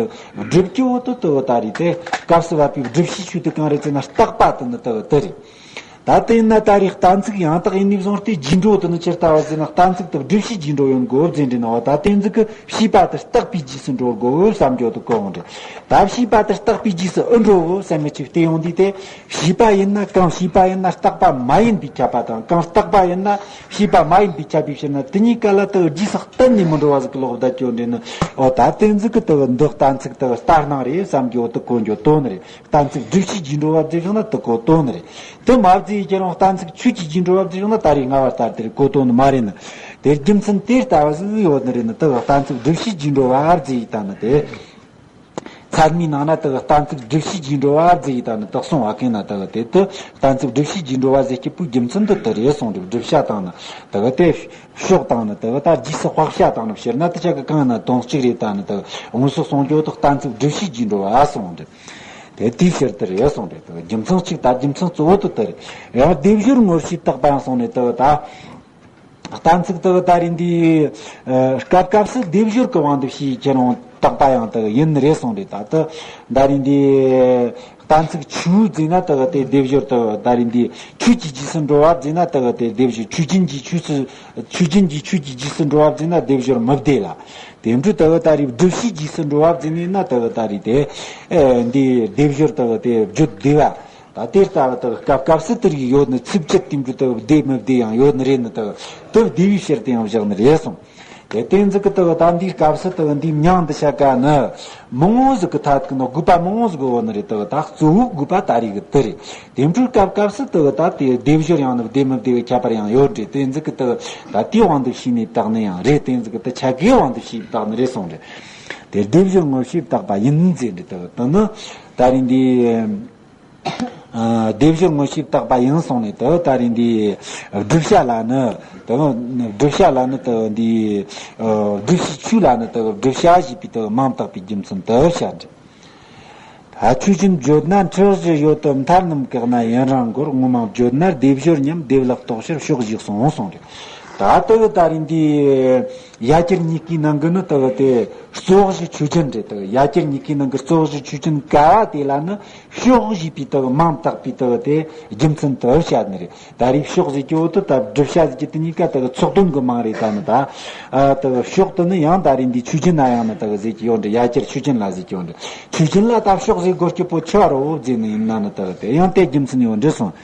སྒྲུབ་ཀྱི་འོ་དུ་དུ་ད་རེད་དེ་སྐབས་སུ་བབ་པའི་བསྒྲུབ་བྱའི་ཆོས་དུ་གང་རེད་ཟེར་ན་རྟག་པ་དུ་ནི་དུ་དུ་རེད། ད་དེ་ཡིན་ན་ད་རེས་གཏན་ཚིགས་ཡང་དག་ཡིན་ནས་བཟུང་སྟེ་རྗེས་འགྲོ་དུ་ནི་ཇི་ལྟ་བ་ཟེར་ན་གཏན་ཚིགས་དུ་བསྒྲུབ་བྱའི་རྗེས་འགྲོ་ཡོང་དགོས་ཟེར་འདྲི་ན་བ། ད་དེ་ཚིག་གི་བྱས་པ་དུ་རྟག་པའི་རྗེས་སུ་འགྲོ་དགོས་བསམ་རྒྱུ་དུ་གོ་འོང་འདྲི། ད་བྱས་པ་དུ་རྟག་པའི་རྗེས་སུ་ཨུ་འགྲོ་བསམ་མི་ཆིག་སྟེ་ཡོང་དུས་དེ། བྱས་པ་ཡིན་ན་གང་བྱས་པ་ཡིན་ན་རྟག་པ་མ་ཡིན་པའི་ཁྱབ་པ་དང་གང་རྟག་པ་ཡིན་ན་བྱས་པ་མ་ཡིན་པའི་ཁྱབ་པའི་ཕྱིར་ན་དེ་གཉིས་ཀ་ལ་དུ་རྗེས་སུ་གཏན་ནས་མི་འགྲོ་བ་ཟིག་གི་ལོག་བསྡད་ཀྱི་འདྲེ་ནི། འོ་ད་དེ་ཚིག་གི་དུ་འདི་གཏན་ཚིགས་དུ་ལྟར་སྣང་རེད་བསམ་རྒྱུ་འོ་དུ་གོ་འགྱོ་དོན་རེད། གཏན་ཚིགས་བསྒྲུབ་བྱའི་རྗེས་འགྲོ་བ་ཟེར་བྱུང་ན་དུ་གོ་དོན་རེད། དུ་མ་བརྫིས་ཡི་ཁྱེད་རང་གཏན་ཚིགས་ཆོས་ཀྱི་རྗེས་འགྲོ་བ་ཟེར་བྱུང་ན་ད་རེས་སྔ་བ་ལྟར་དེར་གོ་དོན་མ་རེད་ནི། དེར་རྒྱུ་མཚན་དེ་ལྟ་བ་ཟིག་ཡོད་ནི་རེད་ནི། དུ་གཏན་ཚིགས་བསྒྲུབ་བྱའི་རྗེས་འགྲོ་བ་བརྫིས་ཡི་ད་ནི་དེ། ཚད་མའི་ནང་ན་དེ་གི་གཏན་ཚིགས་བསྒྲུབ་བྱའི་རྗེས་འགྲོ་བ་བརྫིས་ཡི་ད་ནི་དག་སོང་བ་གན་ན་དེ་གི་དེ་དུ་གཏན་ཚིགས་བསྒྲུབ་བྱའི་རྗེས་འགྲོ་བ་ཟེར་སྐྱེས་པོའི་རྒྱུ་མཚན་དུ་དེ་རེད་སོང་རེད། བསྒྲུབ་བྱ་དང་ནི་དེ་གི་དེ་ཕྱོགས་དང་ནི་དེ་གི་ད་རྗེས་སུ་དཔག་བྱ་དང་ནི་ཕྱིར་ན་དེ་ཆ་གི་གང་ན་དོན་གཅིག་རེད། ད་ནི་དེ་གི་དངོས་སུ་གསུང་རྒྱུ་དུ་གཏན་ཚིགས་བསྒྲུབ་བྱའི་རྗེས་འགྲོ་བ་སོང་རེད། དེ་དེའི་ཕྱིར་དུ་རེད་སོང་རེད། དེ་གི་རྒྱུ་མཚན་གཅིག་ད་རྒྱུ་མཚན་གཙོ་བོ་དུ་དེ་རེད། ཡང་སྡེབ་སྦྱོར་དངོས་བྱས་བཏགས་པའང་སོང་ནས་དེ་གི་ད། གཏན་ཚིགས་དེ་གི་ད་རེས་འདི། ཨ། སྐབས་སྐབས་སུ་སྡེབ་སྦྱོར་གྱི་དབང་དུ་བྱས་ཁྱེད་རང་བཏགས་པ་ཡང་དེ་གི་ཡིན་ནི་རེད་སོང་རེད། ད་ལྟ་ད་རེས་འདི་གཏན་ཚིགས་ཆོས་བརྫིས་ན་དེ་གི་དེ་སྡེབ་སྦྱོར་དེ་གི་ད་རེས་འདི་ཆོས་ཀྱི་རྗེས་སུ་འགྲོ་བ་བརྫིས་ན་དེ་གི་དེ་སྡེབ་སྦྱོར་ཆོས་ཅན་གྱི་ཆོས་སུ། ཆོས་ཅན་གྱི་ཆོས་ཀྱི་རྗེས་སུ་འགྲོ་བ་བརྫིས་ན་སྡེབ་སྦྱོར་མི་བདེ་ལ། དེ་འཕྲོས་དེ་གི་ད་རེས་བསྒྲུབ་བྱའི་རྗེས་སུ་འགྲོ་བ་བརྫིས་ནས་ན་དེ་གི་ད་རེས་དེ། ཨེ། འདི་སྡེབ་སྦྱོར་དེ་གི་དེ་བརྗོད་བདེ་བ། ད་དེ་ལྟ་བུ་དག་སྐབས་སྐབས་སུ་དེ་རིགས་ཡོད་ནི་ཚིགས་བཅད་དེ་འབྲུ་དག་བདེ་མི་བདེ་ཡང་ཡོད་ནི་རེད་ནི་དག་དེ་བདེ་བའི་ཕྱིར་དུ་ཡང་བཞག་ནི་རེད་གསུངས། དེ་ཏེན་ཙི་གི་དུ་ད་འདིའི་སྐབས་སུ་དུ་འདིའི་མྱང་འདི་བྱ་ག་ནི་མང་བོ་ཟིག་གི་ཐད་ཀྱི་ནི་དགོས་པ་མང་བོ་ཟིག་གི་འོ་ནི་རེད། དུ་ད་གཙོ་བོ་དགོས་པ་ད་རེས་གི་དུ་རེད། དེ་འཕྲོའི་སྐབས་སྐབས་སུ་དུ་ད་དེ་སྡེབ་སྦྱོར་ཡང་ནི་བདེན་མི་བདེན་གི་ཁྱད་པར་ཡང་ཡོད་རེད། ཏེན་ཙི་གི་དུ་ད་དེའི་དབང་དུ་བྱས་ནས་བཏགས་ནི་ཡང་རེད། ཏེན་ཙི་གི་དུ་ཆ་གའི་དབང་དུ་བྱས་བཏགས་ནི་རེད་གསུངས་རེད། དེ་སྡེབ་སྦྱོར་དངོས་བྱས་བཏགས་པ་ཡིན་ཟེར་འདི་དུ་དུ་ནི་ད་རེས་འདི། ཨ། སྡེབ་སྦྱོར་དངོས་བྱས་བཏགས་པ་ཡིན་གསུངས་ནས་དུ་ད་རེས་འདི་བསྒྲུབ་བྱ་ལ་ནི་དུ་བསྒྲུབ་བྱ་ལ་ནི་དུ་འདི་ཨ་བསྒྲུབ་བྱའི་ཆོས་ལ་ནི་དུ་བསྒྲུབ་བྱ་ཞེས་པའི་དུ་མིང་བཏགས་པའི་རྒྱུ་མཚན་དུ་བྱ་འདི། ད་ཆོས་ཅན་བརྗོད་ན་འཁྲུལ་གཞི་ཡོད་དུ་མཐར་རྣམས་བཀག་ན་ཡུན་རིང་འགོར། ངོ་མ་བརྗོད་ན་སྡེབ་སྦྱོར་མཉམ་སྡེབ་ལེགས་རྟོགས་ཕྱིར་ཕྱོགས་བཞི་གསུངས་གསུངས་རེད། ད་དུ་ད་རེས་འདི་ཡ་གྱལ་གཉིས་ཀའི་ནང་གི་ནི་དུ་དེ་གཙོ་བོ་གཞི་ཆོས་ཅན་རེད། དུ་ཡ་གྱལ་གཉིས་ཀའི་ནང་གི་གཙོ་བོ་གཞི་ཆོས་ཅན་ག་བ་དེ་ལ་ནི་ཕྱོགས་ཞེས་པའི་དུ་མིང་བཏགས་པའི་དུ་དེ་རྒྱུ་མཚན་དུ་བྱ་ནི་རེད། ད་རེས་ཕྱོགས་ཟེར་གྱི་འོ་དུ་ད་བསྒྲུབ་བྱ་ཟེར་གྱི་དེ་གཉིས་ཀ་དུ་ཚོགས་དོན་གྱི་མིང་རེད། ད་ནི་ད་ཨ་དུ་ཕྱོགས་དུ་ནི་ཡང་ད་རེས་འདི་ཆོས་ཅན་ན་ཡང་ནི་དུ་ཟེར་གྱི་ཡོད་འདྲ། ཡ་གྱལ་ཆོས་ཅན་ལ་ཟེར་གྱི་ཡོད་འདྲ། ཆོས་ཅན་ལ་ད་ཕྱོགས་ཟེར་དགོས་རྒྱུ་པོ་ཆི་བ་རེད་ཟེར་ནི་ཡིན་ན་ནི་དུ་དེ་ཡང་དེ་རྒྱུ་མཚན་ཡོད་འདྲ་སོང་།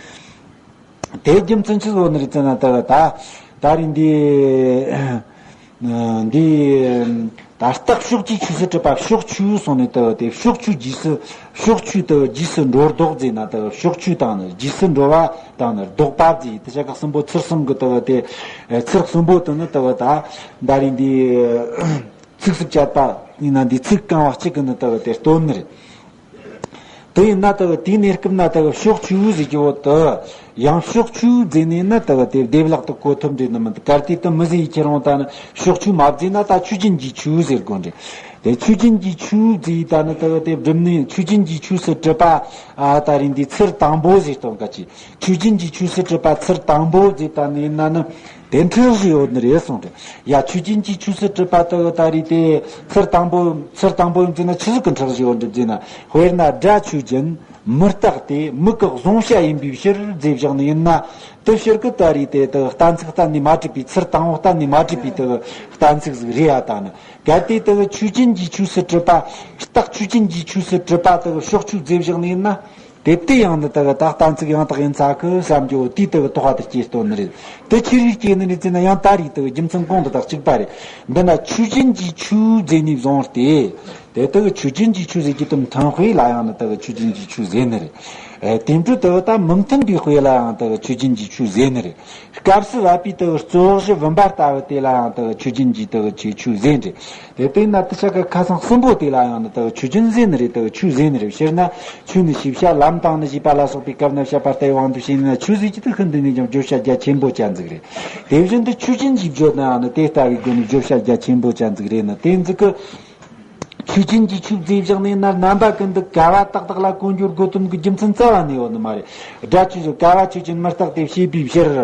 དེ་རྒྱུ་མཚན་ཆི་ཟིག་ནི་རེད་ཟེར་ན་དུ་ད་ད་རེས་འདི་འདི་ད་རྟགས་ཕྱོགས་ཀྱི་ཆོས་སུ་གྲུབ་པ་ཕྱོགས་ཆོས་སོང་ནས་དུ་དེ་ཕྱོགས་ཆོས་རྗེས་སུ་ཕྱོགས་ཆོས་དུ་རྗེས་སུ་འགྲོ་ལྡོག་ཟེར་ན་དུ་ཕྱོགས་ཆོས་དང་ནི་རྗེས་སུ་འགྲོ་བ་དང་ནི་ལྡོག་པ་ཟེར་དུ་བྱ་ག་གསུམ་པོ་ཚུལ་གསུམ་གི་དུ་དེ་ཚུལ་གསུམ་པོ་དུ་ནི་དུ་ད་ད་རེས་འདི་ཚིགས་སུ་བཅད་པ་ཡིན་ན་འདི་ཚིག་རྐང་བ་གཅིག་གི་ནི་དུ་དེ་སྟོན་ནི་རེད། དེ་ཡིན་ན་དུ་དེའི་གནས་སྐབས་ན་དུ་ཕྱོགས་ཆོས་ཟེར་གྱི་འོ་དུ་ཡང་ཕྱོགས་ཆོས་ཟེར་ནས་ན་དུ་དེ་བདེ་བླག་ཏུ་གོ་ཐུབ་འདྲེ་ནི་མི་འདུག་གལ་ཏེ་དུ་མི་ཟེར་ཡི་ཁྱེད་རང་ད་ནི་ཕྱོགས་ཆོས་མ་བརྫིས་ན་ད་ཆོས་ཅན་གྱི་ཆོས་ཟེར་དགོས་འདྲེ། དེ་ཆོས་ཅན་གྱི་ཆོས་ཟེར་ཡི་ད་ནི་དུ་དེ་བསྒྲུབ་ནས་ཆོས་ཅན་གྱི་ཆོས་སུ་གྲུབ་པ་ཨ་ད་རེས་འདི་ཚུལ་དང་པོ་ཟེར་སྟོན་ག་ཅིག་ཆོས་ཅན་གྱི་ཆོས་སུ་གྲུབ་པ་ཚུལ་དང་པོ་ཟེར་ད་ནི་ཡིན་ན་ནི། དེ་འཁྲུལ་གཞི་ཡོད་ནི་རེད་གསུངས་ཏེ། ཡ་ཆོས་ཅན་གྱི་ཆོས་སུ་གྲུབ་པ་དེ་ད་རེད་དེ། ཚུལ་དང་པོ་ཚུལ་དང་པོ་ཡིན་ཟེར་ན་ཆི་ཟིག་གི་འཁྲུལ་གཞི་ཡོད་འགྲུབ་ཟེར་ན། དཔེར་ན་སྒྲ་ཆོས་ཅན་མི་རྟག་སྟེ་མིག་གི་གཟུང་བྱ་ཡིན་པའི་ཕྱིར་ཟེར་བཞག་ནི་ཡིན་ན། དེ་ཕྱིར་གི་ད་རེད་དེ་དེ་གཏན་ཚིགས་གཏན་ནས་མ་གྲུབ་པའི་ཚུལ་དང་པོ་གཏན་ནས་མ་གྲུབ་པའི་དེ་གཏན་ཚིགས་ཟིག་རེད་ཡ་ད་ནི། གལ་ཏེ་དེ་ཆོས་ཅན་གྱི་ཆོས་སུ་གྲུབ་པ་རྟགས་ཆོས་ཅན་གྱི་ཆོས་སུ་གྲུབ་པ་དེ་ཕྱོགས་ཆོས་ཟེར་བཞག་ནི་ཡིན་ན། དེ་དེ་ཡང་ནི་དེ་གི་ད་གཏན་ཚིགས་ཡང་དག་ཡིན་ཚ་གི་བསམ་རྒྱུ་དེའི་དེ་གི་དོགས་པ་དེ་སྐྱེ་སྟོན་ནི་རེད། དེ་ཆི་རིགས་སྐྱེ་ནི་རེད་ཟེར་ན་ཡང་ད་རེས་དེ་གི་རྒྱུ་མཚན་གོང་དུ་དག་གཅིག་པ་རེད། འདི་ན་ཆོས་ཅན་གྱི་ཆོས་ཟེར་ནས་བཟུང་སྟེ། དེ་དེ་གི་ཆོས་ཅན་གྱི་ཆོས་ཟེར་གྱི་དུ་མཐུན་དཔེ་ལ་ཡང་ནི་དེ་གི་ཆོས་ཅན་གྱི་ཆོས་ཟེར་ནི་རེད། ཨེ་དེ་འཕྲོས་དེ་གི་ད་མི་མཐུན་པའི་དཔེ་ལ་ཡང་དེ་གི་ཆོས་ཅན་གྱི་ཆོས་ཟེར་ནི་རེད། སྐབས་སུ་བབ་པའི་དེ་གི་གཙོ་བོ་གཞི་བུམ་པ་ལྟ་བུ་དེ་ལ་ཡང་དེ་གི་ཆོས་ཅན་གྱི་དེ་གི་ཆོས་ཆོས་ཟེར་ནི་རེད། དེ་ལྟས་ན་དེ་ཆ་གི་ཁ་སང་གསུམ་པོ་དེ་ལ་ཡང་ནི་དག་ཆོས་ཅན་ཟེར་ནི་རེད། དག་ཆོས་ཟེར་ནི་རེད། ཕྱིར་ན་ཆོས་ནི་ཤེས་བྱ་ལམ་དང་ནི་ཞེས་པ་ལ་སོགས་པའི་སྐབས་ན་བཤད་པ་ལྟ་བུའི་དབང་དུ་བྱས་ནས་ན་ཆོས་ཟེར་གྱི་དེ་ཤིན་ཏུ་ནས་ཀྱང་བརྗོད་བྱ་རྒྱ་ཆེན་པོ་ཅན་ཟིག་རེད། དེ་བཞིན་དུ་ཆོས་ཅན་གྱིས་བརྗོད་ནའང་ནི་དེ་ལྟ་བུའི་སྒོ་ནས་བརྗོད་བྱ་རྒྱ་ཆེན་པོ་ཅན་ཟིག་རེད་ན་དེ་ཟིག་གི་ཆོས་ཅན་གྱི་ཆོས་ཟེར་བཞག་ནས་ན་རྣམ་པ་ཀུན་ཏུ་ག་བ་ཏག་ཏག་ལ་གོ་འགྱུར་དགོས་དོན་གྱི་རྒྱུ་མཚན་རྩ་བ་ནས་ཡོད་ནི་མ་རེད། སྒྲ་ཆོས་ཅན་ག་བ་ཆོས་ཅན་མི་རྟག་སྟེ་ཤེས་པའི་ཕྱིར།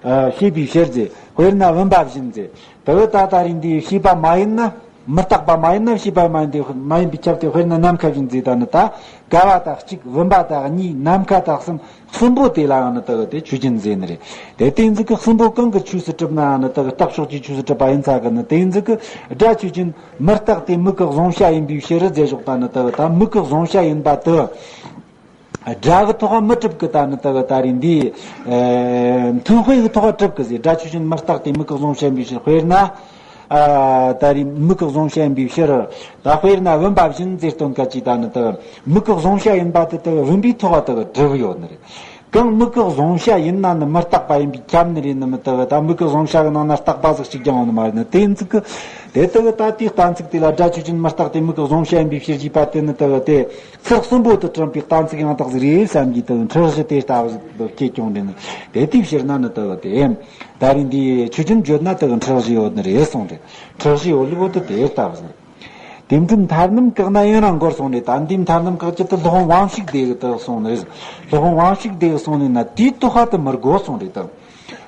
ཨ་ཤེས་པའི་ཕྱིར་ཟེར། དཔེར་ན་བུམ་པ་བཞིན་ཟེར། དེ་བས་ད་ད་རིང་འདི་ཤེས་པ་མ་ཡིན་ན། མི་རྟག་པ་མ་ཡིན་ན་ཤེས་པ་མ་ཡིན་ཏེ་མ་ཡིན་པའི་ཁྱབ་སྟེ། དཔེར་ན་ནམ་མཁའ་བཞིན་ཟེར་ད་ནི་ད། ག་བ་དག་གཅིག་བུམ་པ་དག་གཉིས་ནམ་མཁའ་དག་གསུམ། གསུམ་པོ་དེ་ལའང་ནི་དག་དེ་ཆོས་ཅན་ཟེར་ནི་རེད། དེ་དེ་ཟིག་གི་གསུམ་པོ་གང་གི་ཆོས་སུ་གྲུབ་ནའང་ནི་དག་རྟགས་ཕྱོགས་ཀྱི་ཆོས་སུ་གྲུབ་པ་ཡིན་ཚ་གི་ནི་དེ་ཟིག་གི་སྒྲ་ཆོས་ཅན་མི་རྟག་སྟེ་མིག་གི་གཟུང་བྱ་ཡིན་པའི་ཕྱིར་ཟེར་ཞོག་ད་ནི་དག་ད་མིག་གི་གཟུང་བྱ་ཡིན་པ་དེ། སྒྲ་གི་ཐོག་མི་གྲུབ་གི་ད་ནི་དག་ད་རིང་འདི། ཨེ་མཐུན་དཔེ་གི་ཐོག་གྲུབ་གི་ཟེར། སྒྲ་ཆོས་ཅན་མི་རྟག་སྟེ་མིག་གི་གཟུང་བྱ་ཡིན་པའི་ཕྱིར། དཔེར་ན། ཨ་ད་རིང་མིག་གི་གཟུང་བྱ་ཡིན་པའི་ཕྱིར། ད་དཔེར་ན་བུམ་པ་བཞིན་ཟེར་སྟོན་ག་ཅིག་ད་ནི་དག་མིག་གི་གཟུང་བྱ་ཡིན་པ་དེ་དག་བུམ་པའི་ཐོག་དག་གྲུབ་ཡོད་ནི་རེད། གང་མིག་གི་གཟུང་བྱ་ཡིན་ན་ནི་མི་རྟག་པ་ཡིན་པའི་ཁྱབ་ནི་རེད་ནི་མི་དག་ད་མིག་གི་གཟུང་བྱ་གི་ནང་ན་རྟག་པ་ཟིག་གཅིག་ཀྱང་ཡོད་ནི་མ་རེད་ནི་དེ་ཟིག་གི། དེ་དག་ད་དེའི་གཏན་ཚིགས་དེ་ལ་སྒྲ་ཆོས་ཅན་མི་རྟག་སྟེ་མིག་གི་གཟུང་བྱ་ཡིན་པའི་ཕྱིར་ཞེས་པ་དེ་ནི་དག་དེ། ཚུལ་གསུམ་པོ་དུ་གྲུབ་པའི་གཏན་ཚིགས་ཡང་དག་ཟིག་རེད་བསམ་གྱི་དུ་འཁྲུལ་གཞི་དེ་ལྟ་བུ་ཟིག་ཏུ་སྐྱེ་ཀྱང་འདྲེ་ནི་དེ་དེའི་ཕྱིར་ན་ནི་དུ་དེ་ད་རིང་འདི་ཆོས་ཅན་བརྗོད་ན་དུ་འཁྲུལ་གཞི་ཡོད་ནི་རེད་གསུངས་རེད། འཁྲུལ་གཞི་ཡོད་ལུགས་དུ་དེ་ལྟ་བུ་ཟིག་དེ་འཕྲོས་མཐར་རྣམས་བཀག་ན་ཡུན་རིང་འགོར་གསུངས་རེད། ད་འདི་མཐར་རྣམས་བཀག་རྒྱུ་དུ་སློབ་དཔོན་དབང་ཕྱུག་སྡེ་གི་དུ་གསུངས་ནི་རེད། སློབ་དཔོན་དབང་ཕྱུག་སྡེ་གི་གསུངས་ནི་ན་དེའི་དོགས་པ་དུ་མི་དགོས་གསུངས་རེད་དུ།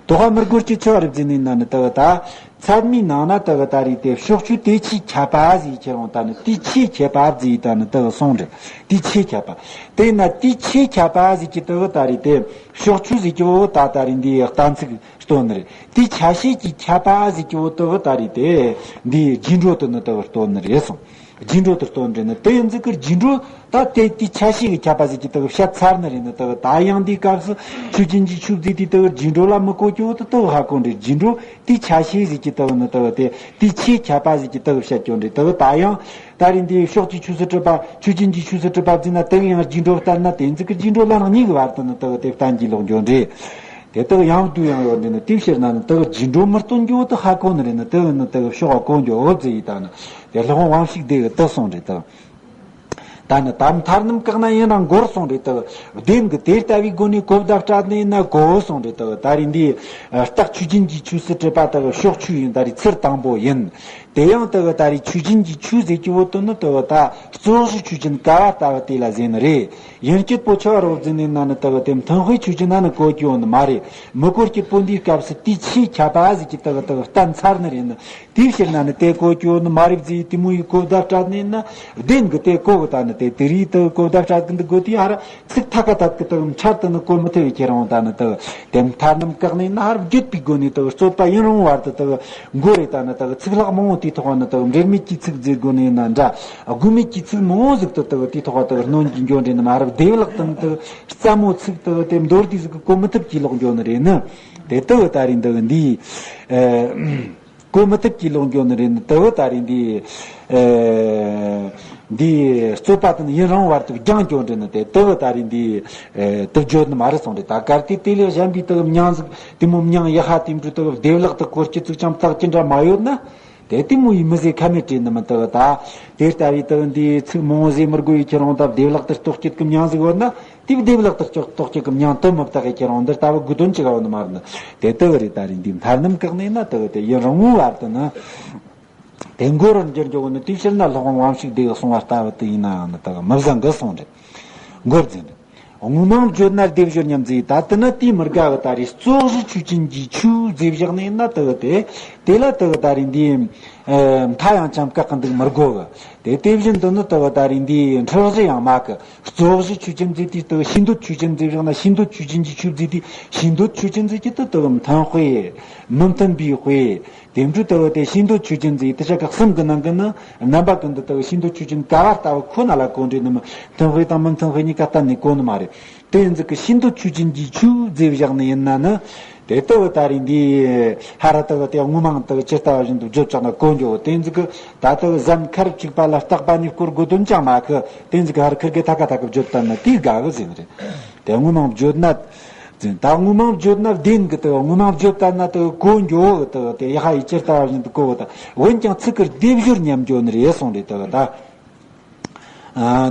དོགས་པ་མི་དགོས་ཀྱི་ཆོ་རེད་ཟེར་ནི་ན་ནི་དུ་ད། ཚད་མའི་ནང་ན་དུ་གི་ད་རེད་དེ་ཕྱོགས་ཆོས་དེ་ཆོས་ཁྱབ་པ་ཟེར་ཁྱེར་འོང་ད་ནི་དེ་ཆོས་ཁྱབ་པ་ཟེར་ད་ནི་དུ་གི་གསུངས་རེད། དེ་ཆོས་ཁྱབ་པ། དེ་ན་དེ་ཆོས་ཁྱབ་པ་ཟེར་གྱི་དུ་གི་ད་རེད་དེ་ཕྱོགས་ཆོས་ཟེར་གྱི་འོ་ད་ད་རེད་འདི་གཏན་ཚིགས་སྟོན་ནི་རེད། དེ་ཆ་ཤས་ཀྱི་ཁྱབ་པ་ཟེར་གྱི་འོ་དུ་གི་ད་རེད་དེ་འདི་རྗེས་འགྲོ་དུ་ནི་དུ་གི་སྟོན་ནི་རེད་གསུངས། རྒྱུ་འགྲོ་དུ་སྟོན་རེད་ནི་དེ་ཡིན་ཟིག་གི་རྒྱུ་འགྲོ་ད་དེ་དེའི་ཆ་ཤས་ཀྱི་ཁྱབ་པ་ཟིག་གི་དག་བཤད་ཚར་ནི་རེད་ནི་དག་ད་ཡང་འདིའི་སྐབས་སུ་ཆོས་ཅན་གྱི་ཆོས་ཟིག་དེའི་དག་རྒྱུ་འགྲོ་ལ་མི་གོ་རྒྱུ་བོ་དུ་དག་ཧ་གོ་འདྲེ་རྒྱུ་འགྲོ་དེའི་ཆ་ཤས་ཟིག་གི་དག་ནི་དག་དེ་དེའི་ཆེས་ཁྱབ་པ་ཟིག་གི་དག་བཤད་ཀྱང་འདྲེ་དག་ད་ཡང་ད་རེས་འདིའི་ཕྱོགས་ཀྱི་ཆོས་སུ་གྲུབ་པ་ཆོས་ཅན་གྱི་ཆོས་སུ་གྲུབ་པ་ཟིན་ན་དག་ཡང་རྒྱུ་འགྲོ་ལྟར་ན་དེ་ཟིག་གི་རྒྱུ་འགྲོ་ལ་ནང་གཉིས་ཀྱི་བར་དུ་ནི་དག་དེ་བསྟན་གྱི་ལོག་འགྱོ་འདྲེ། དེ་དག་ཡང་བསྡུ་ཡང་ཡོད་འདི་ནི་དེའི་ཕྱིར་ན་ནི་དག་རྒྱུ་འགྲོ་མི་སྟོན་རྒྱུ་དུ་ཧ་གོ་ནི་རེད་ནི་དག་ནི་དག་ཕྱོགས་གོ་འགྱོ་འོ་ཟེ་ཡི་ད་ནི་དེ་ལྷག་དབང་ཞིག་དེ་གི་དུ་སོང་རེད་དག་ད་ནི་ད་མཐར་རྣམ་བཀག་ན་ཡིན་རང་འགོར་སོང་རེད་དག་བདེན་གི་དེ་ལྟ་བུའི་སྒོ་ནས་གོ་བརྡ་སྤྲད་ནས་ན་གོ་སོང་རེད་དག་ད་རེས་འདི་རྟགས་ཆོས་ཅན་གྱི་ཆོས་སུ་གྲུབ་པ་དག་ཕྱོགས་ཆོས་ཡིན་ད་རེས་ཚུར་དང་པོ་ཡིན། དེ་ཡང་དག་ད་རེས་ཆོས་ཅན་གྱི་ཆོས་ཟེར་གྱི་བོ་དོན་ནི་དག་ད་གཙོ་བཞི་ཆོས་ཅན་ག་བ་ལྟ་བུ་དེ་ལ་ཟེར་ནི་རེད། ཡིན་སྐྱེད་པོ་ཆོས་རོབ་ཟིན་ནས་ན་ནི་དག་དེ་མཐུན་དཔེ་ཆོས་ཅན་ན་ནི་གོ་རྒྱུ་ནི་མ་རེད། མི་གོ་སྐྱེད་པོ་འདིའི་སྐབས་སུ་དེའི་ཆེས་ཁྱབ་པ་ཟིག་གི་དག་དག་བསྟན་ཚར་ནི་རེད་ནི། དེའི་ཕྱིར་ན་ནི་དེ་གོ་རྒྱུ་ནི་མ་རེད་ཟིག་དེ་མོ་ཡི་གོ་བརྡ་སྤྲད་ནས་ན་བདེན་གི་དེ་གོ་གི་ད་ནི་དེ་དེ་རིགས་དག་གོ་བརྡ་སྤྲད་གི་འདུག་གོ་དེ་ཧར་ཚིག་ཐ་ཀ་ཐད་གི་དག་འཆར་དུ་ནི་གོ་མི་ཐུབ་བའི་ཁྱེད་རང་ད་ནི་དག་དེ་མཐའ་རྣམ་བཀག་ནས་ན་ཧར་བརྒྱུད་པའི་སྒོ་ནས་དག་རྩོད་པ་ཡུན་རིང་བར་དུ་དག་མགོ་རེ་ད་ནི་དག་ཚིག་ལྷག་མང་བོ་དེའི་ཐོག་ནི་དག་འབྲེལ་མེད་ཀྱི་ཚིག་ཟེར་དགོས་ནི་ཡིན་ན་འདྲ། དགོས་མེད་ཀྱི་ཚིག་མང་བོ་ཟིག་ཏུ་དག་དེའི་ཐོག་དག་སྣོན་གྱི་འགྱོ་འདྲེ་ནི་མ་རབས་བདེ་བླག་ཏུ་ནི་དག་རྩ་མོ་ཚིག་དག་དེ་མདོར་བསྡུས་ཟིག་གི་གོ་མི་ཐུབ་ཀྱི་ལོག་འགྱོ་ནི་རེད་ནི། དེ་དག་ད་རེས་འདི་འདི་ཨེ་གོ་མི་ཐུབ་ཀྱི་ལོག་འགྱོ་ནི་རེད་ནི་དག་ད་རེས་འདི་ཨེ་འདི་རྩོད་པ་དང་ཡུན་རིང་བར་དུ་རྒྱང་འགྱོ་འདྲེ་ནི་དེ་དག་ད་རེས་འདི་ཨེ་དུ་བརྗོད་ནི་མ་རེད་སོང་རེད། ད་གལ་ཏེ་དེ་ལས་གཞན་པའི་དག་མྱང་ཟིག་དེ་མོ་མྱང་ཡ་ཧ་དེ་འབྲུ་དག་བདེ་བླག་ཏུ་གོ་སྐྱེ་ཚིག་ཅང་བཏགས་ཀྱི་འདྲ་མ་ཡོད་ན། དེ་དེ་མོ་ཡི་མི་ཟེ་ཁ་མེད་བྲིས་ནི་མི་དག་ད། དེ་ལྟ་བུའི་དག་འདིའི་ཚིག་མང་བོ་ཟེ་མི་དགོས་ཡི་ཁྱེད་རང་ད་བདེ་བླག་ཏུ་རྟོག་སྐྱེད་ཀྱི་མྱང་ཟིག་ཡོད་ན། དེ་བདེ་བླག་ཏུ་རྟོག་སྐྱེད་ཀྱི་མྱང་དུ་མི་བཏགས་ཡི་ཁྱེད་རང་འདིར་ལྟ་བུ་དགོས་དོན་ཅི་ག་བ་ནི་མ་རེད་ནི། དེ་དག་རེད་ད་རེད་འདི་མཐའ་རྣམ་བཀག་ནས་ན་དག་དེ་ཡུན་རིང་བོའི་བར་དུ་ནི། དེ་མགོ་རུ་འགྱུར་འགྱོ་བ་ནི་དེའི་ཕྱིར་ན་ལྷག་དབང་དབང་ཕྱུག་སྡེ་གི་གསུང་བ་ལྟ་བུ་དུ་ཡིན་ནའང་ནི་དག་མི་བཟང་གི་གསུང་རེད། མགོར་འཛིན་རེད། དངོས་མང་བརྗོད་ན་སྡེབ་སྦྱོར་མཉམ་རྫས་ད་དེ་ནི་དེའི་མི་དགའ་གི་ད་རེས་གཙོ་བཞི་ཆོས་ཅན་གྱི་ཆོས་རྫས་བཞག་ནས་ན་དག་དེ་དེ་ལ་དག་ད་རེས་འདིའི་མཐའ་ཡང་ཅང་བཀག་གི་འདུག་མི་དགོ་གི། དེ་དེ་བཞིན་དུ་ནི་དག་ད་རེས་འདིའི་འཁྲུལ་གཞི་ཡང་མ་གི་གཙོ་བཞི་ཆོས་ཅན་རྫས་དེའི་དག་ཤེས་འདོད་ཆོས་ཅན་རྫས་བཞག་ན་ཤེས་འདོད་ཆོས་ཅན་གྱི་ཆོས་རྫས་དེ་ཤེས་འདོད་ཆོས་ཅན་རྫས་ཀྱི་དུ་དག་མཐུན་དཔེ་མི་མཐུན་པའི་དཔེ། དེ་འཕྲོས་ལྟ་བུ་དེ་ཤེས་འདོད་ཆོས་ཅན་ཟེར་དེ་ཆ་ཁག་གསུམ་གྱི་ནང་གི་ནི་རྣམ་པ་ཀུན་ཏུ་ལྟ་བུ་ཤེས་འདོད་ཆོས་ཅན་ག་བ་ལྟ་བུ་ཁོ་ན་ལ་གོ་འདྲེ་ནི་མི་མཐུན་དཔེ་དང་མི་མཐུན་དཔེ་གཉིས་ཀ་གཏན་ནས་གོ་ནི་མ་རེད། དེ་ཡིན་ཟིག་གི་ཤེས་འདོད་ཆོས་ཅན་གྱི་ཆོས་ཟེར་བཞག་ནི་ཡིན་ན་ནི་དེ་ལྟ་བུ་ད་རེས་འདི་ཧ་ར་ལྟ་བུ་དེ་དངོས་མང་ལྟ་བུ་ཇི་ལྟ་བ་བཞིན་དུ་བརྗོད་བཞག་ན་གོ་འགྱོ། དེ་ཡིན་ཟིག་གི་ད་ལྟ་བུ་གཟན་ཁ་རུ་བཅུག་པ་ལ་བརྟག་པ་ནི་སྐོར་དགོས་དོན་ཅང་མ་གི། དེ་ཡིན་ཟིག་གི་ཧ་ར་ཁིར་གི་ཐ་ཀ་ཐ་ཀ་བརྗོད་བཏང་ན་དེའི་དགའ་གི་ཟེར་ནི་རེད། དེ་དངོས་མང་བརྗོད་ན། ཟིན་ད་དངོས་མང་བརྗོད་ན་བདེན་གི་དུ་དངོས་མང་བརྗོད་ལྟར་ན་དུ་གོ་འགྱོ་གི་དུ་དེ་ཡ་ཧ་ཡི་ཅི་ལྟ་བ་བཞིན་དུ་གོ་གི་དུ་འོན་ཀྱང་ཚིག་གི་སྡེབ་སྦྱོར་ཉམས་འགྱོ་ནི་རེད་གསུངས་རེད་དུ་ད།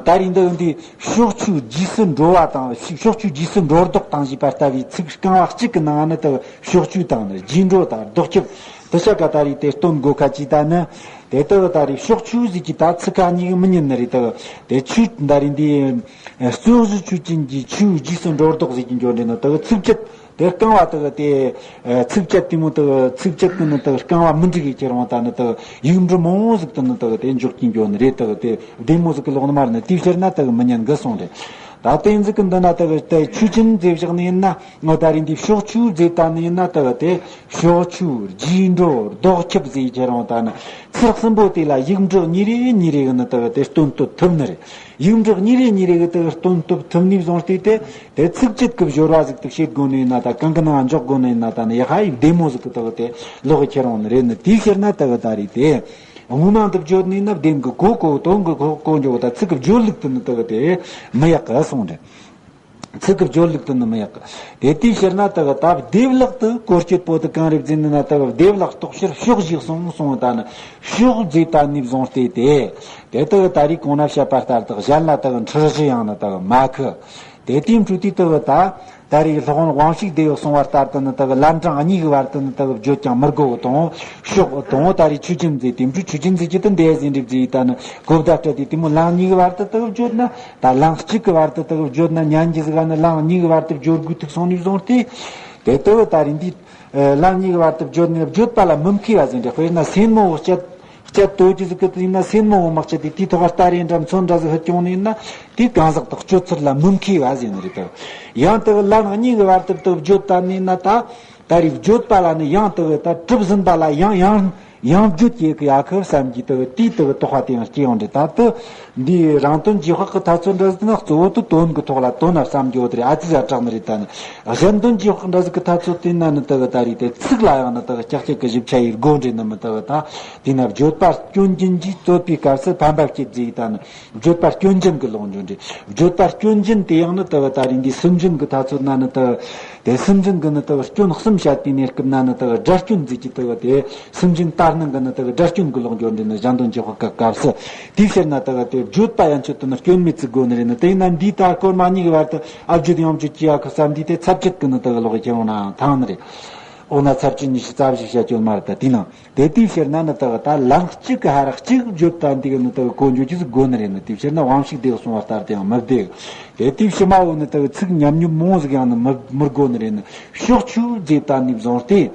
ད་རིང་འདི་འདི་ཕྱོགས་ཆོས་རྗེས་སུ་འགྲོ་བ་དང་ཕྱོགས་ཆོས་རྗེས་སུ་འགྲོ་ལྡོག་དང་ཞེས་པ་ལྟ་བུའི་ཚིག་རྐང་བ་གཅིག་གི་ནང་ནི་དུ་ཕྱོགས་ཆོས་དང་ནི་རྗེས་འགྲོ་དང་ལྡོག་ཁྱབ་དུ་ཆ་ག་ད་རིང་དེ་སྟོན་དགོས་ཁ་ཅིག་ད་ནི་དེ་དུ་ད་རིང་ཕྱོགས་ཆོས་ཟིག་གི་ད་ཚིག་ཁ་གཉིས་མི་ཉན་ནི་རེད་དུ་དེ་ཆོས་ད་རིང་འདི། གཙོ་བཞི་ཆོས་ཅན་གྱི་ཆོས་རྗེས་སུ་འགྲོ་ལྡོག་ཟེར་གྱི་འགྱོ་འདྲེ་ནི་དག་ཚིགས་བཅད་དེ་རྐང་བ་དག་དེ་ཚིགས་བཅད་དེ་མོ་དག་ཚིགས་བཅད་དེ་ནི་དག་རྐང་བ་མི་འགྲིག་གི་ཁྱེར་འོང་ད་ནི་དག་ཡིག་འབྲུ་མང་བོ་ཟིག་ཏུ་ནི་དག་དེ་འཇོག་གྱི་འགྱོ་ནི་རེད། དག་དེ་བདེ་མོ་ཟིག་གི་ལོག་ནི་མ་རེད་ནི་དེའི་ཕྱིར་ན་དག་མི་ཉན་གི་གསུངས་རེད། ད་དེ་ཟིག་གི་འདི་ན་དག་དེ་ཆོས་ཅན་ཟེར་བཞག་ནི་ཡིན་ན་ང་ད་རིང་འདི་ཕྱོགས་ཆོས་ཟེར་ད་ནི་ཡིན་ན་དག་དེ་ཕྱོགས་ཆོས་རྗེས་འགྲོ་ལྡོག་ཁྱབ་ཟེར་ཁྱེར་འོང་ད་ནི་ཚིག་གསུམ་པོ་དེ་ལ་ཡིག་འབྲུ་གཉིས་རེ་གཉིས་རེ་གི་ནི་དག་དེ་སྟོན་སྟོན་ཐུབ་ནི་རེད། ཡིག་འབྲུ་གཉིས་རེ་གཉིས་རེ་གི་དེ་སྟོན་ཐུབ་ཐུབ་ནས་བཟུང་སྟེ་དེ་དེ་ཚིགས་བཅད་ཀྱི་སྦྱོར་བ་ཟིག་ཏུ་བྱེད་དགོས་ནས་ན་ད་གང་གི་ནང་འཇོག་དགོས་ནས་ན་ད་ནི་ཡ་ཧ་ཡི་བདེ་མོ་ཟིག་གི་དག་དེ་ལོག་གི་ཁྱེར་འོང་ནི་རེད་ནི་དེའི་ཕྱིར་ན་དག་ད་རེད་དེ། དངོས་མང་དུ་བརྗོད་ནས་ན་བདེན་གི་གོ་གོ་དོན་གི་གོ་གོ་འཇོག་ད་ཚིག་གི་སྦྱོར་ལུགས་དུ་ནི་དག་དེ་མི་ཡག་གི་གསུངས་རེད། ཚིག་གི་སྦྱོར་ལུགས་དུ་ནི་མི་ཡག་གི། དེ་དེའི་ཕྱིར་ན་དག་ད་བདེ་བླག་ཏུ་གོ་སྐྱོད་པོ་དུ་གང་རེད་ཟེར་ནི་ན་དག་བདེ་བླག་རྟོགས་ཕྱིར་ཕྱོགས་བཞི་གསུངས་གསུངས་ད་ནི་ཕྱོགས་ཟེར་ད་ནི་བཟུང་སྟེ་དེ། དེ་དག་ད་རེས་གོང་ན་བཤད་པ་ལྟར་དག་གཞན་ལ་དག་འཁྲུལ་གཞི་ཡང་ན་དག་མ་ཁུ། དེ་དེའི་འཕྲོས་དེ་དག་ད་ད་རེས་ལྷག་དབང་དབང་ཕྱུག་སྡེ་བའི་གསུང་བ་ལྟར་དུ་ནི་དག་ལན་གྲངས་གཉིས་ཀྱི་བར་དུ་ནི་དག་བརྗོད་ཀྱང་མི་དགོ་གི་དང་ཕྱོགས་དང་ད་རེས་ཆོས་ཅན་ཟེར་དེ་འཕྲོས་ཆོས་ཅན་ཟེར་གྱི་དུ་འདས་ཟིན་འགྲིབ་ཟེར་ད་ནི་གོ་བརྡ་སྤྲད་དེ་དེ་མོ་ལན་གཉིས་ཀྱི་བར་དུ་དག་བརྗོད་ན། ད་ལན་གཅིག་གི་བར་དུ་དག་བརྗོད་ན་ཉན་གྱི་ཟིག་ག་ནི་ལན་གཉིས་ཀྱི་བར་དུ་བརྗོད་དགོས་ཐུག་སོང་ནས་བཟུང་སྟེ། དེ་ལྟ་བུ་ད་རིང་འདི། ལན་གཉིས་ཀྱི་བར་དུ་བརྗོད་ནས་བརྗོད་པ་ལ་མི་མཁས་པ་ཟིག་འདྲ་དཔེར་ན་སེན་མོ་བོ་སྐྱ་སྐྱ་དོ་ཅི་ཟིག་གི་ཡིན་ན་སེན་མོ་བོ་མ་སྐྱ་དེ་དེའི་ཐོག་ག་རྟ་རེ་འདྲ་མཚོན་འདྲ་ཟིག་ཧུད་ཀྱོང་ནས་ཡིན་ན་དེ་གང་ཟག་དག་སྤྱོད་ཚུལ་ལ་མི་མཁས་པ་ཟིག་ནི་རེད་དོ། ཡང་དག་ལན་གཉིས་ཀྱི་བར་དུ་དག་བརྗོད་ད་ནས་ན་ད། ད་རེས་བརྗོད་པ་ལ་ནི་ཡང་དག་ད་གྲུབ་ཟིན་པ་ལ་ཡང་ཡང་། ཡང་བརྗོད་ཀྱི་ཡག་ཡ་ཁུ་བསམ་གྱི་དུ་དེའི་དུ་དོགས་པ་དེ་ཡང་སྐྱེ་ཡོང་རེད། ད་དུ་འདི་རང་དོན་རྗེས་དཔག་གི་ཐ་ཚོད་འདྲ་ཟིག་ན་གཙོ་བོ་དུ་དོན་གི་ཐོག་ལ་དོན་ན་བསམ་རྒྱུ་དེ་རེད། ཨ་ཙི་ཡ་དྲག་ནི་རེད། ད་ནི་གཞན་དོན་རྗེས་དཔག་འདྲ་ཟིག་གི་ཐ་ཚོད་དེ་ན་ནི་དུ་ད་རེད། དེ་ཚིག་ལ་ཡང་ནི་དུ་ཀྱག་ཀྱག་གི་ཞིབ་ཆ་ཡིར་དགོ་འདྲེ་ནི་མི་དུ་ད་དེ་ན་བརྗོད་པ་སྐྱོན་ཅན་གྱིས་རྩོད་པའི་སྐབས་སུ་ཕན་པ་སྐྱེད་ཟེར། ད་ནི་བརྗོད་པ་སྐྱོན་ཅན་གྱི་ལོག་འཇོན་འདྲེ། བརྗོད་པ་སྐྱོན་ཅན་དེ་ཡང་ནི་དུ་ད་རེད། འདི་སུན་འབྱིན་གི་ཐ་ཚོད་ན་ནི་དུ་དེ་སུན་འབྱིན་གི་ནི་དུ་སྐྱོན་གསུམ་བཤད་པའི་གནས་སྐབས་ན་ནི་དུ་སྒྲ་སྐྱོན་ཟེར་གྱི་དུ་དེ། སུན་འབྱིན་ལྟར་སྣང་གི་ནི་དག་སྒྲ་སྐྱོན་གྱི་ལོག་འགྱོ་འདྲེ་ནི་གཞན་དོན་གྱི་དཔག་སྐབས་སུ། དེའི་ཕྱིར་ན་དག་དེ་བརྗོད་པ་ཡན་ཆོད་དུ་ནི་སྐྱོན་མེད་ཚིག་དགོས་ནི་རེད་ནི། དེ་ཡིན་ན་འདིའི་ད་སྐོར་མ་གཉིས་ཀྱི་བར་དུ་ཨ་བརྗོད་ཡང་བརྗོད་ཀྱི་ཡ་ཁུ་བསམ་འདི་དེ་ཚབ་བྱེད་ཀྱི་ནི་དག་ལོག་ཁྱེར་འོང་ན་ཐང་ནི་རེད། འོ་ན་ཚབ་བྱེད་ཉི་ཤུ་རྩ་བཞི་བཤད་རྒྱུ་མ་རེད། ད་དེ་ནང་དེ་དེའི་ཕྱིར་ན་ནི་དག་ད་ལན་གཅིག་གི་ཧ་རག་གཅིག་བརྗོད་པ་འདི་གི་ནི་དག་གོ་འགྱོ་རྒྱུ་ཟིག་དགོས་ནི་རེད་ནི། དེའི་ཕྱིར་ན་དབང་ཕྱུག་སྡེ་གསུངས་པ་ལྟར་དུ་ཡང་མི་བདེ། དེ་དེའི་ཕྱི་མ་འོ་ནི་དག་ཚིག་ཉམས་མྱོང་མང་ཟིག་ཡང་ནི་མི་མི་དགོས་ནི་རེད་ནི། ཕྱོགས་ཆོས་རྫས་ད་ནི་བཟུང་སྟེ།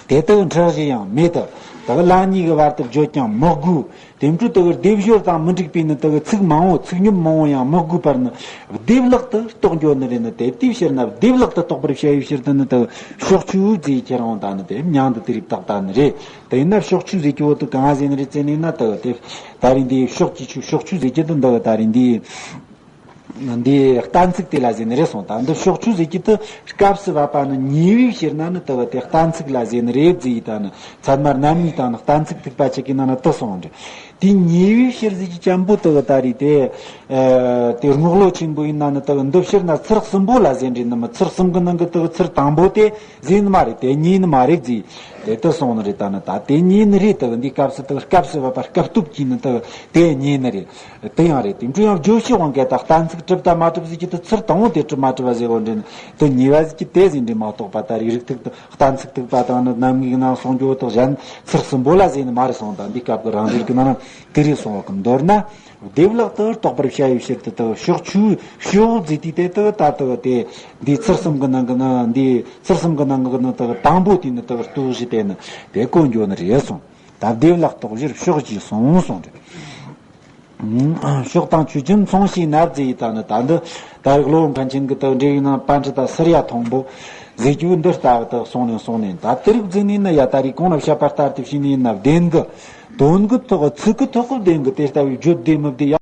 དེ་དག་འཁྲུལ་གཞི་ཡང་མེད་དུ། དག་ལན་གཉིས་ཀྱི་བར་དུ་བརྗོད་ཀྱང་མི་དགོས། དེ་འཕྲོ་དག་སྡེབ་སྦྱོར་དང་མི་འགྲིག་པའི་ནི་དག་ཚིག་མང་བོ་ཚིག་ཉམས་མང་བོ་ཡང་མི་དགོས་པར་ནི་སྡེབ་ལེགས་དུ་རྟོགས་འགྱོ་ནི་རེད་ནི། དེ་དེའི་ཕྱིར་ན་སྡེབ་ལེགས་དུ་རྟོགས་པར་བྱ་བའི་ཕྱིར་དུ་ནི་དག་ཕྱོགས་ཆོས་རྫས་ཁྱེར་འོང་ད་ནི་དེ་མྱང་དུ་དེ་རིགས་དག་ད་ནི་རེད། དེ་ཡིན་ན་ཕྱོགས་ཆོས་རྫས་ཀྱི་འོག་ཏུ་གང་ཟེར་ནི་རེད་ཟེར་ནི་ན་དག་དེ་ད་རིང་འདིའི་ཕྱོགས་ཀྱི་ཆོས་ཕྱོགས་ཆོས་རྫས་ཀྱི་དུ་འདུག་ད་རིང་འདིའི། འདི་གཏན་ཚིགས་དེ་ལ་ཟེར་ནི་རེད་གསུངས། ད་འདི་ཕྱོགས་ཆོས་ཟེར་གྱི་དུ་སྐབས་སུ་བབ་པ་ནི་ཉེ་བའི་ཕྱིར་ན་ནི་དུ་བ་དེ་གཏན་ཚིགས་ལ་ཟེར་ནི་རེད་ཟེར་ཡི་ད་ནི་ཚད་མ་རྣམ་གཉིས་དང་ནི་གཏན་ཚིགས་ཐིགས་པ་གཅིག་གི་ནང་ན་དུ་སོང་རེད། དེ་ཉེ་བའི་ཕྱིར་ཟེར་གྱི་ཅན་པོ་དུ་བ་ད་རེད་དེ། ཨ་དེ་རྔོག་ལོ་ཆེན་པོ་ཡིན་ན་ནི་དུ་བ་འདི་ཕྱིར་ན་ཚུལ་གསུམ་པོ་ལ་ཟེར་འདྲེ་ནི་མི་ཚུལ་གསུམ་གི་ནང་གི་དུ་བ་ཚུལ་དང་པོ་དེ་ཟེར་ནི་མ་རེད། དེ་ཉེ་ནི་མ་རེད་ཟེར། དེ་དུ་སོང་ནི་རེད། ད་ནི་ད་དེ་ཉེ་ནི་རེད། དུ་བ་འདི་སྐབས་སུ་དུ་བ་སྐབས་སུ་བབ་པ་སྐབས་སྟོབས་ཀྱིས་ནི་དུ་བ་དེ་ཉེ་ནི་རེད། དེ་ཡང་རེད། དེ་འཕྲོ་ཡང་བརྗོད་བྱའི་དབང་གིས་ད་གཏན་ཚིགས་གྲུབ་དང་མ་གྲུབ་ཟེར་གྱི་དུ་ཚུལ་དང་པོ་དེ་གྲུབ་མ་གྲུབ་པ་ཟེར་བ་འདྲེ་ནི་དུ་ཉེ་བ་ཟེར་གྱི་དེ་ཟེར་འདྲེ་མ་གཏོགས་པ། ད་རེས་རིགས་ཐིག་དུ་གཏན་ཚིགས་ཐིགས་པ་དང་ནི་རྣམ་ངེས་ནང་གསུང་རྒྱུ་དག་གཞན་ཚུལ་གསུམ་པོ་ལ་ཟེར་ནི་མ་རེད་གསུངས། ད་འདི་སྐབས་ཀྱི་རང་རིགས་ཀྱི་ནང་ན་དེ་རེད་གསུངས་བ་གི། མདོར་ན་སྡེབ་ལེགས་དུ་རྟོགས་པར་བྱ་བའི་ཕྱིར་དུ་དུ་ཕྱོགས་ཆོས་ཕྱོགས་ཟེར་དུས་དེ་དུ་ད་དུ་དེ་འདི་ཚུལ་གསུམ་གྱི་ནང་གི་ནི་འདི་ཚུལ་གསུམ་གྱི་ནང་གི་ནི་དུ་དང་པོ་དེ་ནི་དུ་ལྟོས་ཞེས་དེ་ནི་དེ་གོ་འགྱོ་ནི་རེད་གསུངས། ད་སྡེབ་ལེགས་རྟོགས་ཕྱིར་ཕྱོགས་ཀྱིས་གསུངས་གསུངས་རེད། ཕྱོགས་དང་ཆོས་ཅན་མཚུངས་ཤེས་ན་ཟེར་ཡི་ད་ནི་ད་འདི་ད་རིགས་བློ་མཁན་ཆེན་གྱི་དག་འབྲེལ་ཡོད་ན་པཎ་ཆེན་དང་སུར་ཡ་མཐོན་པོ་ཟེར་རྒྱུ་འདི་ལྟ་བུ་དག་གསུངས་ནས་གསུངས་ནས། ད་དེ་རིགས་ཟིན་ནས་ནི་ཡ་ད་རིགས་གོང་ལ་བཤད་པ་ལྟར་དུ་བྱས་ནས་ཡིན་ན་བདེན་གི། དོན་གི་ཐོག་ཚིག་གི་ཐོག་གི་བདེན་གི་དེ་ལྟ་བུའི་བརྗོད་བདེ་མི་བདེ་